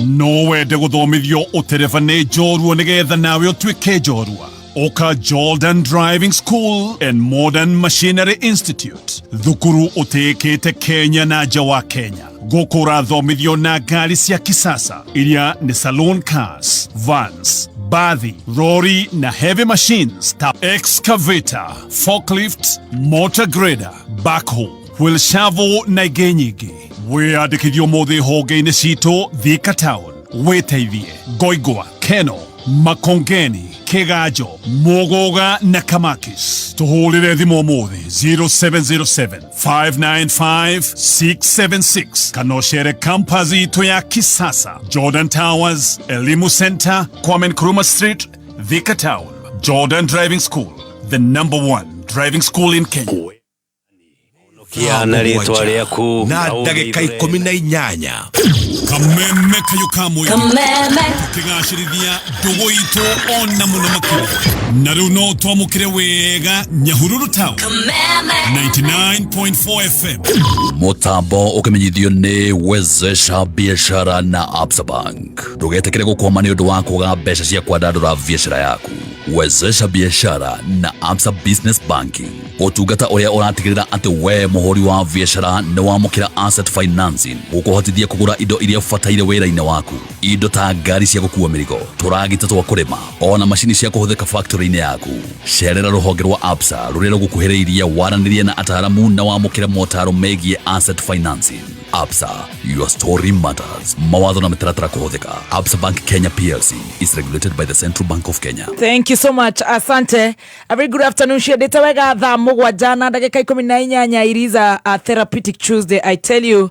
No wende gũthomithio ũtereba nĩ njorua nĩgetha nawe ũtuĩke njorua. Oka Jordan Driving School and Modern Machinery Institute, thukuru ũtĩĩkĩte Kenya na nja wa Kenya. Gũkũ ũrathomithio na ngari cia kisasa iria nĩ saloon cars, vans, bathi, lorry na heavy machines ta excavator, forklift, motor grader, backhoe, wheel shovel na ingĩ nyingĩ. Wĩyandĩkithio ũmũthĩ honge-inĩ citũ Thika Town, wĩteithie Ngoingwa, Keno, Makongeni, Kiganjo, Muguga na Kamakis. Tũhũrĩre thimũ ũmũthĩ 0707 595 676 kana ũcere campus itũ ya kisasa, Jordan Towers, Elimu Center, Kwame Nkrumah Street, Thika Town. Jordan Driving School, the number one driving school in Kenya. Kia na rĩtwa rĩaku na ndagĩka 18. Kameme kayũ ka mũingĩ. Kameme. Tũkĩgacĩrithia ndũgũ itũ ona mũno makĩria. Na rĩu no twamũkĩre wega Nyahururu Town. Kameme. 99.4 FM. Mũtambo ũkĩmenyithio nĩ Wezesha Biashara na Absa Bank. Ndũgetĩkĩre gũkwama nĩ ũndũ wa kwaga mbeca cia kwandandũra biacara yaku. Wezesha biashara na Absa Business Banking. Ũtungata ũrĩa ũratigĩrĩra atĩ we mũhũri wa biacara nĩ wamũkĩra asset financing gũkũhotithia kũgũra indo iria ũbataire wĩra-inĩ waku, indo ta ngari cia gũkua mĩrigo, tũragita twa kũrĩma, ona macini cia kũhũthĩka factory-inĩ yaku. Cerera rũhonge rwa Absa rũrĩa rũgũkuhĩrĩirie, waranĩrie na ataaramu na wamũkĩre motaro megiĩ asset financing. Absa, your story matters. Mawatho na mĩtaratara kũhũthĩka. Absa Bank Kenya PLC is regulated by the Central Bank of Kenya. Thank you so much, asante. A very good afternoon. Ciendete wega thaa 7 na ndagĩka 18. It is a therapeutic Tuesday, I tell you.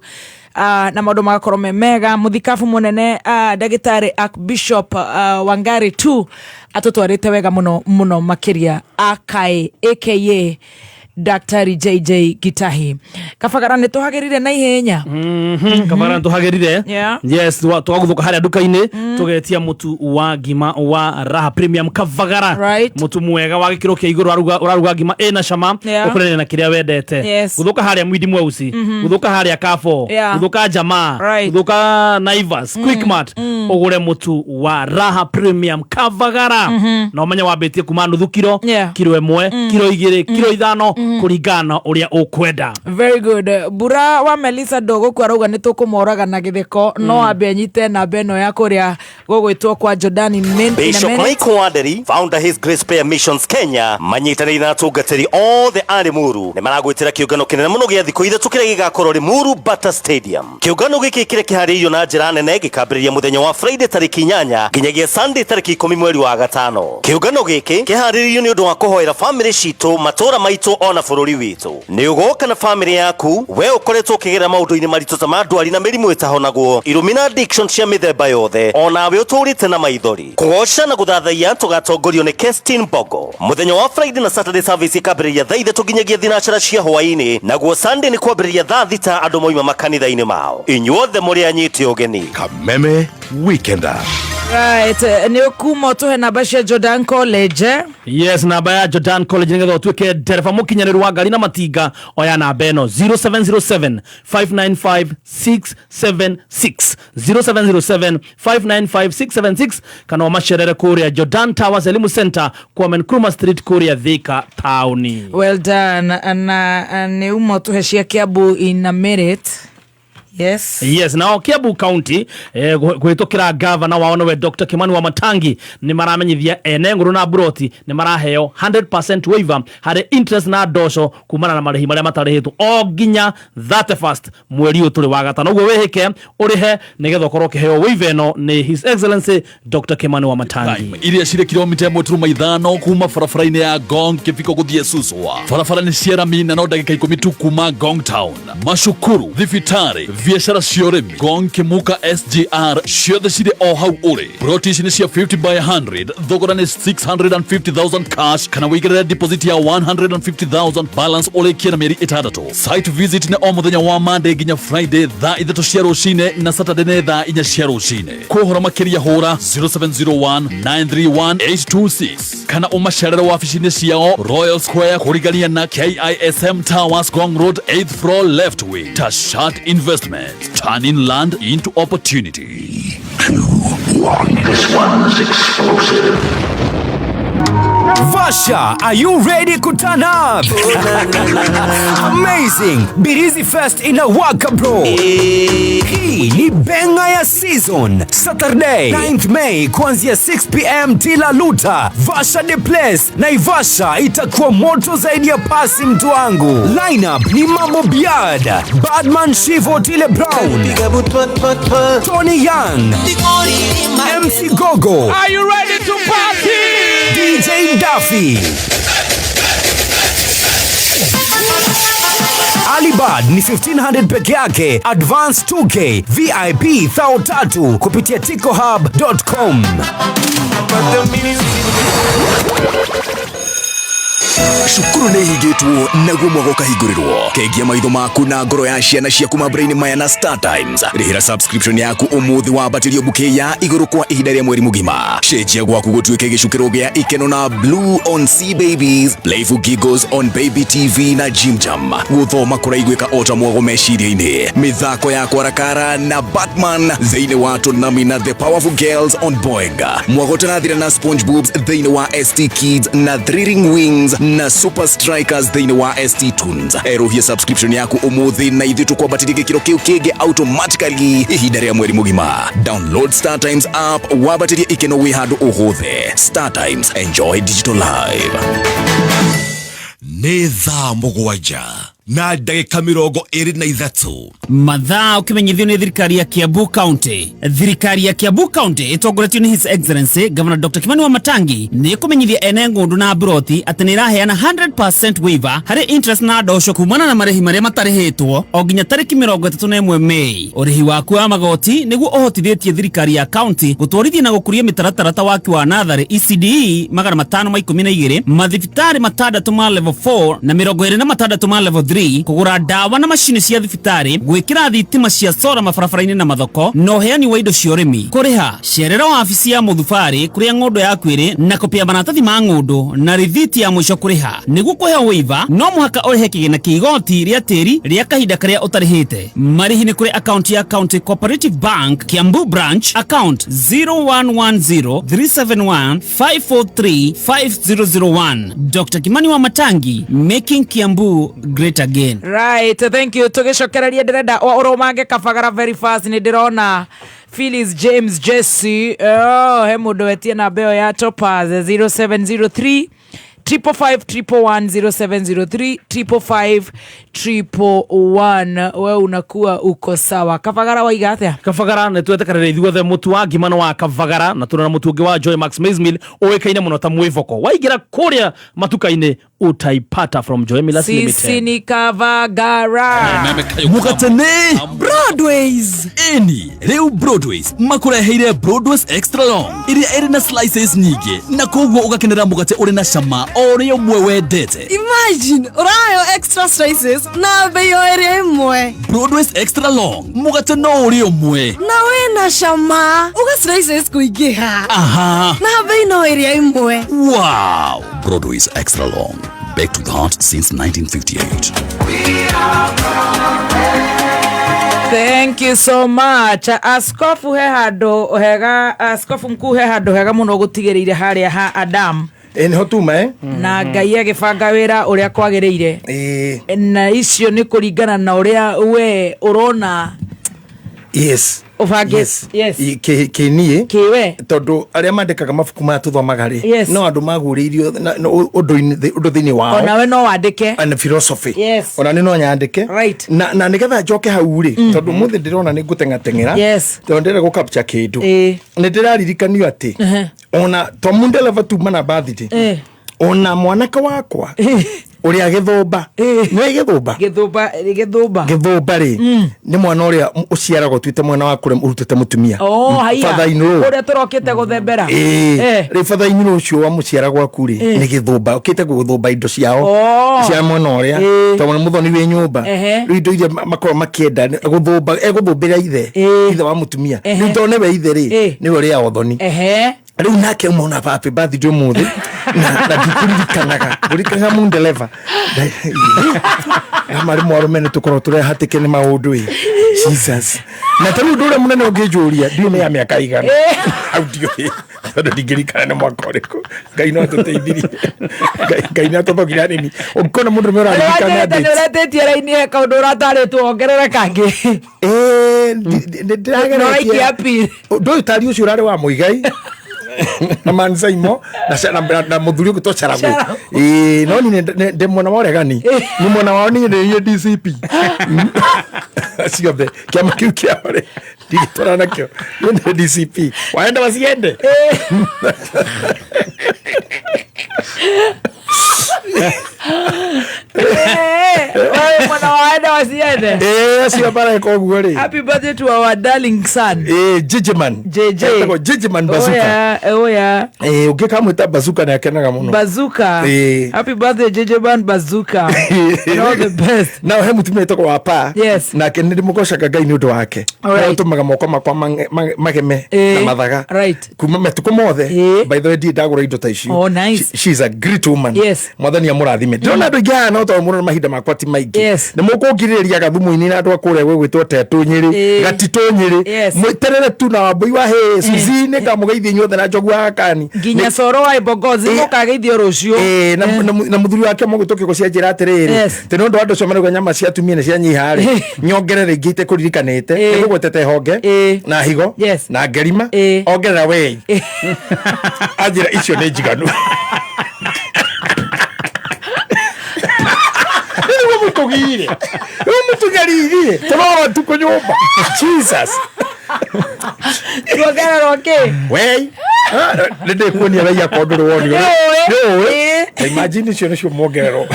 Na maũndũ magakorwo me mega. Mũthikabu mũnene ndagĩtarĩ Archbishop Wangari tu atũtwarĩte wega mũno mũno makĩria, aka aka Daktari JJ Gitahi. Kabagara nĩ tũhagĩrire na ihenya. Kabara tuhagirire. Yes, twaguthuka haria nduka-inĩ, tugetia mutu wa ngima wa Raha Premium Kavagara. Mutu mwega wa gĩkĩro kĩa igũrũ, ũraruga ngima ĩna cama, ũkũrĩre na kĩrĩa wendete. Guthuka haria Mwindi Mweusi, guthuka haria Kafo, guthuka Jamaa, guthuka Naivas, Quickmart, ũgũre mutu wa Raha Premium Kavagara na ũmenye wambĩtie kuma nuthu kiro, kiro 1, kiro 2, kiro 5, kũringana na ũrĩa ũkwenda. Very good. Mbura wa Melissa Ndogoku arauga nĩ tũkũmoraga na gĩtheko, no ambe anyite namba ĩno ya kũrĩa gũgwĩtwo kwa Jordan in in a Bishop minute. Michael Wanderi, founder His Grace Prayer Missions Kenya, manyitanĩire na atungatĩri othe a Limuru nĩ maragwĩtĩra kĩũngano kĩnene mũno gĩa thikũ 3 kĩrĩa gĩgakorwo Limuru Bata Stadium. Kĩũngano gĩkĩ kĩrĩa kĩharĩirio na njĩra nene gĩkambĩrĩria mũthenya wa Friday tarĩki 8 nginyagia Sunday tarĩki 10 mweri wa gatano. Kĩũngano gĩkĩ kĩharĩrĩirio nĩ ũndũ wa kũhoera famĩlĩ citũ, matũũra maitũ ona bũrũri witũ. Nĩ ũgoka na famĩlĩ yaku, we ũkoretwo ũkĩgerera maũndũ-inĩ maritũ ta ma ndwari na mĩrimũ ĩtahonagwo, irumi na addiction cia mĩthemba yothe, onawe ũtũrĩte na maithori. Kũgoca na gũthathaiya tũgatongorio nĩ Kestin Bogo. Mũthenya wa Friday na Saturday service ĩkambĩrĩria thaa 3 nginyagia thinacara cia hwaĩ-inĩ, naguo Sunday nĩ kwambĩrĩria thaa 6 andũ moima makanitha-inĩ mao. Inyuothe mũrĩ anyite ũgeni. Kameme Weekender. Right, nĩ ũkuma ũtũhe namba cia Jordan College, eh? Yes, namba ya Jordan College nĩgetha ũtuĩke ndereba mũkinyanĩru wa ngari na matinga, oya namba ĩno 0707 595 676, 0707 595 676, kana ũmacerere kũrĩa Jordan Towers Elimu Center, Kwame Nkrumah Street, kũrĩa Thika taũni. Well done. Na nĩ uma ũtũhe cia Kiambu in a minute. Yes. Yes, nao Kiambu County, kũhĩtũkĩra gavana wao nĩwe Dr. Kimani wa Matangi, nĩ maramenyithia ene ngũrũ na buroti nĩ maraheo 100% waiver harĩ interest na ndoco kumana na marĩhi marĩa matarĩhĩtwo o nginya 31st mweri ũyũ tũrĩ wa gatano. Ũguo wĩhĩke ũrĩhe nĩgetha ũkorwo ũkĩheo waiver ĩno nĩ His Excellency Dr. Kimani wa Matangi. Iria cirĩ kilomita 1.5 kuma barabara-inĩ ya Ngong Kĩbiko gũthiĩ Suswa. Barabara nĩ cia rami na no ndagĩka 10 tu kuma Ngong Town. Macukuru, thibitarĩ, biacara cia ũrĩmi, Ngong Kĩmuka SGR ciothe cirĩ o hau ũrĩ. Ploti ici nĩ cia 50 by 100, thogora nĩ 650,000 cash kana wĩigĩrĩre deposit ya 150,000, balance ũrĩkie na mĩeri 6. Site visit nĩ o mũthenya wa Monday nginya Friday thaa 3 cia rũcinĩ na Saturday nĩ thaa 4 cia rũcinĩ. Kwa ũhoro makĩria hũra 0701 931 826 kana ũmacerere wabici-inĩ ciao Royal Square kũrigania na KISM Towers, Ngong Road, 8th floor, left wing. Tashat Investment, turning land into opportunity. This one's explosive. Vasha, are you ready to turn up? Amazing! Birizi Fest inawaka, bro. Hii ni benga ya season. Saturday 9th May kuanzia 6 p.m. Tila Luta, Vasha the place. Naivasha itakuwa moto zaidi ya pasi, mtu wangu. Lineup ni Mambo Biad, Badman Shivo, Tile Brown, Tony Young, MC Gogo. Are you ready to party? DJ Duffy. Alibad ni 1500 peke yake, advance 2K, VIP 3,000 kupitia ticohub.com. Cukuru nĩ ihingĩtwo naguo mwaka ũkahingũrĩrwo. Kengia maitho maku na ngoro ya ciana ciaku mambura-inĩ maya na Star Times. Rĩhĩra subscription yaku ũmũthĩ wambatĩrio bouquet ya igũrũ kwa ihinda rĩa mweri mũgima. Cenjia gwaku gũtuĩke gĩcukĩro gĩa ikeno na Blue on C Babies, Playful Giggles on Baby TV na Jim Jam. Gũthoma kũraiguĩka o ta mwago meciria-inĩ. Mĩthako ya kwarakara na Batman thĩinĩ wa Tsunami na The Powerful Girls on Boeing. Mwago ũtarathira na SpongeBob thĩinĩ wa ST Kids na Thrilling Wings na Super Strikers thĩinĩ wa ST Tunes. Erũhia subscription yaku ũmũthĩ na ithuĩ tũkwambatĩrie gĩkĩro kĩu kĩngĩ automatically ihinda rĩa mweri mũgima. Download Star Times app wambatĩrie ikeno wĩ handũ o hothe. Star Times, enjoy digital life. Nĩ thaa 7 na ndagĩka 23. Mathaa ũkĩmenyithio nĩ thirikari ya Kiambu County. Thirikari ya Kiambu County ĩtongoretio nĩ His Excellency Governor Dr. Kimani Wamatangi nĩ ĩkũmenyithia ene ng'ũndũ na mburoti atĩ nĩ ĩraheana 100% waiver harĩ interest na ndosho kumana na marĩhi marĩa matarĩhĩtwo o nginya tarĩki 31 Mei. Ũrĩhi waku wa magoti nĩguo ũhotithĩtie thirikari ya county gũtwarithia na gũkũria mĩtaratara ta waki wa natharĩ ECDE 512, mathibitarĩ 6 ma level 4 na 26 ma level 3, kũgũra ndawa na macini cia thibitarĩ, gwĩkĩra thitima cia sora mabarabara-inĩ na mathoko, na ũheani wa indo cia ũrĩmi. Kũrĩha cerera wabici ya mũthubarĩ kũrĩa ng'ũndũ yaku ĩrĩ na kopi ya maratathi ma ng'ũndũ na rithiti ya mũico kũrĩha. Nĩguo kũheo waiver no mũhaka ũrĩhe kĩgĩna kĩa igoti rĩa tĩri rĩa kahinda karĩa ũtarĩhĩte. Marĩhi nĩ kũrĩ akaunti ya County Cooperative Bank Kiambu Branch, account 01103715435001. Dr. Kimani Wamatangi, making Kiambu great again. Right, thank you. Tugicokereria ndirenda urumange Kabagara very fast. Ni ndirona Phyllis James Jesse. Oh, he mundu wetie namba ĩyo ya Topaz 0703 555 111 0703 555 111. We unakuwa uko sawa. Kabagara waiga atia? Kabagara nĩ twetĩkanĩire ithuothe mũtu wa ngima nĩ wa Kabagara, na tũrĩ na mũtu ũngĩ wa Joy Max Maize Meal ũĩkaine mũno ta mwĩboko. Waingĩra kũrĩa matuka-inĩ utaipata from Joy Millers Limited. Sisi ni Kabagara. Mũgate nĩ Broadways. Ĩni rĩu Broadways makũreheire Broadways Extra Long ĩrĩa ĩrĩ na slices nyingĩ na koguo ũgakenera mũgate ũrĩ na cama o ũrĩa ũmwe wendete. Imagine ũrayo extra slices na bei o ĩrĩa ĩmwe. Broadways Extra Long mũgate no ũrĩa ũmwe na wĩna cama uga slices kũingĩha. Aha. Na bei no ĩrĩa ĩmwe. Wow. Broadways Extra Long, baked with heart since 1958. Thank you so much. Askofu he handũ hega, askofu mkuu he handũ hega mũno gũtigĩrĩire harĩa ha Adam. Nĩho tuma, eh? Na Ngai agĩbanga wĩra ũrĩa kwagĩrĩire. Na icio nĩ kũringana na ũrĩa we ũrona. Yes. Ũbange. Yes. Yes. Kĩ niĩ kĩwe tondũ arĩa mandĩkaga mabuku maya tũthomaga rĩ, Yes. no andũ magũrĩirio ũndũ thĩinĩ wao. Onawe no wandĩke. And philosophy. Yes. Ona nĩ no nyandĩke. Right. Na nĩgetha njoke hau rĩ, tondũ mũthĩ ndĩrona nĩ ngũteng'ateng'era. Yes. Tondũ ndĩrenda gũ capture kĩndũ. Nĩ ndĩraririkanio atĩ ona to mundeleva tuma na birthday. Ona mwanake wakwa ũrĩa gĩthũmba. Nĩ gĩthũmba? Gĩthũmba, gĩthũmba. Gĩthũmba rĩ, nĩ mwana ũrĩa ũciaragwo ũtuĩte mwana wa kũrĩa ũrutĩte mũtumia. Oh, haiya. Father in law. Ũrĩa tũrokĩte gũthembera. Rĩu father in law ũcio wa mũciara gwaku rĩ, nĩ gĩthũmba. Ũkĩte gũthũmba indo ciao. Cia mwena ũrĩa. Tondũ nĩ mũthoni wĩ nyũmba. Rĩu indo iria makoragwo makĩenda nĩ gũthũmba, egũthũmbĩra ithe. Ithe wa mũtumia. Rĩu tondũ nĩwe ithe rĩ, nĩwe ũrĩa ũthoni. Rĩu nake ũmona happy birthday ũmũthĩ na ndikũririkanaga ngũririkanaga mundeleva na marĩ mwarũme nĩ tũkorwo tũrehatĩke nĩ maũndũ ĩ Jesus. Na ta rĩu ũndũ ũrĩa mũnene ũngĩnjũria ndiũĩ nĩ ya mĩaka igana hau ndiũĩ tondũ ndingĩririkana nĩ mwaka ũrĩkũ. Ngai no atũteithirie. Ngai no atũthogire hanini. Ũngĩkona mũndũ ũrĩa ũraririkana Nĩ dates. ũretĩtie raini he kaũndũ ũratarĩtwo ongerere kangĩ. Nĩ ndĩrageretie. Na ũraikia appeal. Ũndũ ũyũ tarĩ ũcio ũrarĩ wa Mũigai na Mansaimo na mũthuri ũgwĩtwo Charagũ. Charagũ. No niĩ ndĩ mwena wa ũregani. Nĩ mwena wao niĩ nĩ niĩ DCP. Ciothe kĩama kĩu kĩao rĩ, ndigĩtwarana nakĩo. Niĩ nĩ DCP. Waenda waciende. Wewe mwana wa ende wasiende. Eh, acio mareka ũguo rĩ. Happy birthday to our darling son. Eh, Jijiman. JJ. Etagwo Jijiman Bazooka. Oya, oya. Eh, ũngĩkamwĩta Bazooka nĩ akenaga mũno. Bazooka. Eh. Happy birthday JJ Man Bazooka. And all the best. Nao he mũtumia wĩtagwo wa pa. Yes. Nake nĩ ndĩmũgocaga Ngai nĩ ũndũ wake. Alright. Nĩ ũtũmaga moko makwa mageme Eh, na mathaga. Right. Kuma matukũ mothe. By the way, ndirĩ ndagũra indo ta icio. Oh, nice. She's a great woman. Yes. Mwathani amũrathime. Ndĩrona andũ aingĩ haha no tondũ mũno mahinda makwa ti maingĩ. Yes. Nĩ mũkũngirĩrĩria gathumu-inĩ na andũ a kũrĩa gwĩgwĩtwo Tetũ Nyĩrĩ, Eh. Gatitũ Nyĩrĩ. Yes. Mwĩterere tu na Wambũi wa Hĩ, Suzy nĩ ngamũgeithia inyuothe na Njogu wa Akani. Nginya coro wa Ibogozi mũkageithio rũciũ. Eh, na mũthuri wake mũgwĩtwo kĩgo cia njĩra atĩrĩrĩ Yes. tĩ nĩ ũndũ wa andũ acio marauga nyama cia atumia nĩ cianyiha rĩ nyongerere ingĩ itekũririkanĩte Eh. nĩgũgwetete honge na higo Yes. na ngerima ongerera wei anjĩra icio nĩ njiganu. Nĩguo mũtũgire, nĩguo mũtũnyaririe tũrora tukũ nyũmba. Jesus. Tuongererwo kĩ? Wei nĩ ndĩkuonia wei akwa ndũrĩ wonio. Nĩũĩ. Nĩũĩ. Ta imagine icio nĩcio muongererwo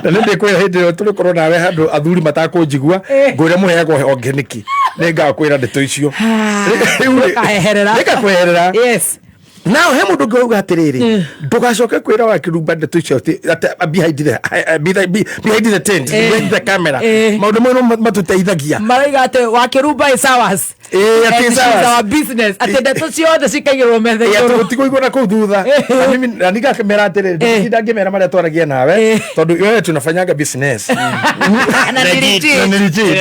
na nĩ ndĩkwĩra hĩndĩ ĩyo tũrĩkorwo nawe handũ athuri matakũnjigua ngwĩre mũheagwo honge nĩkĩ nĩ ngakwĩra ndeto icio. Rĩu rĩ, Nĩkaeherera. nĩngakweherera. Yes. Nao he mũndũ ũngĩ wauga atĩrĩrĩ, ndũgacoke kwĩra wa kĩrumba ndeto icio atĩ behind the tent, behind the camera, maũndũ mau no matũteithagia. Marauga atĩ wakĩrumba is ours. Eh, atĩ And is she's ours. our business. Atĩ ndeto ciothe cikaigĩrwo metha Ĩ, atĩ igũrũ. gũtikũigwo na kũu thutha. Na mimi na ningakĩmera atĩrĩrĩ, ndingĩtinda ngĩmera marĩa twaragia nawe tondũ wewe tunafanyaga business Na ni legit. Na ni legit.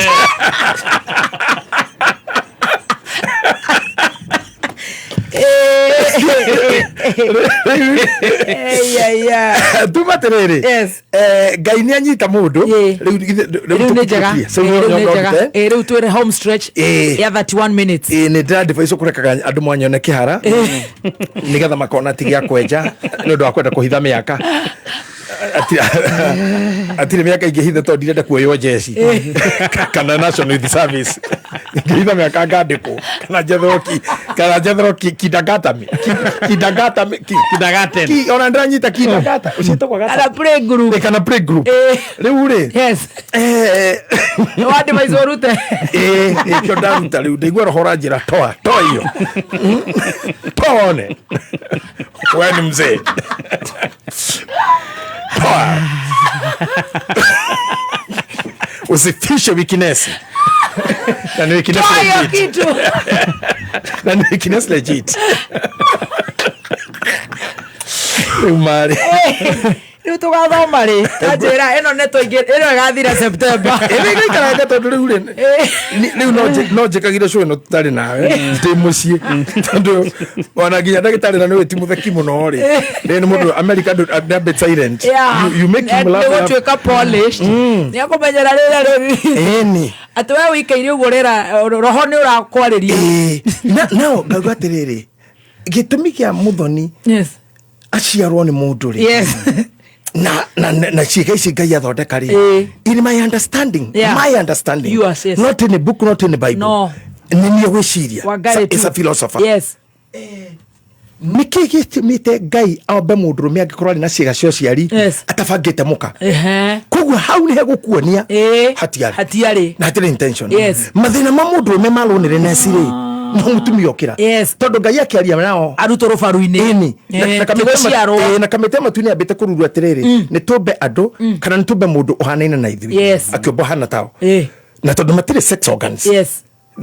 Tuma atĩrĩrĩ, Ngai nĩ anyita mũndũ rĩu Rĩu nĩ njega. tũkĩtie. So, Ĩ, rĩu nĩ no njega. ndute. Ĩ, rĩu twĩre home stretch ya 31 minutes. Ĩ, nĩ ndĩradivise kũrekaga andũ mwanyone kĩhara nĩgetha makona ti gĩa kwenja nĩ ũndũ wa kwenda kũhitha mĩaka. Atirĩ mĩaka ingĩhitha tondũ ndirenda kuoywo njeci kana National Youth Service. Ingĩhitha mĩaka ngandĩkwo kana njethwo kana njethwo kindagatami kindagatami Kindergarten. Ona ndĩranyita kindagata ũciĩtagwo gata. Kana play group. Ĩ, kana play group rĩu rĩ. Yes. Wadivise ũrute. Ĩ, ĩkĩo ndaruta rĩu ndaigua roho ũranjĩra toa toa hiyo toa one we ni mzee toa usifishe weakness na ni weakness Toa hiyo legit. kitu. Na ni weakness legit rĩu marĩ Rĩu tũgathoma rĩ tanjĩra ĩno nĩ tũingĩ ĩno ĩgathira September. Ĩno ĩgaikaranga tondũ rĩu rĩ rĩu no njĩkagire show ĩno tũtarĩ nawe ndĩ mũciĩ tondũ ona nginya ndagĩtarĩ na nĩwe ti mũtheki mũno rĩ rĩ nĩ mũndũ America nĩ a bit silent. Yeah. You make him laugh. Nĩ gũtuĩka polished. Nĩ akũmenyera rĩrĩa rĩu ĩni atĩ we wĩikaire ũguo rĩra roho nĩ ũrakwarĩria. Nao ngauga atĩrĩrĩ, gĩtũmi kĩa mũthoni Yes. aciarwo nĩ mũndũ rĩ Yes. na ciĩga ici Ngai athondeka rĩ, in my understanding, Yeah. my understanding, Yours, yes. not in a book, not in the Bible, No. nĩ niĩ gwĩciria. Wangari Is a tu. philosopher. Yes. Nĩkĩ gĩtũmĩte Ngai ombe mũndũrũme angĩkorwo arĩ na ciĩga cia ũciari atabangĩte mũka? Ehe. Koguo hau nĩ hegũkuonia hatiarĩ hatiarĩ na hatirĩ intention. Yes. Mathĩna ma mũndũrũme ma loneliness rĩ, no mũtumia okĩra tondũ Ngai akĩaria nao arutwo rũbaru-inĩ. Ĩni. Eh, ti gũciarwo. Na kamĩtĩ ya matu-inĩ yambĩte kũrurua atĩrĩrĩ, nĩ tũmbe andũ kana nĩ tũmbe mũndũ ũhanaine na ithuĩ, Yes. akĩũmba ũhana tao na tondũ matirĩ sex organs, Yes.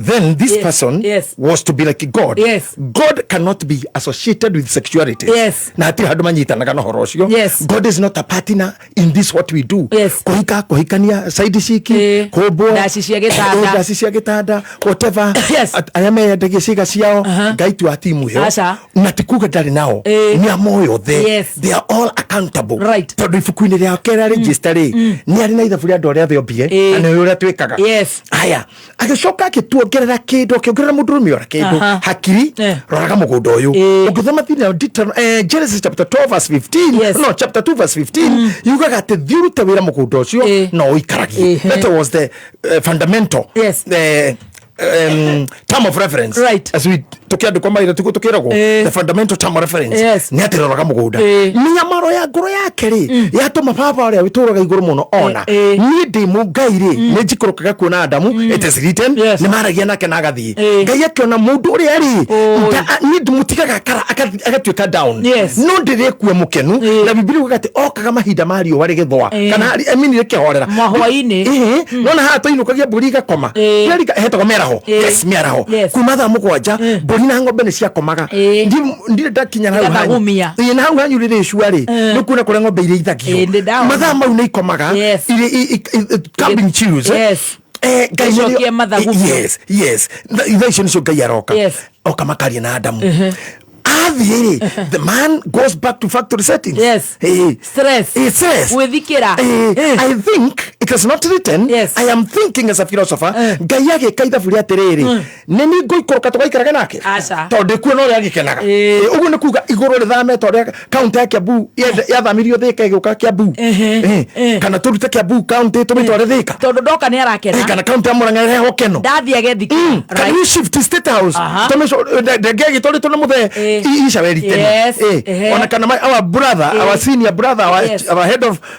then this Yes, person yes. was to be like God. Yes. God cannot be associated with sexuality. Yes. Na hatirĩ handũ manyitanaga na ũhoro ũcio. Yes. God is not a partner in this what we do. Yes. Kũhika, kũhikania, side chick, kũmbwo, Ndaci cia gĩtanda. ndaci cia gĩtanda, whatever. Yes. Arĩa meyendagia ciĩga ciao, Ngai ti wa timu ĩyo. Aca. Na ti kuga ndarĩ nao. Nĩ amoĩ othe. Yes. They are all accountable. Right. Tondũ ibuku-inĩ rĩake rĩa register rĩ, nĩ arĩ na ithabu rĩa andũ arĩa othe ombire, na nĩ ũrĩa twĩkaga. Yes. Aya, agĩcoka akĩtuongerera kĩndũ, akĩongerera mũndũrũme ora kĩndũ hakiri. Roraga mũgũnda ũyũ ũngĩthoma thĩinĩ wa Genesis chapter 12 verse 15, no, chapter 2 verse 15, yugaga atĩ thiĩ ũrute wĩra mũgũnda ũcio no ũikaragie. That was the fundamental term of reference, right, as we tukiandikwo mawĩra tiguo tukĩragwo, the fundamental term of reference nĩ atĩ roraga mũgũnda. Mĩnyamaro ya ngoro yake rĩ, yatũma baba ũrĩa wĩtũraga igũrũ mũno ona niĩ ndĩ mũngai rĩ, nĩ njikũrũkaga kuona Adamu. It is written, nĩ maragia nake na agathiĩ. Ngai akĩona mũndũ ũrĩa rĩ, niĩ ndĩmũtigaga agatuĩka down, no ndĩrĩkue mũkenu. Na Bibilia ĩugaga atĩ okaga mahinda ma riũa rĩgĩthũa, kana I mean rĩkĩhorera. Mahwaĩ-inĩ. Nona haha tũinũkagia mbũri igakoma. Kĩrĩa hetagwo mĩaraho. Yes, mĩaraho. Kuma thaa 7 mbũri na ng'ombe nĩ ciakomaga. Ndirĩ ndakinya hau hanyu. Igathagumia. Ĩĩ, na hau hanyu rĩrĩ icua rĩ, nĩ kuona kũrĩa ng'ombe irĩithagio. Ĩĩ, ndĩ ndaona. Mathaa mau nĩ ikomaga. Irĩ camping choose. Ngai nĩrĩo- Icokie mathagumio. Yes, thaa icio nĩcio Ngai aroka. Oka makaria na Adamu. Athiĩ rĩ, the man goes back to factory settings. Stress. Stress. Gwĩthikĩra. I think it is not written. I am thinking as a philosopher. Ngai agĩka ithabu rĩa atĩrĩrĩ, nĩ niĩ ngũikũrũka tũgaikarage nake? Aca. Tondũ ndĩkuona ũrĩa agĩkenaga. Ũguo nĩ kuga igũrũ rĩthame, ta ũrĩa kaunti ya Kiambu yathamirio Thĩka ĩgĩũka Kiambu. Kana tũrute Kiambu kaunti tũmĩtware Thĩka. Tondũ ndoka nĩ arakena. Kana kaunti ya Murang'a ĩrehwo Keno. Ndathiĩ agethikĩra. Can we shift State House? Ndenge ĩgĩtwarĩtwo nĩ mũthee icaweri tene. Ona kana our brother, our senior brother, our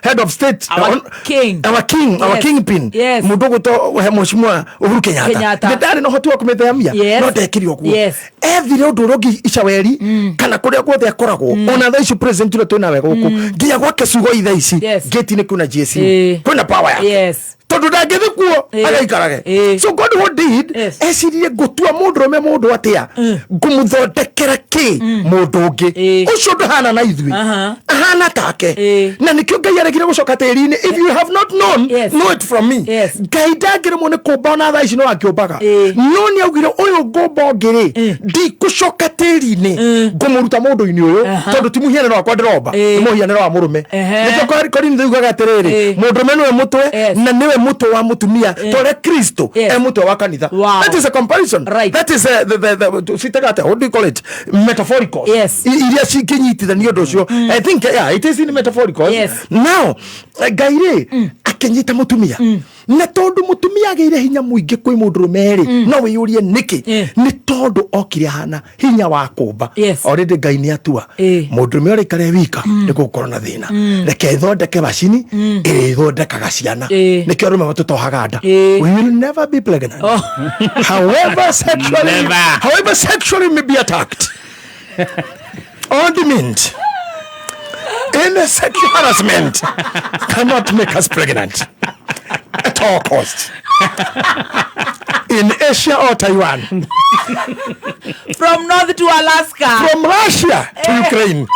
head of state, Our king. our king, our kingpin, mũndũ ũgwĩtwo Mheshimiwa Uhuru Kenyatta. Kenyatta. Nĩ ndarĩ na ũhoti wa kũmĩthamia, no ndekire ũguo. Ethire ũndũ ũrĩa ũngĩ icaweri kana kũrĩa guothe akoragwo. Ona thaa ici president ũrĩa twĩnawe gũkũ, nginya gwake Sugoi thaa ici gate-inĩ kwĩna GSU, kwĩna power yake, tondũ ndangĩthĩ kuo agaikarage. So God, what did eciririe, ngũtua mũndũrũme mũndũ atĩa, ngũmũthondekera kĩ mũndũ ũngĩ ũcio ndũhana na ithuĩ, ahana take? Na nĩkĩo Ngai aregire gũcoka tĩri-inĩ. If you have not known, know it from me. Ngai ndangĩremwo nĩ kũmba, ona thaa ici no akĩũmbaga, no nĩ augire ũyũ ngũmba ũngĩ rĩ, ndikũcoka tĩri-inĩ, ngũmũruta mũndũ-inĩ ũyũ, tondũ ti mũhianĩro wakwa ndĩromba, nĩ mũhianĩro wa mũrũme. Nĩkĩo Korinitho yugaga atĩrĩrĩ, mũndũrũme nĩwe mũtwe, na nĩwe mũtwe wa mũtumia, ta ũrĩa Kristo e mũtwe wa kanitha. That is a comparison. That is a, the citaga atĩa, what do you call it, metaphorical. Iria cingĩnyitithania ũndũ ũcio. I think, yeah, it is in metaphorical. Now Ngai rĩ, akĩnyita mũtumia, na tondũ mũtumia agĩire hinya mũingĩ kwĩ mũndũrũme rĩ, no wĩyũrie nĩkĩ. Nĩ tondũ okire ahana hinya wa kũmba. Already Ngai nĩ atua mũndũrũme ũrĩa ikare wika nĩ gũgũkorwo na thĩna. Reke ĩthondeke macini ĩrĩa ĩthondekaga ciana. Nĩkĩo arũme matũtohaga nda. We will never be pregnant, however sexually, Never. however sexually may be attacked or demeaned. Any sexual harassment cannot make us pregnant at all cost, in Asia or Taiwan. From north to Alaska. From Russia to Ukraine.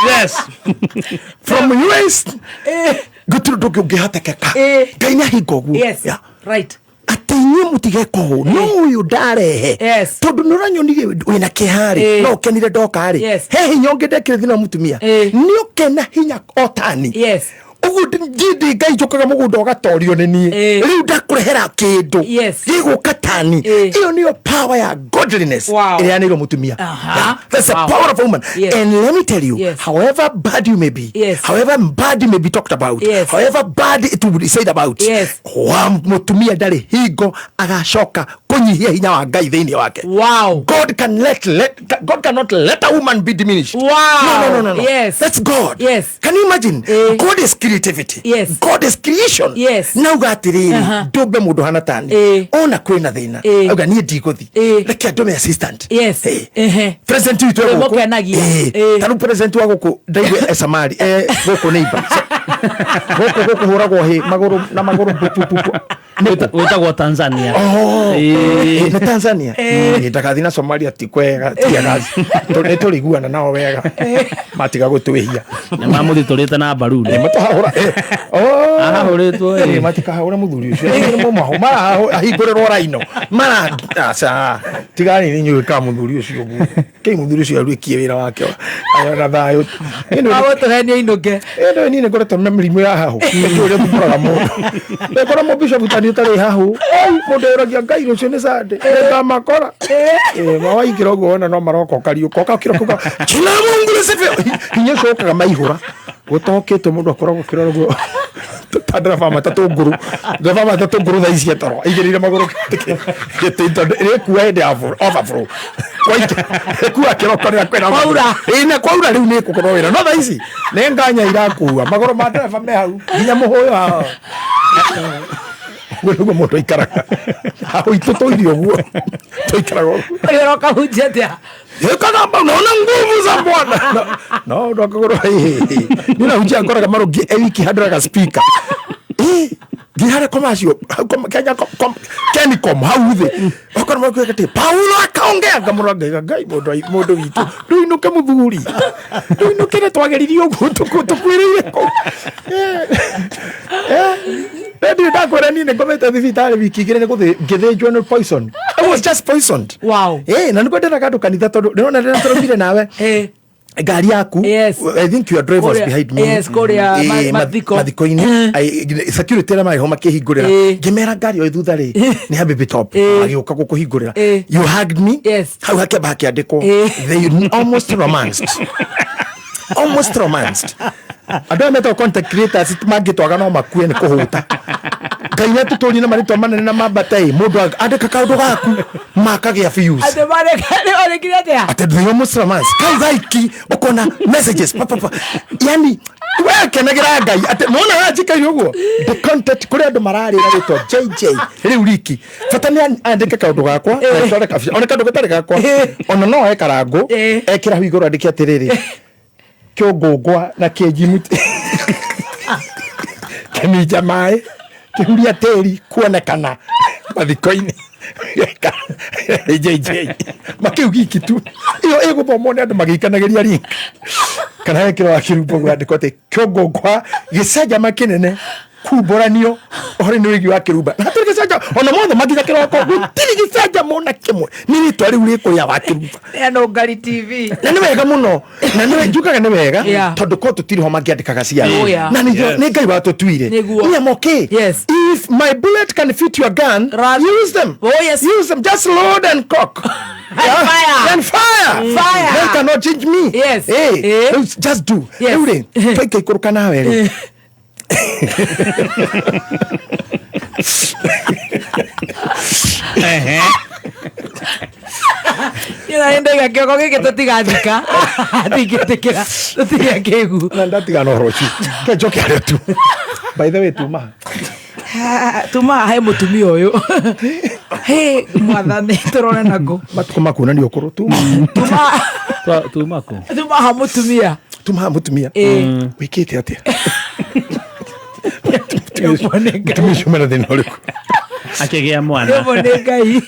From US. Gũtirĩ ũndũ ũngĩ ũngĩhotekeka. Ngai nĩ ahinga ũguo. Yeah. Atĩ inyuĩ mũtigeka ũũ, no ũyũ ndarehe, tondũ nĩ ũranyonirie wĩna kĩeha rĩ, no ũkenire ndoka rĩ. He hinya ũngĩ ndekire thĩinĩ wa mũtumia, nĩ ũkena hinya otani. Ũguo ndĩ Ngai njũkaga mũgũnda ũgatorio nĩ niĩ. Rĩu ndakũrehera kĩndũ gĩgũka tani. Ĩyo nĩyo power ya godliness ĩrĩa yanĩirwo mũtumia. Yeah, that's the power of a woman. And let me tell you, however bad you may be, however bad you may be talked about, however bad it will be said about, wa mũtumia ndarĩ hingo agacoka kũnyihia hinya wa Ngai thĩinĩ wake. God can let God cannot let a woman be diminished. No, no, no, no, no. That's God. Can you imagine? God is creativity. God is creation. Nauga atĩrĩrĩ, ndũmbe mũndũ hana tani, ona kwĩna thĩna, auga niĩ ndigũthi, reke ndũme assistant. President witũ e gũkũ. Ũrĩmũkenagia. Ta rĩu president wa gũkũ ndaigue e Samari, e gũkũ neighbor gũkũ gũkũhũragwo hĩ magũrũ na magũrũ pu, pu, pu, pu. Wĩtagwo Tanzania. Oh, nĩ Tanzania. Ndakathi na Somalia ti kwega, tiagazi nĩ tũrĩiguana nao wega matiga gũtwĩhia. Nĩ mamũthitũrĩte na mbaruni. Matahũra. Ahahũrĩtwo, Matikahũre mũthuri ũcio. Nĩ mũmahu mara ahingũrĩrwo raino mara aca tigani nĩ inyuĩ ka mũthuri ũcio ũguo kĩ mũthuri ũcio aruĩkie wĩra wake na thayũ. Agũtũhenia inũke. Ĩno niĩ nĩ ngoretwo na mĩrimũ ya hahũ nĩkĩ ũrĩa thumbũraga mũndũ ndekora mũbishop tani ũtarĩ hahũ. Oi, mũndũ ũragia Ngai rũciũ nĩ Sunday nĩngamakora. Mawaingĩra ũguo wona no maroka ũkariũka ũkakĩra kuga jina Mungu lisifiwe. Hinya ũcio ũkaga maihũra gũtokĩtwo mũndũ akoragwo kĩrora ũguo. Ta ndereba matatũ ngũrũ, ndereba matatũ ngũrũ thaa ici etoro aigĩrĩire magũrũ gĩtĩ tondũ ĩrĩkua hĩndĩ ya overflow. Kwaike ĩkua kĩroko rĩrĩa kwĩna Kwaura. Ĩĩ, na kwaura rĩu nĩ ĩgũkorwo wĩra, no thaa ici nĩ nganya irakua magũrũ ma ndereba me hau nginya mũhũyũ haha. Ũguo nĩguo mũndũ aikaraga hau itũ tũire ũguo tũikaraga ũguo. Ũroka hunjia atĩa? Ĩkaga naona nguvu za Bwana. No no ndakagũrwo niĩ nahunjia ngoraga marũngi ewiki handũ ga speaker nginya harĩa commercial hau Kenya Kencom hau thĩ okorwo makuga atĩ Paulo akaongea ngamũrora ngaiga Ngai mũndũ witũ ndũinũke mũthuri ndũinũke nĩ twageririe ũguo tũkuĩrĩire kũu. Ndirĩ ndakwĩra niĩ nĩ ngomete thibitarĩ wiki 2 nĩ ngĩthĩnjwo nĩ poison. I was just poisoned. Wow. Na nĩguo ndĩraga andũ kanitha tondũ ndĩrona rĩrĩa tũraumire nawe ngari yaku. Yes. I think your driver was Kũrĩa- behind me. yes, kũrĩa mathiko. Mathiko-inĩ. Security arĩa marĩ ho makĩhingũrĩra. Ngĩmera ngari ĩyo thutha rĩ nĩ ya Baby Top, magĩũka gũkũhingũrĩra. You hugged me. Hau hakĩamba hakĩandĩkwo they almost romanced, almost romanced. Andũ aya metagwo content creators mangĩtwaga no makue nĩ kũhũta. Ngai nĩ atũtũrie na marĩtwa manene na mambate ĩ mũndũ andĩka kaũndũ gaku makagĩa views. Atĩ marĩkire atĩa? Atĩ they almost romance kau gaiki ũkona messages pa, pa, pa. Yani we kenagĩra Ngai atĩ mona wanjikaire ũguo the content kũrĩ andũ mararĩra rĩtwa JJ rĩu riki bata nĩ andĩke kaũndũ gakwa na atware kabica ona kaũndũ gatarĩ gakwa ona no oe karangũ ekĩra hau igũrũ andĩke atĩrĩrĩ kĩũngũngwa na kĩnjimuti kĩminja maĩ kĩhuria tĩri kuonekana mathiko-inĩ JJ makiu giki tu iyo ĩgũthomwo nĩ andũ magĩikanagĩria link kana hekĩro wa kĩrumbo gwandĩkwo atĩ kĩũngũngwa gĩcanjama kĩnene kumbũranio ũhoro-inĩ wĩgiĩ wa kĩrumba na hatirĩ gĩcanjama ona mothe makinya kĩroko gũtirĩ gĩcanjama ona kĩmwe nĩ rĩtwa rĩu rĩkũrĩa wa kĩrumba. Nĩ Nũngari TV. Na nĩ wega mũno na nĩ njugaga nĩ wega tondũ ko tũtirĩ ho mangĩandĩkaga ciana na nĩ Ngai watũtuire. Nĩguo. Niĩ am okay. If my bullet can fit your gun, use them. Oh, yes. Use them, just load and cock. And fire. And fire. Fire. They cannot change me. Yes. Rĩu just do. Rĩu rĩ twaikaikũrũka nawe rĩ Niĩ na nĩndaiga kĩongo gĩkĩ tũtigathika ndingĩtĩkĩra tũtige kĩgu. Na ndatigana ũhoro ũcio ke njoke harĩa tu by the way tuma. Tuma he mũtumia ũyũ he mwathani tũrore nakũ. Matukũ makuonania ũkũrũ tuma. Tuma. Tuma kũ? Tuma ha mũtumia. Tuma ha mũtumia. Wĩkĩte atĩa mũtumia ũcio mena thĩna ũrĩkũ? Akĩgĩa mwana. Rĩmwe nĩ Ngai.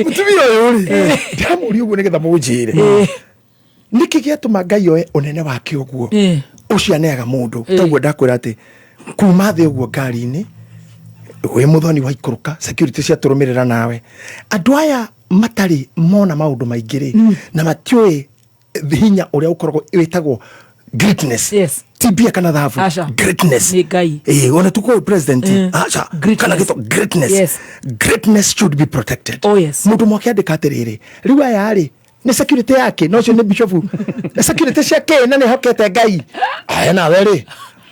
Mũtumia ũyũ rĩ ndĩramũria ũguo nĩgetha mũnjĩre nĩkĩ gĩatũma Ngai oe ũnene wake ũguo ũcio aneaga mũndũ toguo ndakwĩra atĩ kuma thĩ ũguo ngari-inĩ wĩ mũthoni waikũrũka security ciatũrũmĩrĩra nawe andũ aya matarĩ mona maũndũ maingĩ rĩ na matiũĩ hinya ũrĩa ũkoragwo wĩtagwo greatness. Ti mbia kana thahabu. Aca. Greatness. Nĩ Ngai. Ona tuko president aca kana gĩtwo greatness. Greatness should be protected. Oh, yes. Mũndũ mwake andĩka atĩrĩrĩ rĩu aya rĩ nĩ security yake no ũcio nĩ bishop nĩ security ciake na nĩ hokete Ngai aya nawe rĩ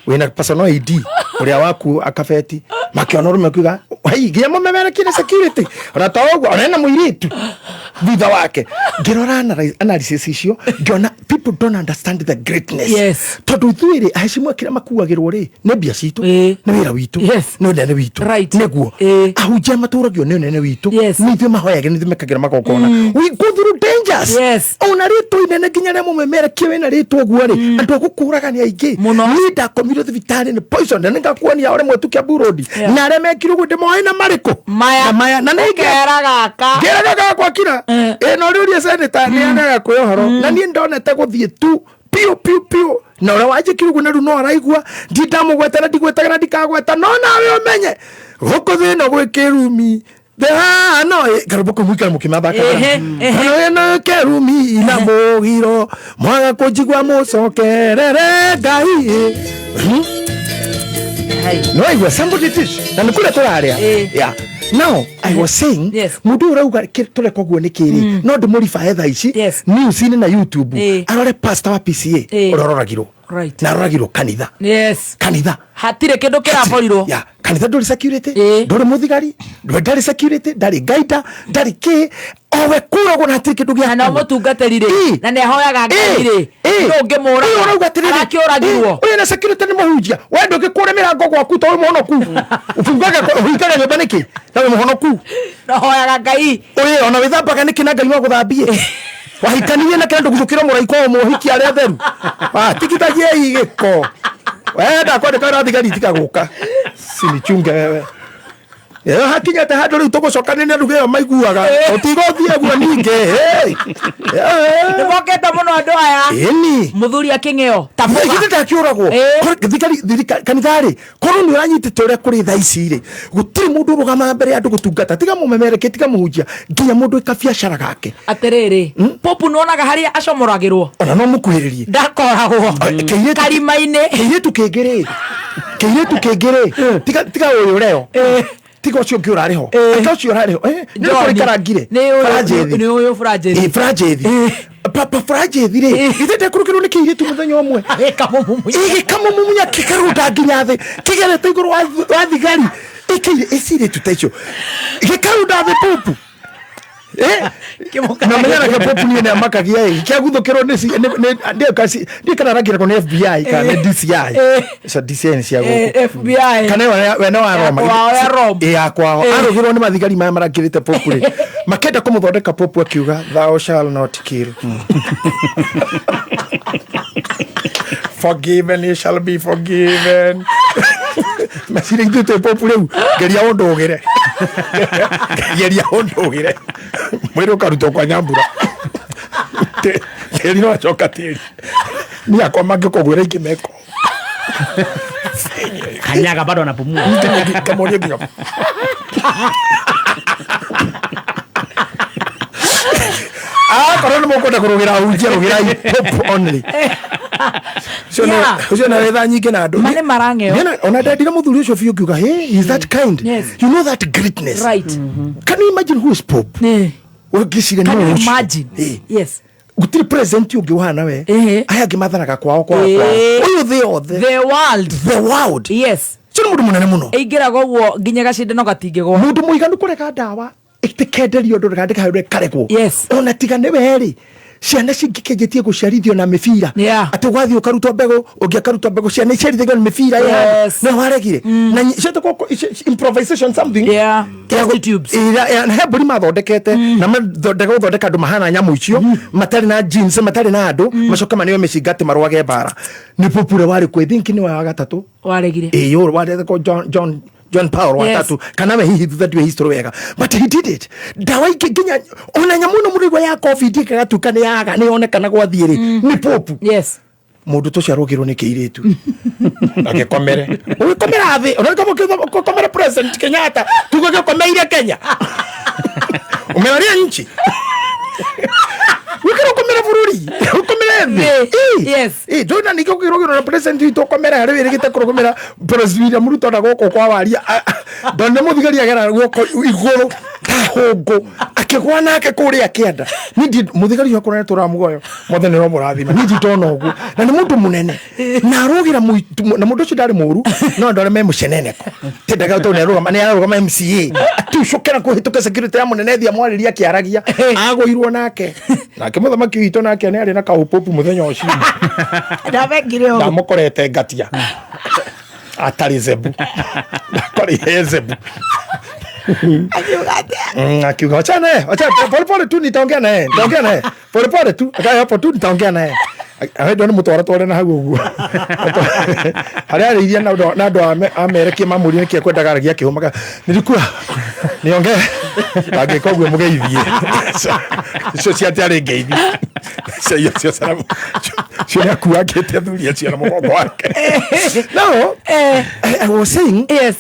wĩna personal ID ũrĩa waku akabeti makĩona ũrũme kuga hei nginya mũmemerekie nĩ security ona ta ũguo ona ena mũirĩtu thutha wake ngĩrora analysis icio ngĩona people don't understand the greatness. Tondũ ithuĩ rĩ aheshimiwa kĩrĩa makuagĩrwo rĩ nĩ mbia citũ nĩ wĩra witũ nĩ ũnene witũ nĩguo ahunjia matũragio nĩ ũnene witũ nĩ ithuĩ mahoyagĩra nĩ ithuĩ mekagĩra magongona. We go through dangers. Ona rĩtwa inene nginya rĩa mũmemerekia wĩna rĩtwa ũguo rĩ andũ a gũkũraga nĩ aingĩ. Niĩ ndakomirwo thibitarĩ nĩ poison na nĩngakuonia ũrĩa mwĩtu Kiambu Road na arĩa mekirwo ũguo ndĩmoĩ na marĩkũ. Maya. Na maya na nĩ Ũkera gaka. Ngeraga gakwa kira ĩ no rĩũrie senator nĩ anaga kwĩ ũhoro na niĩ ndonete gũthiĩ tu piũ piũ piũ na ũrĩa wanjĩkire ũguo na rĩu no araigua ndindamũgweta na ndigwetaga na ndikagweta no nawe ũmenye gũkũ thĩna gwĩ kĩrumi no karũmbo kau mũikara mũkĩmathakaga. Ehe, ehe. Ĩno kĩrumi na mũgiro mwaga kũnjigua mũcokerere Ngai. No aigua somebody teach na nĩ kũrĩa tũrarĩa. Yeah. Now I was saying mũndũ ũyũ ũrauga tũreka ũguo nĩ kĩrĩ no ndĩmũribae thaa ici news-inĩ na YouTube arore pastor wa PCA ũrĩa ũroragirwo. Right. Na aroragirwo kanitha. Yes. Kanitha. Hatirĩ kĩndũ kĩraborirwo. Ya, kanitha ndũrĩ security, ndũrĩ mũthigari, ndarĩ security, ndarĩ gaida, ndarĩ kĩ, owe kũragwo na hatirĩ kĩndũ gĩa Na no mũtungatĩri rĩ, na nĩ ahoyaga Ngai rĩ, nũ ũngĩmũraga? Ũrauga atĩrĩrĩ, Arakĩũragirwo. Ũyũ na security nĩ mũhunjia, we ndũngĩkũra mĩrango gwaku tondũ wĩ mũhonoku. Ũbungaga ũhingaga nyũmba nĩkĩ? Na wĩ mũhonoku. Ahoyaga Ngai. Ũyũ ona wĩthambaga nĩkĩ na Ngai no agũthambie? Wahikanirie na kĩrĩa ndũgucũkĩra mũraika o mũhiki arĩa atheru. Ah, tigithagiei gĩko. We ndakwandĩka wĩra wa thigari tiga gũka. Sinichunge wewe. Ĩyo hakinyĩte handũ rĩu tũgũcokanĩria ndugu ĩyo maiguaga. Ũtigũthiĩ guo ningĩ. Hey. Nĩ mokĩte mũno andũ aya. Ĩni. Mũthuri akĩng'eo. Tabuga. Githĩ ndakĩũragwo? Thigari thirikari kanitha rĩ, korwo nĩ ũranyitĩte ũrĩa kũrĩ thaa ici rĩ, gũtirĩ mũndũ ũrũgamaga mbere ya andũ gũtungata, tiga mũmemerekia, tiga mũhunjia, nginya mũndũ wĩ kabiacara gake. Atĩrĩrĩ, Popu nĩwonaga harĩa acomoragĩrwo? Ona no mũkuhĩrĩrie. Ndakoragwo. Karima-inĩ. Kĩirĩtu kĩngĩ rĩ, kĩirĩtu kĩngĩ rĩ, tiga tiga ũyũ ũreo. Tiga ũcio ũngĩ ũrarĩ ho. Aka ũcio ũrarĩ ho. Nĩ John. ũrĩkũ karangire? Nĩ ũyũ- Baranjĩthi. nĩ ũyũ Baranjĩthi. Ĩ, Baranjĩthi. Papa Baranjĩthi rĩ, githĩ ndekũrũkĩrwo nĩ kĩirĩtu mũthenya ũmwe? Gĩkamũmumunya gĩkarũnda nginya thĩ, kĩgerete igũrũ wa thigari. Ĩkĩire ĩcirĩtu ta icio. Gĩkarũnda thĩ pupu. Na menya na popu niĩ nĩamakagia ĩ kĩaguthũkĩrwo nĩ ndiĩ kana arangĩragwo nĩ FBI kana nĩ DCI. Icio DCI nĩ cia gũkũ. FBI. Kana we no wa Roma. Ya kwao ya Rome. Ĩ, ya kwao. Arũgĩrwo nĩ mathigari maya marangĩrĩte popu rĩ. Makenda kũmũthondeka popu akiuga thou shall not kill. Forgiven you shall be forgiven. Meciria ithuĩ twĩ popu rĩu geria ũndũgĩre. Geria ũndũgĩre. Mwĩrĩ ũkarutwo kwa nyambura. Tĩri no acoka tĩri. Niĩ akwa mangĩkũgwĩra ingĩ meko. Kanyaga bado anapumua. Kamoria nginya. Akorwo nĩ mũkwenda kũrũgĩra ahunjia rũgĩrai pop only. Ũcio na wetha nyingĩ na andũ. Ma nĩ marang'eo. Niĩ ona ndendire mũthuri ũcio biũ ngiuga hey, he's that kind. You know that greatness. Right. Can you imagine who is Pope? Ũngĩciria Can nĩ you ũcio. imagine? Yes. Gũtirĩ president ũngĩ ũhana we. Aya angĩ mathanaga kwao kwao kwao. Ũyũ thĩ yothe. The world. The world. Yes. Ũcio nĩ mũndũ mũnene mũno. Ĩingĩraga ũguo nginya gacindano gatingĩgwa. Mũndũ mũiganu kũrega ndawa ĩtikenderio ũndũ ndĩkandĩka karegwo. Yes. Ona tiga nĩ we rĩ ciana cingĩkĩnjĩtie gũciarithio na mĩbira atĩ ũgathiĩ ũkarutwo mbegũ ũngĩ akarutwo mbegũ ciana iciarithagio na mĩbira ĩ handũ. Yes. No waregire na ciĩtagwo improvisation something Yeah. Test tubes. Na he mbũri mathondekete na mathondeka gũthondeka andũ mahana nyamũ icio matarĩ na jeans matarĩ na andũ macoke maneo mĩcinga atĩ marũage mbara nĩ popure warĩ kuo I think nĩ wa gatatũ Waregire. ĩĩ ũyũ warĩ John John John Paul wa Yes. tatu kana we hihi thutha ndiwe history wega but he did it ndawa ingĩ nginya ona nyamũ ĩno mũrĩigua ya covid ĩgatuĩka nĩ yaga nĩ yonekana gwathiĩ rĩ nĩ popu Yes. mũndũ tũcio arũgĩrwo nĩ kĩirĩtu agĩkomere ũgĩkomera thĩ ũkomere president Kenyatta tuge gĩkomeire Kenya umelalia nchi wikira ũkomere bũrũri ũkomere thĩ Yes. ndũĩ na ningĩ ũkĩrũgĩrwo na president witũ ũkomere harĩ wĩrĩgĩte kũrũgũmĩra president William Ruto na gũkũ kwa waria ndonire mũthigari agera guoko igũrũ ta hũngũ akĩgwa nake kũrĩa kĩanda niĩ ndi mũthigari ũcio akorwo nĩatũraga muoyo mwathani no mũrathima niĩ nditona ũguo na nĩ mũndũ mũnene na arũgĩra na mũndũ ũcio ndarĩ mũru no andũ arĩa me mũceneneko tendaga tondũ nĩarũgama nĩarũgama MCA atucũkĩra kũhĩtũka security ya mũnene thiĩ amwarĩrie akĩaragia agũirwo nake nake mũthamaki witũ nake nĩ arĩ na kaũpũpu mũthenya ũcio Ndamekire ũguo. ndamũkorete ngatia atarĩ zebu ndakorire zebu Akiuga wachana naye, wachana pole pole tu nitaongea naye, nitaongea naye pole pole tu, akae hapo tu nitaongea naye. Ahendwo nĩ mũtwara tware na hau ũguo harĩa arĩirie na andũ amerekie mamũrie nĩkĩ ekwendaga aragia akĩhũmaga nilikuwa niongee angĩka ũguo mũgeithie icio ciatiarĩ ngeithi cio cio nĩakuangĩte athuri acio na mũgongo wake. Now, I was saying, yes,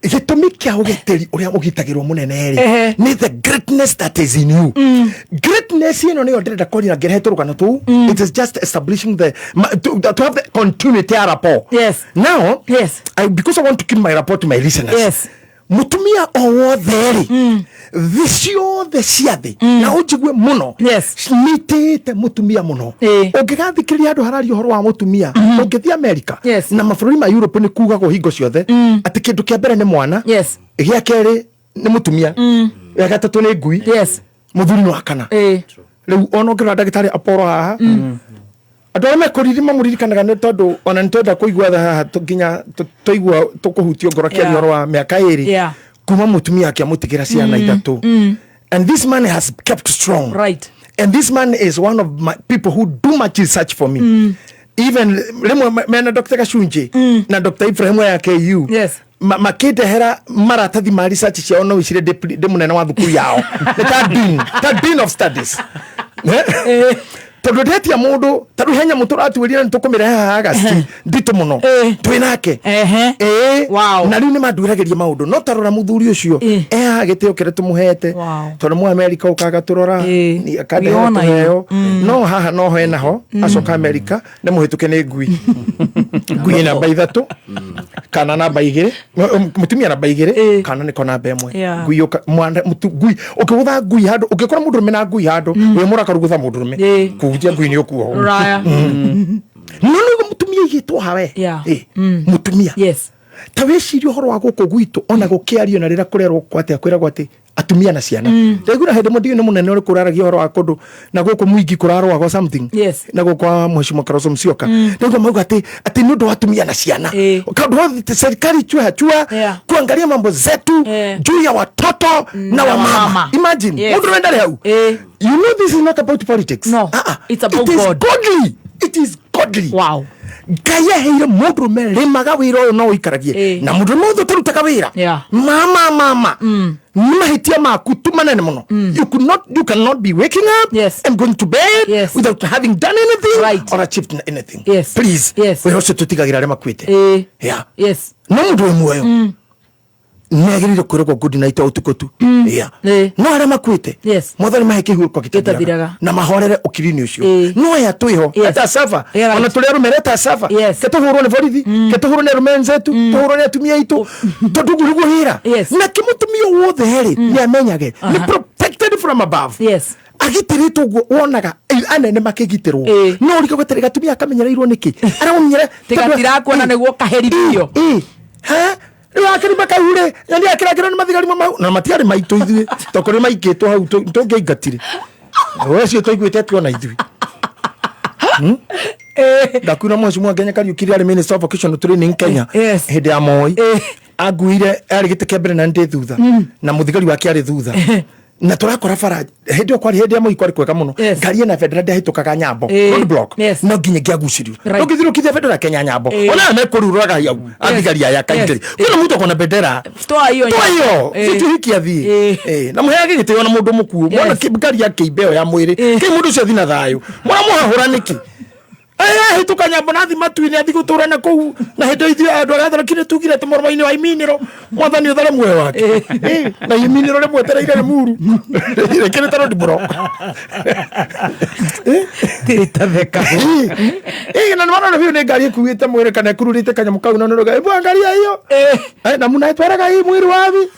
gĩtũmi kĩa ũgitĩri ũrĩa ũgitagĩrwo mũnene rĩ nĩ the greatness that is in you. Greatness ĩno nĩyo ndĩrenda kwaria na ngĩrehe tũrũgano tũu. It is just establishing the to have the continuity ya rapport. Yes. Now, yes, because I want to keep my rapport to my listeners. Yes. Mutumia o wothe rĩ, thĩ ciothe cia thĩ, na ũnjigue mũno, nĩtĩĩte mũtumia mũno. Ũngĩgathikĩrĩria andũ hararia ũhoro wa mũtumia, ũngĩthiĩ America na mabũrũri ma Europe, nĩ kugagwo hingo ciothe atĩ kĩndũ kĩa mbere nĩ mwana, gĩa kerĩ nĩ mũtumia, gĩa gatatũ nĩ ngui, mũthuri nĩ wa kana. Rĩu ona ũngĩrora ndagĩtarĩ Apollo haha, andũ arĩa mekũriri mamũririkanaga nĩ tondũ ona nĩ twenda kũigua tha haha nginya twaigua tũkũhutio ngoro akĩaria ũhoro wa mĩaka 2 kuma mũtumia akĩamũtigĩra ciana 3. And this man has kept strong, and this man is one of my people who do much research for me. Even rĩmwe mena Dr. Gacunjĩ na Dr. Ibrahim ya KU, makĩndehera maratathi ma research ciao, no wĩcire ndĩ mũnene wa thukuru yao, nĩ ta dean, ta dean of studies. Tondũ ndetia mũndũ ta rĩu he nyamũ tũratuĩria nĩ tũkũmĩrehe haha Agasti nditũ mũno twĩ nake. Ĩĩ, na rĩu nĩ manduĩragĩria maũndũ, no tarora mũthuri ũcio e haha gĩtĩo kĩrĩa tũmũhete, tondũ mũ Amerika ũkaga tũrora akandehere We honor you. tũheo, no haha no he naho acoka Amerika nĩ mũhĩtũke nĩ ngui, ngui namba 3 kana namba 2, mũtumia namba 2 kana nĩko namba 1. Ngui yũka- mwana ngui ũkĩgũtha ngui handũ, ũngĩkora mũndũrũme na ngui handũ wĩ mũrakaru gũtha mũndũrũme kuhutia ngui nĩ ũkuohwo. Rũraya. No nĩguo mũtumia aigĩtwo hawe. Mũtumia ta wĩcirie ũhoro wa gũkũ gwitũ, ona gũkĩario na rĩrĩa kũrerwo atĩa, kwĩragwo atĩ atumia na ciana. Ndaigua hĩndĩ ĩmwe, ndiũĩ nĩ mũnene ũrĩkũ ũraragia ũhoro wa kũndũ na gũkũ mũingĩ kũrarũagwo something na gũkũ kwa Mheshimiwa Kalonzo Musyoka. Ndaigua mauga atĩ nĩ ũndũ wa atumia na ciana, kaũndũ wothe serikali ichue hatua kuangalia mambo zetu juu ya watoto na wamama. Wamama. Imagine mũndũ wenda hau. You know this is not about politics. No. It's about It is God. godly. It is godly. Wow. Ngai aheire mũndũrũme rĩmaga wĩra ũyũ no ũikaragie na mũndũrũme ũyũ ũtarutaga wĩra, mama mama, nĩ mahĩtia maku tu manene mũno. You could not, you cannot be waking up and going to bed without having done anything or achieved anything. Please, wĩra ũcio tũtigagĩra arĩa makuĩte. No mũndũ wĩ muoyo nĩ agĩrĩire kwĩragwo good night o ũtukũ tu. No arĩa makuĩte, mwathani mahe kĩhurũko gĩtathiraga na mahorere ũkiri-inĩ ũcio. No aya twĩho eta sava, ona tũrĩ arũme reta sava, ke tũhũrwo nĩ borithi, ke tũhũrwo nĩ arũme enzetu, tũhũrwo nĩ atumia aitũ, tondũ ũguo nĩguo wĩra. Na kĩmũtumia wothe rĩ, nĩ amenyage nĩ protected from above, agitĩrĩtwo ũguo wonaga anene makĩgitĩrwo, no ũrika gweterera gatumia akamenyereirwo nĩkĩ aramenyere. Tigatirakuona nĩguo kaherithio. Rĩu akĩrima kau rĩ, na nĩ akĩrangĩrwo nĩ mathigari mau, na matiarĩ maitũ ithuĩ, tondũ nĩ maikĩtwo hau tũngĩaingatire wecio twaiguĩte tuona ithuĩ. Ndakuina Mheshimiwa Ngenya Kariuki arĩ Minister of Vocational Training Kenya hĩndĩ ya Moi, anguire arĩ gĩtĩ kĩa mbere na ndĩ thutha, na mũthigari wake arĩ thutha, na tũrakora bara hĩndĩ ĩyo kwarĩ hĩndĩ ya Moi, kwarĩ kwega mũno, ngari ĩna bendera ndĩahĩtũkaga nyambo, road block, no nginya ingĩagucirio ũngĩthirũkithia bendera Kenya nyambo, ona aya mekũruraga hau athigari aya kaingĩ kwĩna mũndũ akona bendera. Toa hiyo. Toa hiyo. Situhiki athiĩ. Na mũheage gĩtĩo na mũndũ mũkuũ mwana ngari ya kĩimbe ĩyo ya mwĩrĩ kĩ mũndũ ũcio athi na thayũ, mũramũhahũra nĩkĩ? Ahĩtũka nyambo na athi matu-inĩ, athi gũtũra na kũu, na hĩndĩ ĩyo ithuĩ andũ arĩa atharaki nĩ tugire atĩ mũromo-inĩ wa iminĩro mwathani ũthare muoyo wake. Na iminĩro rĩmwetereire Rĩmuru rĩkĩrĩte road block. Tĩtatheka. Na nĩ marona biũ nĩ ngari ĩkuĩte mwĩrĩ kana ĩkururĩte kanyamũ kau, na nĩ hebu angalia hiyo. Na mnaitwaraga hii mwĩrĩ wapi,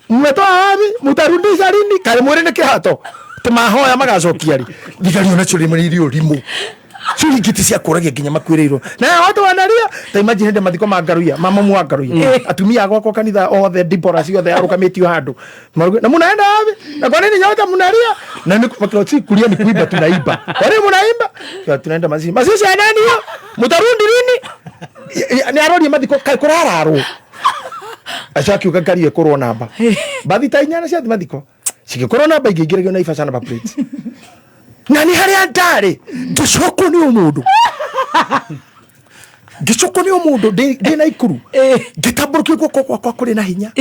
mmetoa wapi, mtarudisha lini? Karĩ mwĩrĩ nĩ kĩhato tũmahoya magacokia rĩ, thigari onacio rĩmwe irio rimũ ciringiti cia kũragia nginya makuĩrĩirwo na watu wanaria. Ta imagine hĩndĩ mathiko ma Ngaruiya, ma mamu wa Ngaruiya, atumia a gwakwa kanitha othe, Dibora ciothe arũgamĩtio handũ. Maruga, na munaenda wapi, na kwa nini nyote mnalia? Na ni kwa si kulia, ni kuimba tunaimba. Kwa nini munaimba? Kwa tunaenda mazishi. Mazishi ya nani hiyo? Mtarundi lini? Ni arorie mathiko kai kurararwo, acoka ngari ĩkũrwo namba bathi ta 8 ciathi mathiko cigĩkorwo namba ingĩ ingĩragio na Naivasha number plates, na nĩ harĩa ndarĩ ngĩcokwo nĩ ũmũndũ, ngĩcokwo nĩ ũmũndũ ndĩ na ikuru, ngĩtambũrũkia guoko gwakwa kũrĩ na hinya,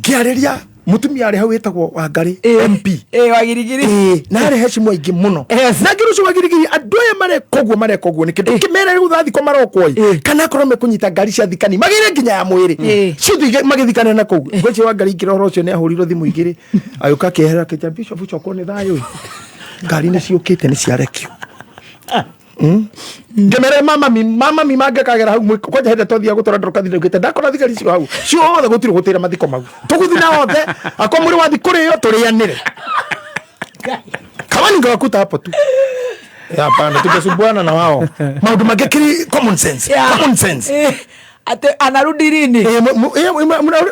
ngĩarĩria mũtumia arĩ hau wĩtagwo Wangarĩ MP. Wagirigiri. Na arĩ hecimu aingĩ mũno na ngĩrũcio ũcio Wagirigiri, andũ aya mareka ũguo, mareka ũguo nĩkĩ? Ndũkĩmere rĩu thathiko marokwo ĩ, kana akorwo mekũnyita ngari cia thikani magĩre nginya ya mwĩrĩ ciothe magĩthikane na kũu. Ngwĩciria Wangarĩ ingĩra ũhoro ũcio nĩ ahũrirwo thimũ 2, agĩũka akĩehera akĩnjĩra, Bishop, cokwo nĩ thayũ ĩ, ngari nĩ ciũkĩte, nĩ ciarekio. Ngĩmere mama mi mama mi mangĩkagera hau kwanja hĩndĩ twathiaga gũtwara ndorokathi ndaugĩte ndakora thigari icio hau ciothe gũtirĩ gũtĩra mathiko mau tũgũthi na othe akwa mwĩrĩ wathi kũrĩo tũrĩanĩre kama ningewakuta hapo tu. Hapana, tungesumbuana na wao maũndũ mangĩ kiri common sense. Yeah. Common sense. Ate anarudi lini?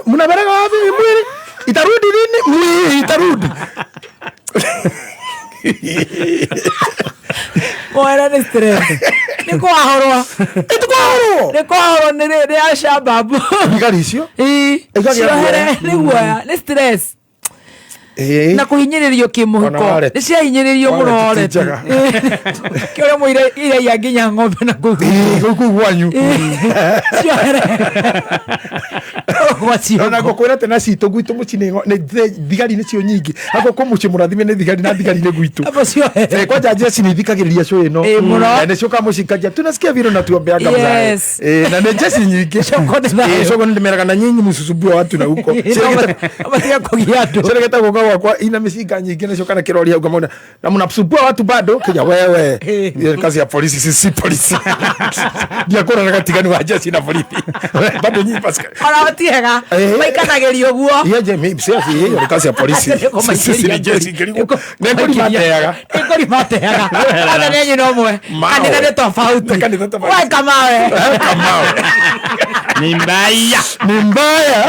Mnabereka wapi mwili itarudi lini mwili itarudi. Mwera nĩ stress. Nĩ kwahorwo. Ĩtũkwahorwo. Nĩ kwahorwo nĩ Al-Shabaab. Thigari icio? Ĩĩ. Ikagia Ciohere guoya. nĩ guoya, nĩ stress. Ĩĩ. Na kũhinyĩrĩrio kĩmũhuko. Ona wallet. Nĩ ciahinyĩrĩrio mũno Wallet ti wallet. njega. Kĩo ũrĩa mũire iraiya nginya ng'ombe na kũu. Ĩĩ, kũu gwanyu. Ciohere. Ona ngũkwĩra atĩ na citũ gwitũ mũciĩ nĩ thigari nĩcio nyingĩ ako kũ mũciĩ mũrathime nĩ thigari na thigari nĩ gwitũ. Hapo ciohere. Kwanja jeshi nĩ ithikagĩrĩria show ĩno. Ĩĩ, mũno. Nĩ ciũkaga mũciĩ ikagia tunasikia vile unatuombeanga mzae. Yes. Na nĩ jeshi nyingĩ. Coko nĩ thayũ. Coko nĩ ndĩmeraga na nyinyi mũcucumbue watu na huko. Matige kũgia andũ. Ciregete gũka gwakwa ina mĩcinga nyingĩ nacio kana kĩrori hau ngamona na mnasumbua watu bado kija wewe. Hiyo ni kazi ya polisi, sisi si polisi. Ndiakũrora gatiganu wa jeshi na polisi. Bado nyinyi Pascal. Ona ti hega. Maikanagĩrio ũguo. Iya je mimi si hiyo ni kazi ya polisi. Sisi ni jeshi ngĩrigwo. Nĩ ngũri mateaga. Nĩ ngũri mateaga. Othe nĩ nyina ũmwe. Mawe. Kanitha nĩ tofauti. Kanitha tofauti. We kamawe. Kamawe. Ni mbaya. Ni mbaya.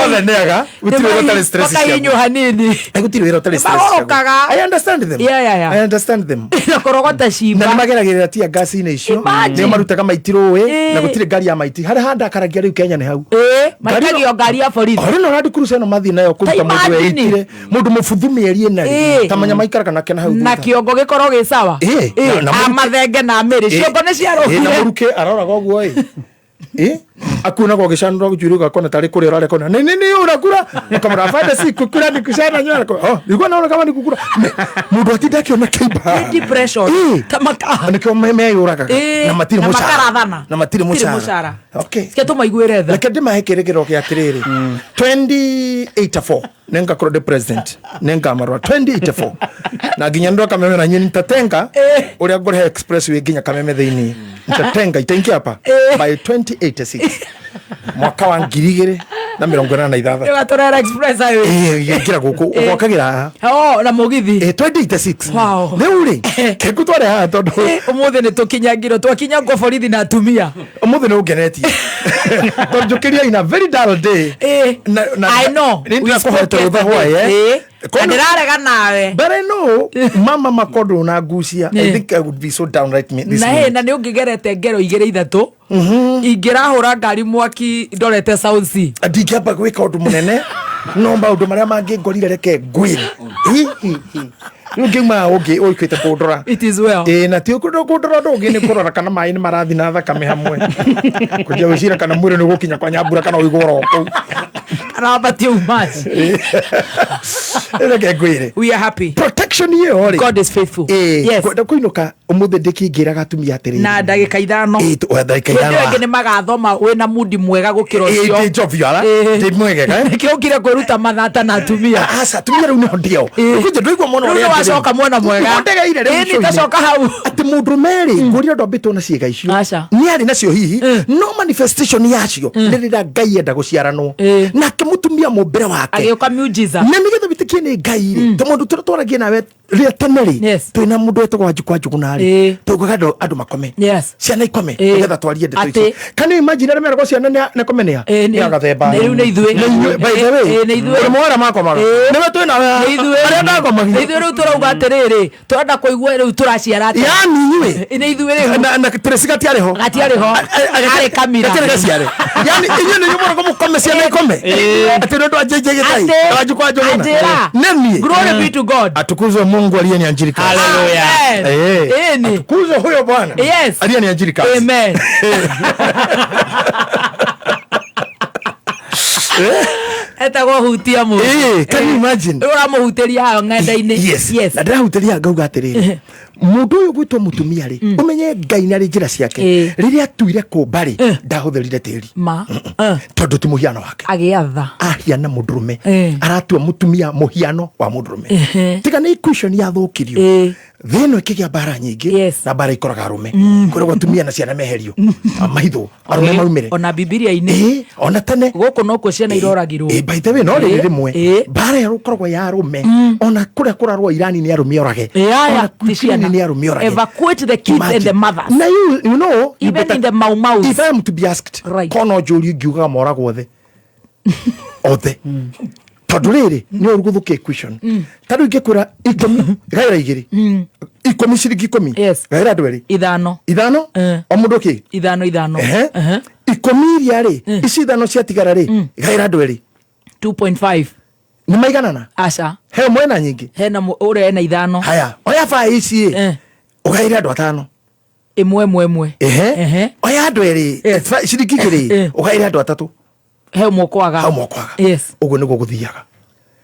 Othe nĩ ega. Gũtirĩ wĩra ũtarĩ stress ciaguo. Makahinywo hanini. Gũtirĩ wĩra ũtarĩ stress ciaguo. Magorokaga. I understand them. Yeah, yeah, yeah. I understand them. Na kũrogota cimba. Na nĩmageragĩrĩra tia ngasi-inĩ icio. Imagine. Nĩo marutaga maiti rũĩ Ĩĩ. na gũtirĩ ngari ya maiti. Harĩa handakaragia rĩu Kenya nĩ hau. Ĩĩ, maikagio ngari ya borithi. Rĩu Land Cruiser ĩno mathiĩ nayo kũruta Ta mũndũ imagine. weitire mũndũ mũbuthu mĩeri ĩna rĩ Ĩĩ. ta manya maikaraga nake na hau Na thutha. kĩongo gĩkorwo gĩ sawa. Ĩĩ, Ĩĩ, na mũruke- amathenge na mĩrĩ. Ĩĩ. Ciongo nĩ Ĩĩ, na ciarũgire. mũruke aroraga ũguo ĩ ĩ akuonaga ũgĩcanũra njuĩrĩ ũgakona tarĩ kũrĩa ũrarĩa kona nĩ nĩ nĩ ũrakura ũkamwĩra afande si kukura ni kucana nywele oh nilikuwa naona kama ni kukura mũndũ atinda akĩona kĩimba Nĩ depression. Ta maka. nĩkĩo meyũragaga Ĩĩ, na matirĩ na mũcara makarathana. na matirĩ Matirĩ mũcara mũcara. okay Sike tũmaiguĩre tha. reke ndĩmahe kĩrĩgĩro gĩa atĩrĩrĩ 2084 nĩngakorwo ndĩ president nĩngamarora 2084 na nginya ndoka Kameme na nyinyi nitatenga ũrĩa ngũrehe expressway nginya Kameme thĩinĩ nitatenga itaingia hapa by 2086 mwaka wa 2086 Nĩũgatũrehera express highway. Ĩĩ, ingĩra gũkũ ũgwakagĩra haha Oh, na mũgithi. 2086 Wow. rĩu rĩ kĩngũtware haha tondũ Ũmũthĩ nĩ tũkinyangirwo twakinyangwo borithi na atumia. ũmũthĩ nĩ ũngenetie tondũ njũkĩria in a very dull day I know. nĩ We spoke ndĩrakũhete rũtha yesterday. hwaĩ Ĩĩ. Na ndĩrarega nawe. But I know mama makondo na ngucia I think I would be so downright this Na minute. ĩ na nĩ ũngĩgerete ngero igĩrĩ ithatũ ingĩrahũra ngari mwaki ndorete South Sea. Ndingĩamba gwĩka ũndũ mũnene no maũndũ marĩa mangĩ ngorire reke ngwĩre rĩu ngĩuma ũngĩ ũikĩte kũndora. It is well. Ĩĩ, na ti kũndora ũndũ ũngĩ nĩ kũrora kana maĩ nĩ marathi na thakame hamwe kũnjia gwĩciria kana mwĩrĩ nĩ ũgũkinya kwa nyambura kana ũigwo oro kũu. Kana umaji. Reke ngwĩre. We are happy. Protection ĩyo rĩ. God is faithful. Ĩĩ, Yes. kwenda kũinũka ũmũthĩ ndĩkĩngĩraga atumia atĩrĩrĩ. Na ndagĩka ithano. Ĩĩ, ndagĩka Hĩndĩ ithano. ĩyo ĩngĩ nĩ magathoma wĩna mudi mwega gũkĩra Ĩĩ, ũcio. ndĩ jovial, Ĩĩ. ndĩ mwegega, eh? Nĩkĩo ũkire kwĩruta mathata na atumia. Aca, atumia rĩu nĩho ndĩo. Kwanja ndũigua mwena Rĩu ũrĩa nĩ wacoka ndĩrĩ. mwena mwega. Nĩho ndegeire rĩu Ĩĩ, ũcio-inĩ. nitacoka hau. Atĩ mũndũrũme rĩ ngũrire ndwambĩtwo na ciĩga icio nĩ arĩ nacio hihi no manifestation yacio nĩ rĩrĩa Ngai enda gũciaranwo nake mũtumia mũmbĩre wake Agĩũka miujiza. Na nĩgetha wĩtĩkie nĩ Ngai rĩ ta mũndũ tũrĩa twaragia nawe rĩrĩa tene rĩ twĩna mũndũ wetagwo Wanjikũ wa Njũgũna rĩ twaugaga andũ makome ciana ikome nĩgetha twarie ndeto icio. Can you imagine arĩa meragwo ciana nĩ kome nĩa nĩ agathemba Rĩu nĩ ithuĩ. Nĩ inyuĩ, by the way. Ĩĩ, nĩ ithuĩ. Ũrĩ mwara makomaga nĩwe twĩ nawe haha. Nĩ ithuĩ. Arĩa ndakomagia. Nĩ ithuĩ rĩu tũrauga atĩrĩrĩ tũrenda kũigua rĩu tũraciara atĩa. Yani inyuĩ. Nĩ ithuĩ rĩu. Na Tracy gatiarĩ ho. Gatiarĩ ho. Arĩ kamira. Gatiarĩ gaciare. Yani inyuĩ nĩ inyuĩ mũraga mũkome ciana ikome. Atĩ nĩ ũndũ wa JJ Gĩthai. Atĩ. Wanjikũ wa Njũgũna. Anjĩra. Nĩ niĩ. Glory be to God. Atukuzwe Mungu aliyeniajiri kazi. Hallelujah. Amen. Eh. Atukuzwe huyo Bwana. Yes. Aliyeniajiri kazi. Amen. Etagwo hutia mũndũ. Ĩĩ, can you imagine? Rĩu ũramũhutĩria haha ng'enda-inĩ. Yes. Na ndĩrahutĩria ngauga atĩrĩrĩ. Mũndũ ũyũ gwĩtwo mũtumia rĩ, ũmenye Ngai na rĩ njĩra ciake. Rĩrĩa atuire kũmba rĩ, ndahũthĩrire tĩri. Ma. Tondũ ti mũhiano wake. Agĩatha. Ahiana mũndũrũme. Aratua mũtumia mũhiano wa mũndũrũme. Tiga nĩ equation yathũkirio, thĩ ĩno ĩkĩgĩa mbara nyingĩ, na mbara ikoraga arũme. Kwĩragwo atumia na ciana meherio maithũ, arũme maumĩre. Ona Bibilia-inĩ. Ona tene. Gũkũ nokuo ciana iroragirwo. By the way, no rĩrĩ rĩmwe mbara ĩyo ĩkoragwo ya arũme. Ona kũrĩa kũrarũa Irani nĩ arũme orage. Aya, Ona ti ciana. Ukraine nĩ arũme orage. Evacuate the kids and the mothers. Na you Even better- in the Mau Maus. If I am to be asked, kono njũrio ingiugaga moragwo othe othe, tondũ rĩrĩ nĩ ũru gũthũkia equation. Ta rĩu ingĩkwĩra 10 gaĩra 2, 10 ciringi 10 gaĩra andũ erĩ. Ithano. Ithano o mũndũ kĩ? Ithano ithano. Ehe. 10 iria rĩ, ici ithano ciatigara rĩ, gaĩra andũ erĩ. 2.5. Nĩ maiganana? Aca. He ũmwe ena nyingĩ. Hena ũrĩa ena ithano. Haya, oya baa ici ĩ, ũgaĩre andũ atano. Ĩmwe ĩmwe ĩmwe. Ehe, oya andũ erĩ ciringi 2, ũgaĩre andũ atatũ. He ũmwe ũkwaga. He ũmwe ũkwaga. Yes. Ũguo nĩguo gũthiaga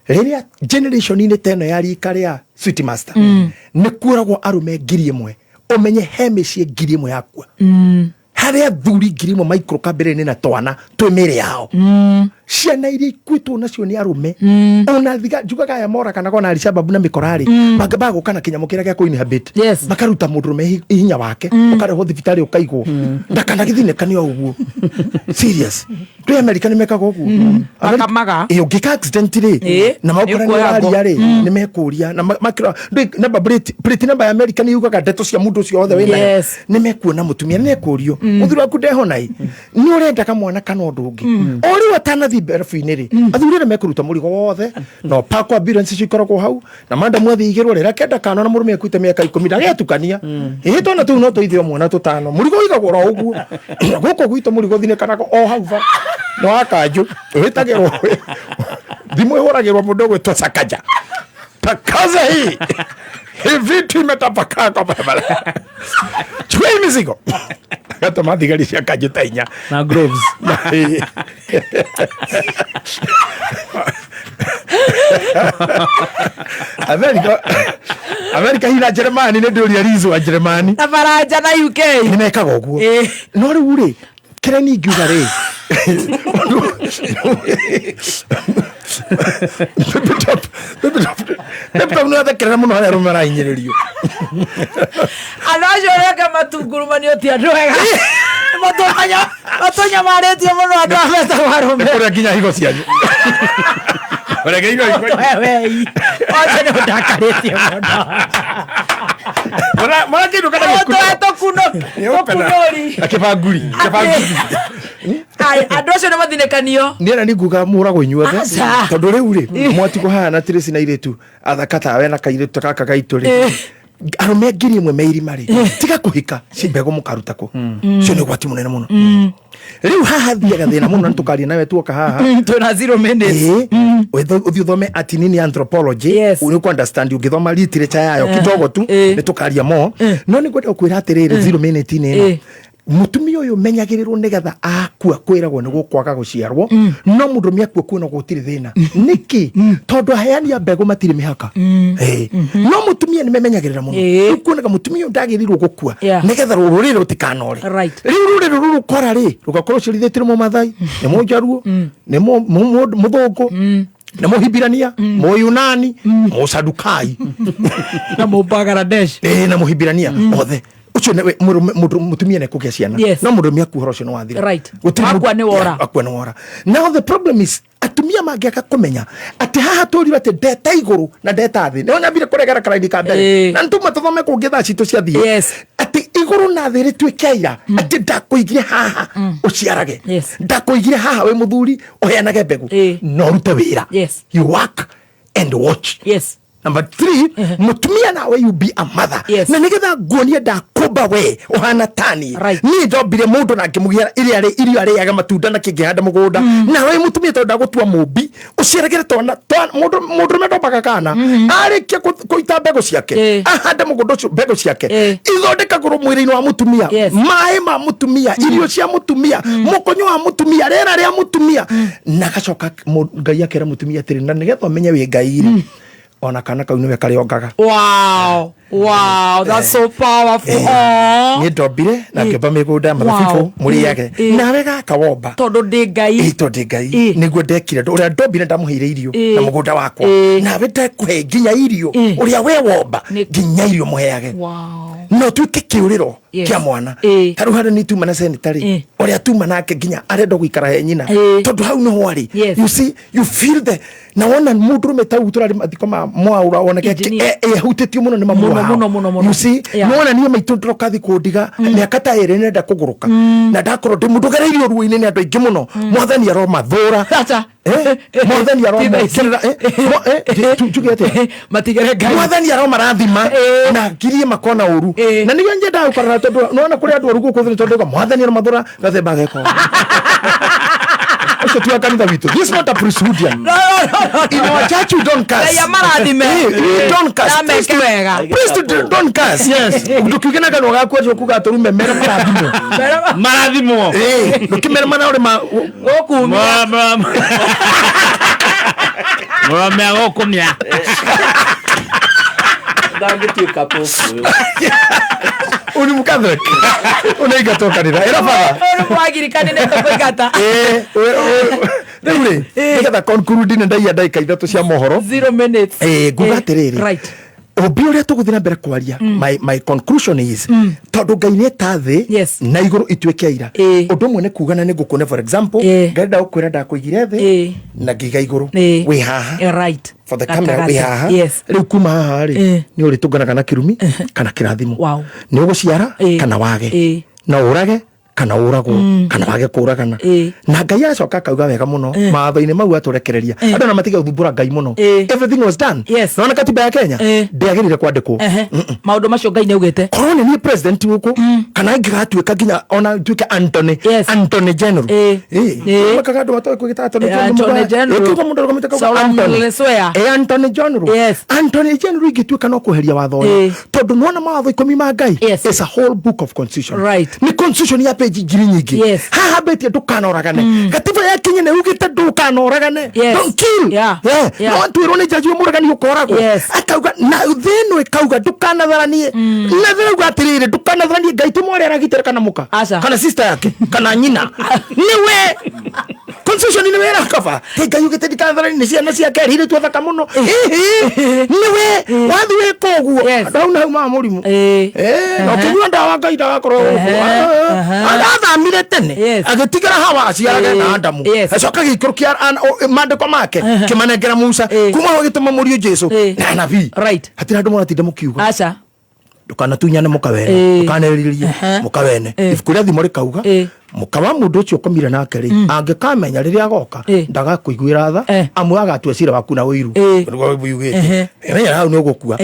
rĩrĩa generation-inĩ ta ĩno ya rika rĩa Sweet Master, nĩ kuoragwo arũme 1000. Ũmenye he mĩciĩ 1000 yakua, harĩ athuri 1000 maikũrũka mbere-inĩ na twana twĩ mĩĩrĩ yao. Ciana iria ikuĩtwo nacio nĩ arũme, ona thiga njugaga aya moraganaga ona Alishababu na mĩkora rĩ, mangĩmbaga gũka na kĩnyamũ kĩrĩa gĩa kũ-inhibit. Makaruta mũndũrũme hinya wake, ũkarehwo thibitarĩ ũkaigwo ndakanagĩthinĩkane o ũguo. Serious, twĩ Amerika nĩ mekaga ũguo. Makamaga. Ĩ, ũngĩka accident rĩ, na makora nĩ nĩũkuoya ngo. ũraria rĩ, nĩ mekũria na makĩrora number plate, plate number ya Amerika nĩ yugaga ndeto cia mũndũ ũcio wothe wĩnayo. Nĩ mekuona mũtumia nĩ ekũrio, mũthuri waku ndehona ĩ, nĩ ũrenda kamwana kana ũndũ ũngĩ. O rĩu atanathiĩ mberabu-inĩ rĩ, athuri arĩa mekũruta mũrigo wothe no pakwo ambulance icio ikoragwo hau na mandamu athiĩ igĩrwo rĩrĩa kenda kana na mũrũme akuĩte mĩaka 10 ndagetukania. Ĩ, twana tũu no tũithe o mwana tũtano, mũrigo ũigagwo oro ũguo. Gũkũ gwitũ mũrigo ũthinĩkanaga o hau ba nĩ wa kanjũ, wĩtagĩrwo thimũ, ĩhũragĩrwo mũndũ ũgwĩtwo Sakaja, takaza hii hii vitu imetapakaa kwa barabara, chukua hii mizigo. Agatũma thigari cia kanjũ ta inya na gloves. Amerika, Amerika hina Jeremani nĩ ndĩũria Rizu wa Jeremani na Faranja na UK. Nĩ mekaga ũguo. No rĩu rĩ, kĩrĩa niĩ ingiuga rĩ, nĩ athekerera mũno harĩa arũme marahinyĩrĩrio. Andũ acio reke matungurumanio ti andũ ega. Matũnyamarĩtie mũno andũ aya metagwo arũme. Nĩ kũrĩa nginya higo cianyu. Kũrĩa nginya higo. Wei, ocio nĩ ũndakarĩtie mũno. Marakĩndũ kana Tũe tũkunũri. Na kĩbanguri, kĩbanguri. Ai, andũ acio nĩ mathinĩkanio. Niĩ na ninguga mũragwo inyuothe. Aca. Tondũ rĩu rĩ, mwatigwo haha na Tracy na airĩtu athaka tawe na kairĩtu gaka gaitũ rĩ, arũme 1000 me irima rĩ, tiga kũhika ci mbegũ mũkaruta kũ? Cio nĩ ũgwati mũnene mũno. Rĩu haha thiaga thĩna mũno na nĩtũkaria nawe tuoka haha. Twĩna 0 minutes. Ĩĩ. Ũthiĩ ũthome ati nini anthropology, nĩ ũkũ understand ũngĩthoma literature yayo kidogo tu. Nĩ tũkaria mo, no nĩ ngwenda gũkwĩra atĩrĩrĩ, 0 minute-inĩ ĩno, mũtumia ũyũ menyagĩrĩrwo nĩgetha akua kwĩragwo nĩ gũkwaga gũciarwo, no mũndũrũme akua kuona gũtirĩ thĩna. Nĩkĩ? Tondũ aheani a mbegũ matirĩ mĩhaka. Ĩĩ. No mũtumia nĩ memenyagĩrĩra mũno. Rĩu kuonaga mũtumia ũyũ ndagĩrĩirwo gũkua nĩgetha rũrĩrĩ rũtikanore. Rĩu rũrĩrĩ rũrũ rũkora rĩ, rũgakorwo ũciarithĩtio nĩ Mũmathai, nĩ Mũnjaruo, nĩ Mũthũngũ, nĩ Mũhibirania, Mũyunani, Mũsadukai na Mũbangladesh. Ĩĩ, na Mũhibirania othe. Ũcio nĩwe mũtumia nĩekũgĩa ciana. No mũndũrũme akua, ũhoro ũcio nĩ wathira. Gũtirĩ Akua nĩ wora. Yeah, akua nĩ wora. Now the problem is atumia mangĩaga kũmenya atĩ haha tũrirwo atĩ ndeta igũrũ na ndeta thĩ, nĩho nyambire kũregera karaini ka mbere na nĩtuma tũthome kũngĩ thaa citũ ciathiĩ, atĩ igũrũ na thĩ rĩtuĩke aira atĩ ndakũigire haha ũciarage, ndakũigire haha wĩ mũthuri ũheanage mbegũ na ũrute wĩra. You work and watch. Number three, mũtumia nawe, you be a mother. Na nĩgetha nguonie ndakũmba we ũhana tani, niĩ ndombire mũndũ na ngĩmũgĩa iria rĩ irio arĩaga matunda na kĩngĩhanda mũgũnda. Nawe mũtumia, tondũ ndagũtua mũmbi ũciaragĩre twana mũndũ mũndũrũme ndombaga kana arĩkia kũita mbegũ ciake, ahande mũgũnda ũcio, mbegũ ciake ithondekagwo mwĩrĩ-inĩ wa mũtumia, maĩ ma mũtumia, irio cia mũtumia, mũkonyo wa mũtumia, rĩera rĩa mũtumia. Na gacoka Ngai akera mũtumia atĩrĩ, na nĩgetha ũmenye wĩ Ngai rĩ, ona kana kau nĩwe karĩongaga. Wow, that's so powerful. Aw. Niĩ ndombire na ngĩũmba mĩgũnda mathabibũ Wow. mũrĩage nawe gaka womba tondũ ndĩ Ngai. Ĩ, tondũ ndĩ Ngai nĩguo ndekire ũrĩa ndombire ndamũheire irio na mũgũnda wakwa nawe ndekũhe nginya irio ũrĩa we womba nginya irio mũheage Wow. no tuĩke kĩũrĩro Yes. kĩa mwana ta rĩu harĩa nĩ tuma na seneta rĩ ũrĩa tuma nake nginya arenda gũikara he nyina tondũ hau nĩho arĩ. You see, you feel the na wona mũndũrũme ta ũguo tũrarĩ mathiko ma mwaũra woneke Engineer. ehutĩtio mũno nĩ mamu Mũno, wao. mũno, mũno, mũno. You see, nĩwona niĩ maitũ ndĩroka thi kũndiga mĩaka ta ĩrĩ nenda kũgũrũka na ndakorwo ndĩ mũndũ ũgereirio ruo-inĩ nĩ andũ aingĩ mũno. Mwathani aromathũra. Mwathani aromokĩrĩra. Njuge atĩa? Matigere Ngai. Mwathani aromarathima na ngirie makona ũru na nĩguo nyendaga gũkarara tondũ nĩwona kũrĩ andũ oru gũkũ thĩ tondũ auga, mwathani aromathũra gathemba geko ũcio ti wa kanitha witũ. This is not a priesthoodian. No, no, no, no. In our church we don't curse. Ngai amarathime. We don't curse. Na meke wega. Priest don't curse. Yes. Ndũkiuge na kanua gaku atĩ ũkuga atũrume mere marathimwo. Marathimwo. Ndũkĩmere mana ũrĩ ma Gũkumia. Mũromea gũkũmia. Ndangĩtuĩka popu ũyũ. Uri Mũcatholic unaingatwo kanitha ĩra baba. Ũyũ nĩ mwagirikani nĩ tũkũingata. Rĩu rĩ nĩgetha conclude nĩ ndaiya ndagĩka 3 cia mohoro. 0 minutes. Nguga atĩrĩrĩ, Right. ũmbi ũrĩa tũgũthiĩ na mbere kwaria, my conclusion is tondũ Ngai nĩ eta thĩ na igũrũ ituĩke aira ũndũ ũmwe nĩ kuga na nĩ ngũkuone. For example, Ngai ndagũkwĩra ndakũigire thĩ na ngĩiga igũrũ wĩ haha right for the camera wĩ Gatagatĩ. haha. Rĩu kuma haha rĩ nĩ ũrĩtũnganaga na kĩrumi kana kĩrathimo, nĩ ũgũciara kana wage, na ũrage kana ũragwo kana wage kũragana. Na Ngai acoka akauga wega mũno mawatho-inĩ mau atũrekereria andũ na matige gũthumbũra Ngai mũno. Everything was done. Nona katiba ya Kenya ndĩagĩrĩire kwandĩkwo. Maũndũ macio Ngai nĩ augĩte. Korwo nĩ niĩ president gũkũ kana ingĩgatuĩka nginya ona nduĩke Antony General. Makaga andũ matoĩ kwĩgĩta Antony. Antony General. Kiugo mũndũ arũgamĩte kauga Solomon Antony. Swear. Antony General, Antony General ingĩtuĩka no kweheria watho ũyũ tondũ nĩwona mawatho 10 ma Ngai is a whole book of constitution. Nĩ constitution ya page ngiri nyingĩ. Haha mbĩtie ndũkanoragane. Gatiba ya Kenya nĩ ugĩte ndũkanoragane. Don't kill. No twĩrwo nĩ jaji mũragani ũkoragwo akauga na thĩ ĩno ĩkauga ndũkanatharanie na thĩ ĩrauga atĩrĩrĩ ndũkanatharanie. Ngai ti mwarĩ aragitĩra kana mũka kana sister yake kana nyina nĩwe constitution nĩ wĩra kaba ĩ Ngai ugĩte ndikanatharanie nĩ ciana ciake erĩire thaka mũno. Ĩhĩ nĩwe wathi wĩka ũguo andũ hau na hau ma mũrimũ na ũkĩnyua ndawa Ngai ndagakorwo gũkũ athamire tene agĩtigĩra Hawa aciarage na Adamu acoka agĩikũrũkia maandĩko make kĩmanengera Musa kuma hau agĩtũma mũriũ Jesu na anabii. Hatirĩ andũ mũratinda mũkiuga Aca. Ndũkanatunyane mũka wene, ndũkaneriririe mũka wene. Ibuku rĩa Thimo rĩkauga mũka wa mũndũ ũcio ũkomire nake rĩ angĩkamenya rĩrĩa agoka ndagakũiguĩra tha amu agatua cira waku na ũiru nĩguo yugĩte menya hau nĩ ũgũkua.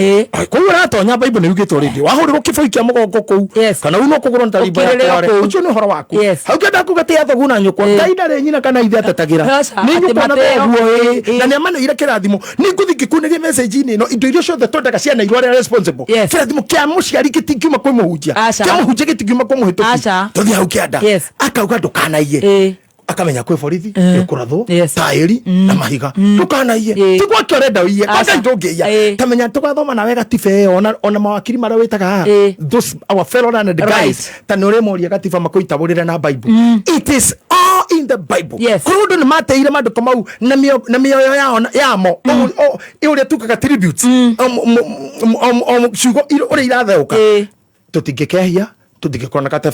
Koguo ũratonya Bible nĩ yugĩte already wahũrĩrwo kĩboi kĩa mũgongo kũu kana unwo kũgũrũ nĩ tarimbo ya Ũkirĩrĩra kware kũu. ũcio nĩ ũhoro waku hau kĩenda kuga tĩa thoguo na nyũkwa. Ngai ndarĩ nyina kana ithe atetagĩra Aca, nĩ atĩ nyũkwa na mateo. thoguo ĩ na nĩ amaneire kĩrathimo. Nĩ ngũthiĩ ngĩkunĩrie message-inĩ ĩno indo iria ciothe twendaga ciana irwo arĩa responsible. Kĩrathimo kĩa mũciari gĩtingiuma kwĩ mũhunjia, kĩa mũhunjia gĩtingiuma kwĩ mũhĩtũki. Tũthiĩ hau kĩanda akauga ndũkanaiye akamenya kwĩ borithi ĩkũrathwo taĩri na mahiga ndũkanaiye ti gwake ũrenda ũiye kwa Ngai ndũngĩiya. Tamenya tũgathoma nawe gatiba ĩyo ona mawakiri marĩa wĩtaga haha, those our fellow learned guys ta nĩ ũrĩmoria gatiba makũitabũrĩre na Bible. It is all in the Bible. Korwo andũ nĩ mateire maandĩko mau na mĩoyo yao yamo ũrĩa tugaga tributes o ciugo ũrĩa iratheũka tũtingĩkehia tũtingĩkorwo na katiba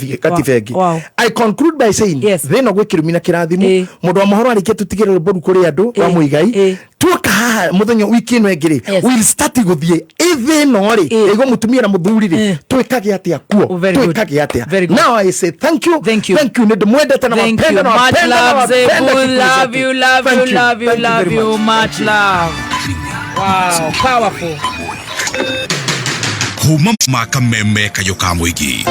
ĩngĩ. I conclude by saying thĩ ĩno gwĩ kĩrumi na kĩrathimo. Mũndũ wa mohoro arĩkia tũtigĩre rwĩmbo rũu kũrĩ andũ wa Mũigai tuoka haha mũthenya wiki ĩno ĩngĩ rĩ we'll start gũthiĩ ĩ thĩ ĩno rĩ ĩgo mũtumia na mũthuri rĩ twĩkage atĩa kuo twĩkage atĩa. Now I say thank you, thank you, thank you. Nĩ ndĩmwendete na Thank wapenda you. na Much wapenda na love, wapenda Zebu. kikundi Love chetu. you, love Thank you, you. love you, Thank you love very you. much. Much love. Wow, powerful. Kuma makameme kayo ka mũingĩ.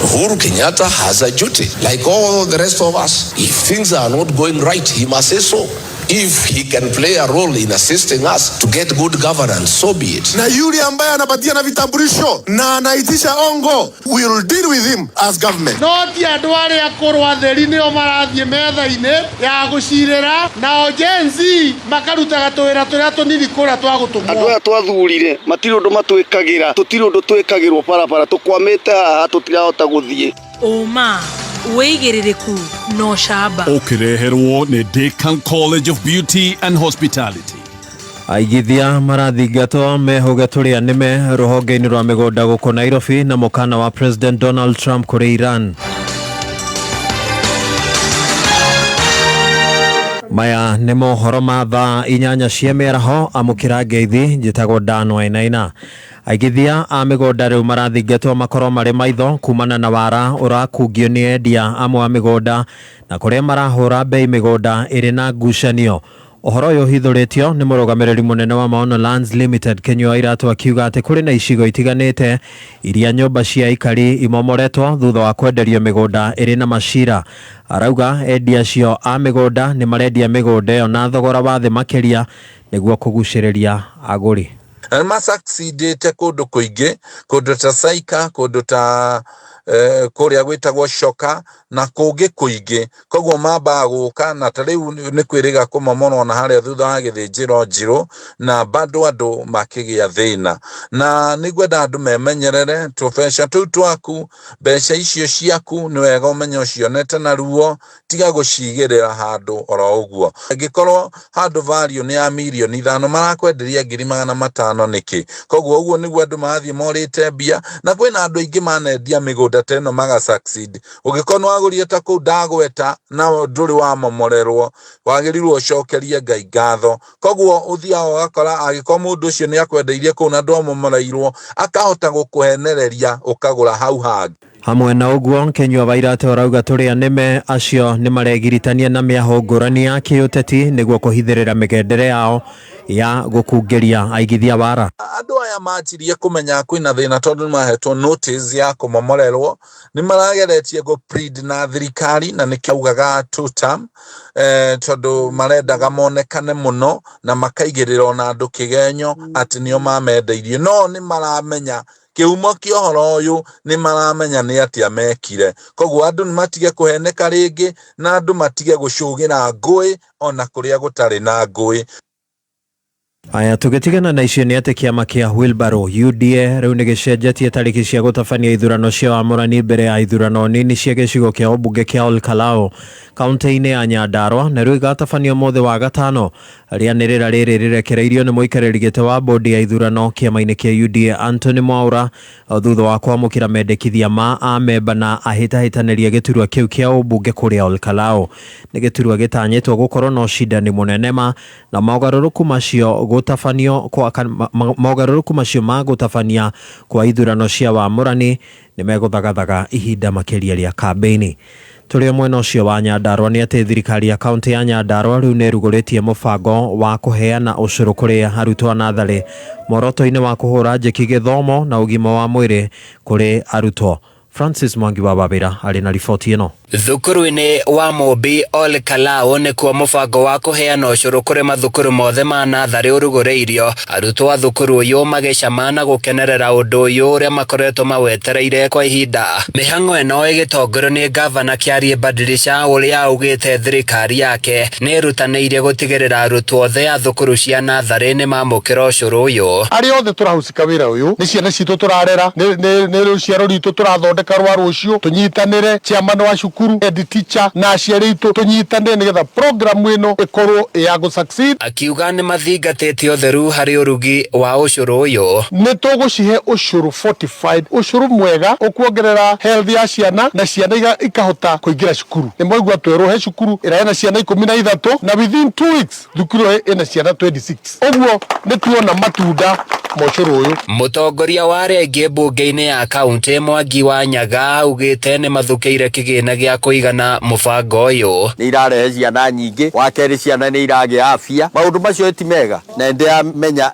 Uhuru Kenyatta has a duty, like all the rest of us. If things are not going right, he must say so. If he can play a role in assisting us to get good governance, so be it. Na yule ambaye anapatia na vitambulisho na anaitisha ongo, we will deal with him as government. No ti andå arä a kå atheri nä o marathiä metha-inä ya gå cirä ra nao Gen Z makarutaga tå wä ra tå rä a tå nini kå rä a twagå tå Andå aya twathurire matirä å ndå matwä tå tirä å ndå twä kagä rwo barabara tå kwamä te haha tå tirahota gå thiä. Ũma, wĩigĩrĩrĩku na ũcamba. Ũkĩreherwo nĩ Decan College of Beauty and Hospitality. Aigithia marathingatwo mehũge tũrĩa nĩme rũhonge-inĩ rwa mĩgũnda gũkũ Nairobi na mũkana wa President Donald Trump kũrĩ Iran. Maya nĩ mohoro ma thaa 8 cia mĩaraho. Amũkĩra ngeithi, njĩtagwo Dan Wainaina. Aigithia a mĩgũnda rĩu marathingatwo makorwo marĩ maitho kumana na wara ũrakungio nĩ endia amwe a mĩgũnda na kũrĩa marahũra bei mĩgũnda ĩrĩ na ngucanio. Ũhoro ũyũ ũhithũrĩtio nĩ mũrũgamĩrĩri mũnene wa Maono Lands Limited Kinyua Wairatu akiuga atĩ kũrĩ na icigo itiganĩte iria nyũmba cia aikari imomoretwo thutha wa kwenderio mĩgũnda ĩrĩ na macira. Arauga endia acio a mĩgũnda nĩ marendia mĩgũnda ĩyo na thogora wa thĩ makĩria nĩguo kũgucĩrĩria agũri. Na nĩ masucceedĩte kũndũ kũingĩ, kũndũ ta Saika, kũndũ ta kũrĩa gwĩtagwo Coka na kũngĩ kũingĩ. Koguo mambaga gũka na ta rĩu nĩ kwĩrĩga kũmomorwo na harĩa thutha wa gĩthĩnjĩro Njirũ, na bado andũ makĩgĩa thĩna. Na nĩngwenda andũ memenyerere tũbeca tũu twaku, mbeca icio ciaku nĩ wega ũmenye ũcionete na ruo, tiga gũcigĩrĩra handũ oro ũguo. Angĩkorwo handũ value nĩ ya 5 mirioni marakwenderia 500,000 nĩkĩ? Koguo ũguo nĩguo andũ marathiĩ morĩte mbia, na kwĩna andũ aingĩ manendia mĩgũnda ta ĩno maga succeed. Ũngĩkorwo nĩ wagũrire ta kũu ndagweta na ndũrĩ wamomorerwo, wagĩrĩirwo ũcokerie Ngai ngatho. Koguo ũthiaga ũgakora angĩkorwo mũndũ ũcio nĩ akwendeirie kũu na ndwamomoreirwo, akahota gũkũhenereria ũkagũra hau hangĩ. Hamwe na ũguo, Kinyua Wairatu arauga tũrĩa nĩme acio nĩ maregiritania na mĩahũ ngũrani ya kĩũteti nĩguo kũhithĩrĩra mĩgendere yao ya gũkungĩria aigithia wara. Andũ aya manjirie kũmenya kwĩna thĩna tondũ nĩ mahetwo notice ya kũmomorerwo, nĩ marageretie gũ plead na thirikari na nĩkĩo augaga two term, tondũ marendaga monekane mũno na makaigĩrĩra ona andũ kĩgenyo atĩ nĩo mamendeirie, no nĩ maramenya kĩhumo kĩa ũhoro ũyũ, nĩ maramenya nĩ atĩa mekire. Koguo andũ nĩ matige kũheneka rĩngĩ na andũ matige gũcũgĩra ngũĩ ona kũrĩa gũtarĩ na ngũĩ. Aya, tũgĩtigana na icio nĩ atĩ kĩama kĩa Wheelbarrow UDA rĩu nĩ gĩcenjetie tarĩki cia gũtabania ithurano cia wamũrani mbere ya ithurano nini cia gĩcigo kĩa ũmbunge kĩa Olkalou kaunti-inĩ ya Nyandarua, na rĩu igatabanio ũmũthĩ wa gatano. Rĩanĩrĩra rĩrĩ rĩrekereirio nĩ mũikarĩri gĩtĩ wa bodi ya ithurano kĩama-inĩ kĩa UDA Anthony Mwaura thutha wa kwamũkĩra mendekithia ma amemba na ahĩtahĩtanĩria gĩturwa kĩu kĩa ũmbunge kũrĩa Olkalou. Nĩ gĩturwa gĩtanyĩtwo gũkorwo na ũcindani mũnene ma na mogarũrũku macio gũtabanio kwa mogarũrũku macio ma gũtabania kwa ithurano cia wamũrani nĩ megũthagathaga ihinda makĩria rĩa kambĩini. Tũrĩ o mwena ũcio wa Nyandarua nĩ atĩ thirikari ya kaunti ya Nyandarua rĩu nĩ ĩrugũrĩtie mũbango wa kũheana ũcũrũ kũrĩ arutwo a natharĩ muoroto-inĩ wa kũhũra njeki gĩthomo na ũgima wa mwĩrĩ kũrĩ arutwo. Francis Mwangi wa Wawĩra arĩ na riboti ĩno. Thukuru-inĩ wa Mũmbi Ol Kalou nĩkuo mũbango wa kũheana ũcũrũ kũrĩ mathukuru mothe ma natharĩ ũrugũrĩirio. Arutwo a thukuru ũyũ magĩcama na gũkenerera ũndũ ũyũ ũrĩa makoretwo mawetereire kwa ihinda. Mĩhang'o ĩno ĩgĩtongorio nĩ ngavana Kĩarie Badilisha ũrĩa augĩte thirikari yake nĩ ĩrutanĩirie gũtigĩrĩra arutwo othe a thukuru cia natharĩ nĩ mamũkĩra ũcũrũ ũyũ. Arĩa othe tũrahusika wĩra ũyũ nĩ ciana citũ tũrarera, nĩ rũciaro rwitũ tũrathondeka rwa rũciũ. Tũnyitanĩre, chairman wa cukuru, head teacher na aciari aitũ, tũnyitanĩre nĩgetha program ĩno ĩkorwo ya gũ succeed. Akiuga nĩ mathingatĩte ũtheru harĩ ũrugi wa ũcũrũ ũyũ. Nĩ tũgũcihe ũcũrũ fortified, ũcũrũ mwega ũkuongerera health ya ciana na ciana ikahota kũingĩra cukuru. Nĩ mwaigua twerwo he cukuru ĩrĩa ĩna ciana 13 na within 2 weeks thukuru ĩyo ĩna ciana 26. Ũguo nĩ tuona matunda ma ũcũrũ ũyũ. Mũtongoria wa arĩa aingĩ mbunge-inĩ ya kaunti Mwangi wa Nyaga augĩte nĩ mathukĩire kĩgĩna gĩa kũigana mũbango ũyũ. Nĩ irarehe ciana nyingĩ, wa kerĩ ciana nĩ iragĩa afya, maũndũ macio ti mega na ndĩramenya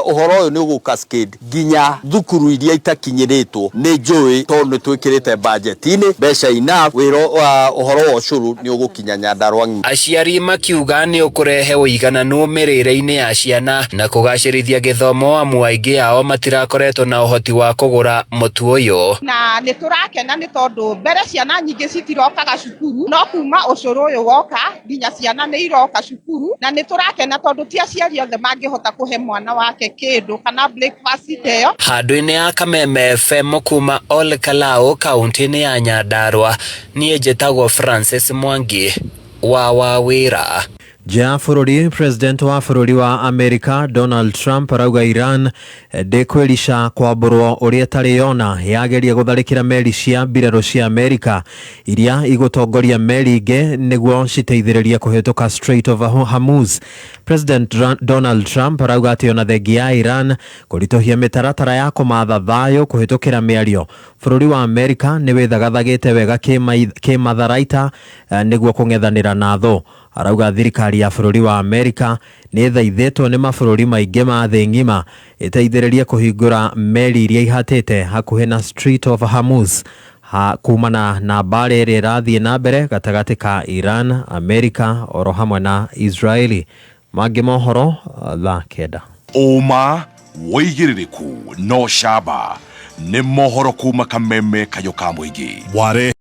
ũhoro ũyũ nĩ ũgũ cascade nginya thukuru iria itakinyĩrĩtwo nĩ njũĩ tondũ nĩ twĩkĩrĩte bajeti-inĩ mbeca enough wĩra ũhoro wa ũcũrũ nĩ ũgũkinya Nyandarua ng'ima. Aciari makiuga nĩ ũkũrehe ũigananu mĩrĩre-inĩ ya ciana na kũgacĩrithia gĩthomo amu aingĩ ao matirakoretwo na ũhoti wa kũgũra mũtu ũyũ. Na nĩ tũrakena nĩ tondũ mbere ciana nyingĩ citirokaga cukuru, no kuma ũcũrũ ũyũ woka nginya ciana nĩ iroka cukuru, na nĩ tũrakena tondũ ti aciari othe mangĩhota kũhe mwana wake kĩndũ kana breakfast ta ĩyo. Handũ-inĩ ya Kameme FM kuma Ol Kalou kaunti-inĩ ya Nyandarua, niĩ njĩtagwo Francis Mwangi wa Wawĩra. Nja ya bũrũri, President wa bũrũri wa Amerika Donald Trump arauga Iran ndĩkwĩrica kwambũrwo ũrĩa ĩtarĩ yona yageria gũtharĩkĩra meri cia mbirarũ cia Amerika iria igũtongoria meri ingĩ nĩguo citeithĩrĩrie kũhĩtũka Strait of Hormuz. President Donald Trump arauga atĩ ona thengia ya Iran kũritũhia mĩtaratara ya kũmatha thayũ kũhĩtũkĩra mĩario, bũrũri wa Amerika nĩ wĩthagathagĩte wega kĩmatharaita nĩguo kũng'ethanĩra na thũ. Arauga thirikari ya bũrũri wa Amerika nĩ ĩthaithĩtwo nĩ mabũrũri maingĩ ma thĩ ng'ima ĩteithĩrĩrie kũhingũra meri iria ihatĩte hakuhĩ na Strait of Hormuz ha kumana na mbara ĩrĩa ĩrathiĩ na mbere gatagatĩ ka Iran, Amerika oro hamwe na Israeli. Mangĩ mohoro thaa 9. Ũma, wĩigĩrĩrĩku na ũcamba nĩ mohoro kuma Kameme kayũ ka mũingĩ. Ware.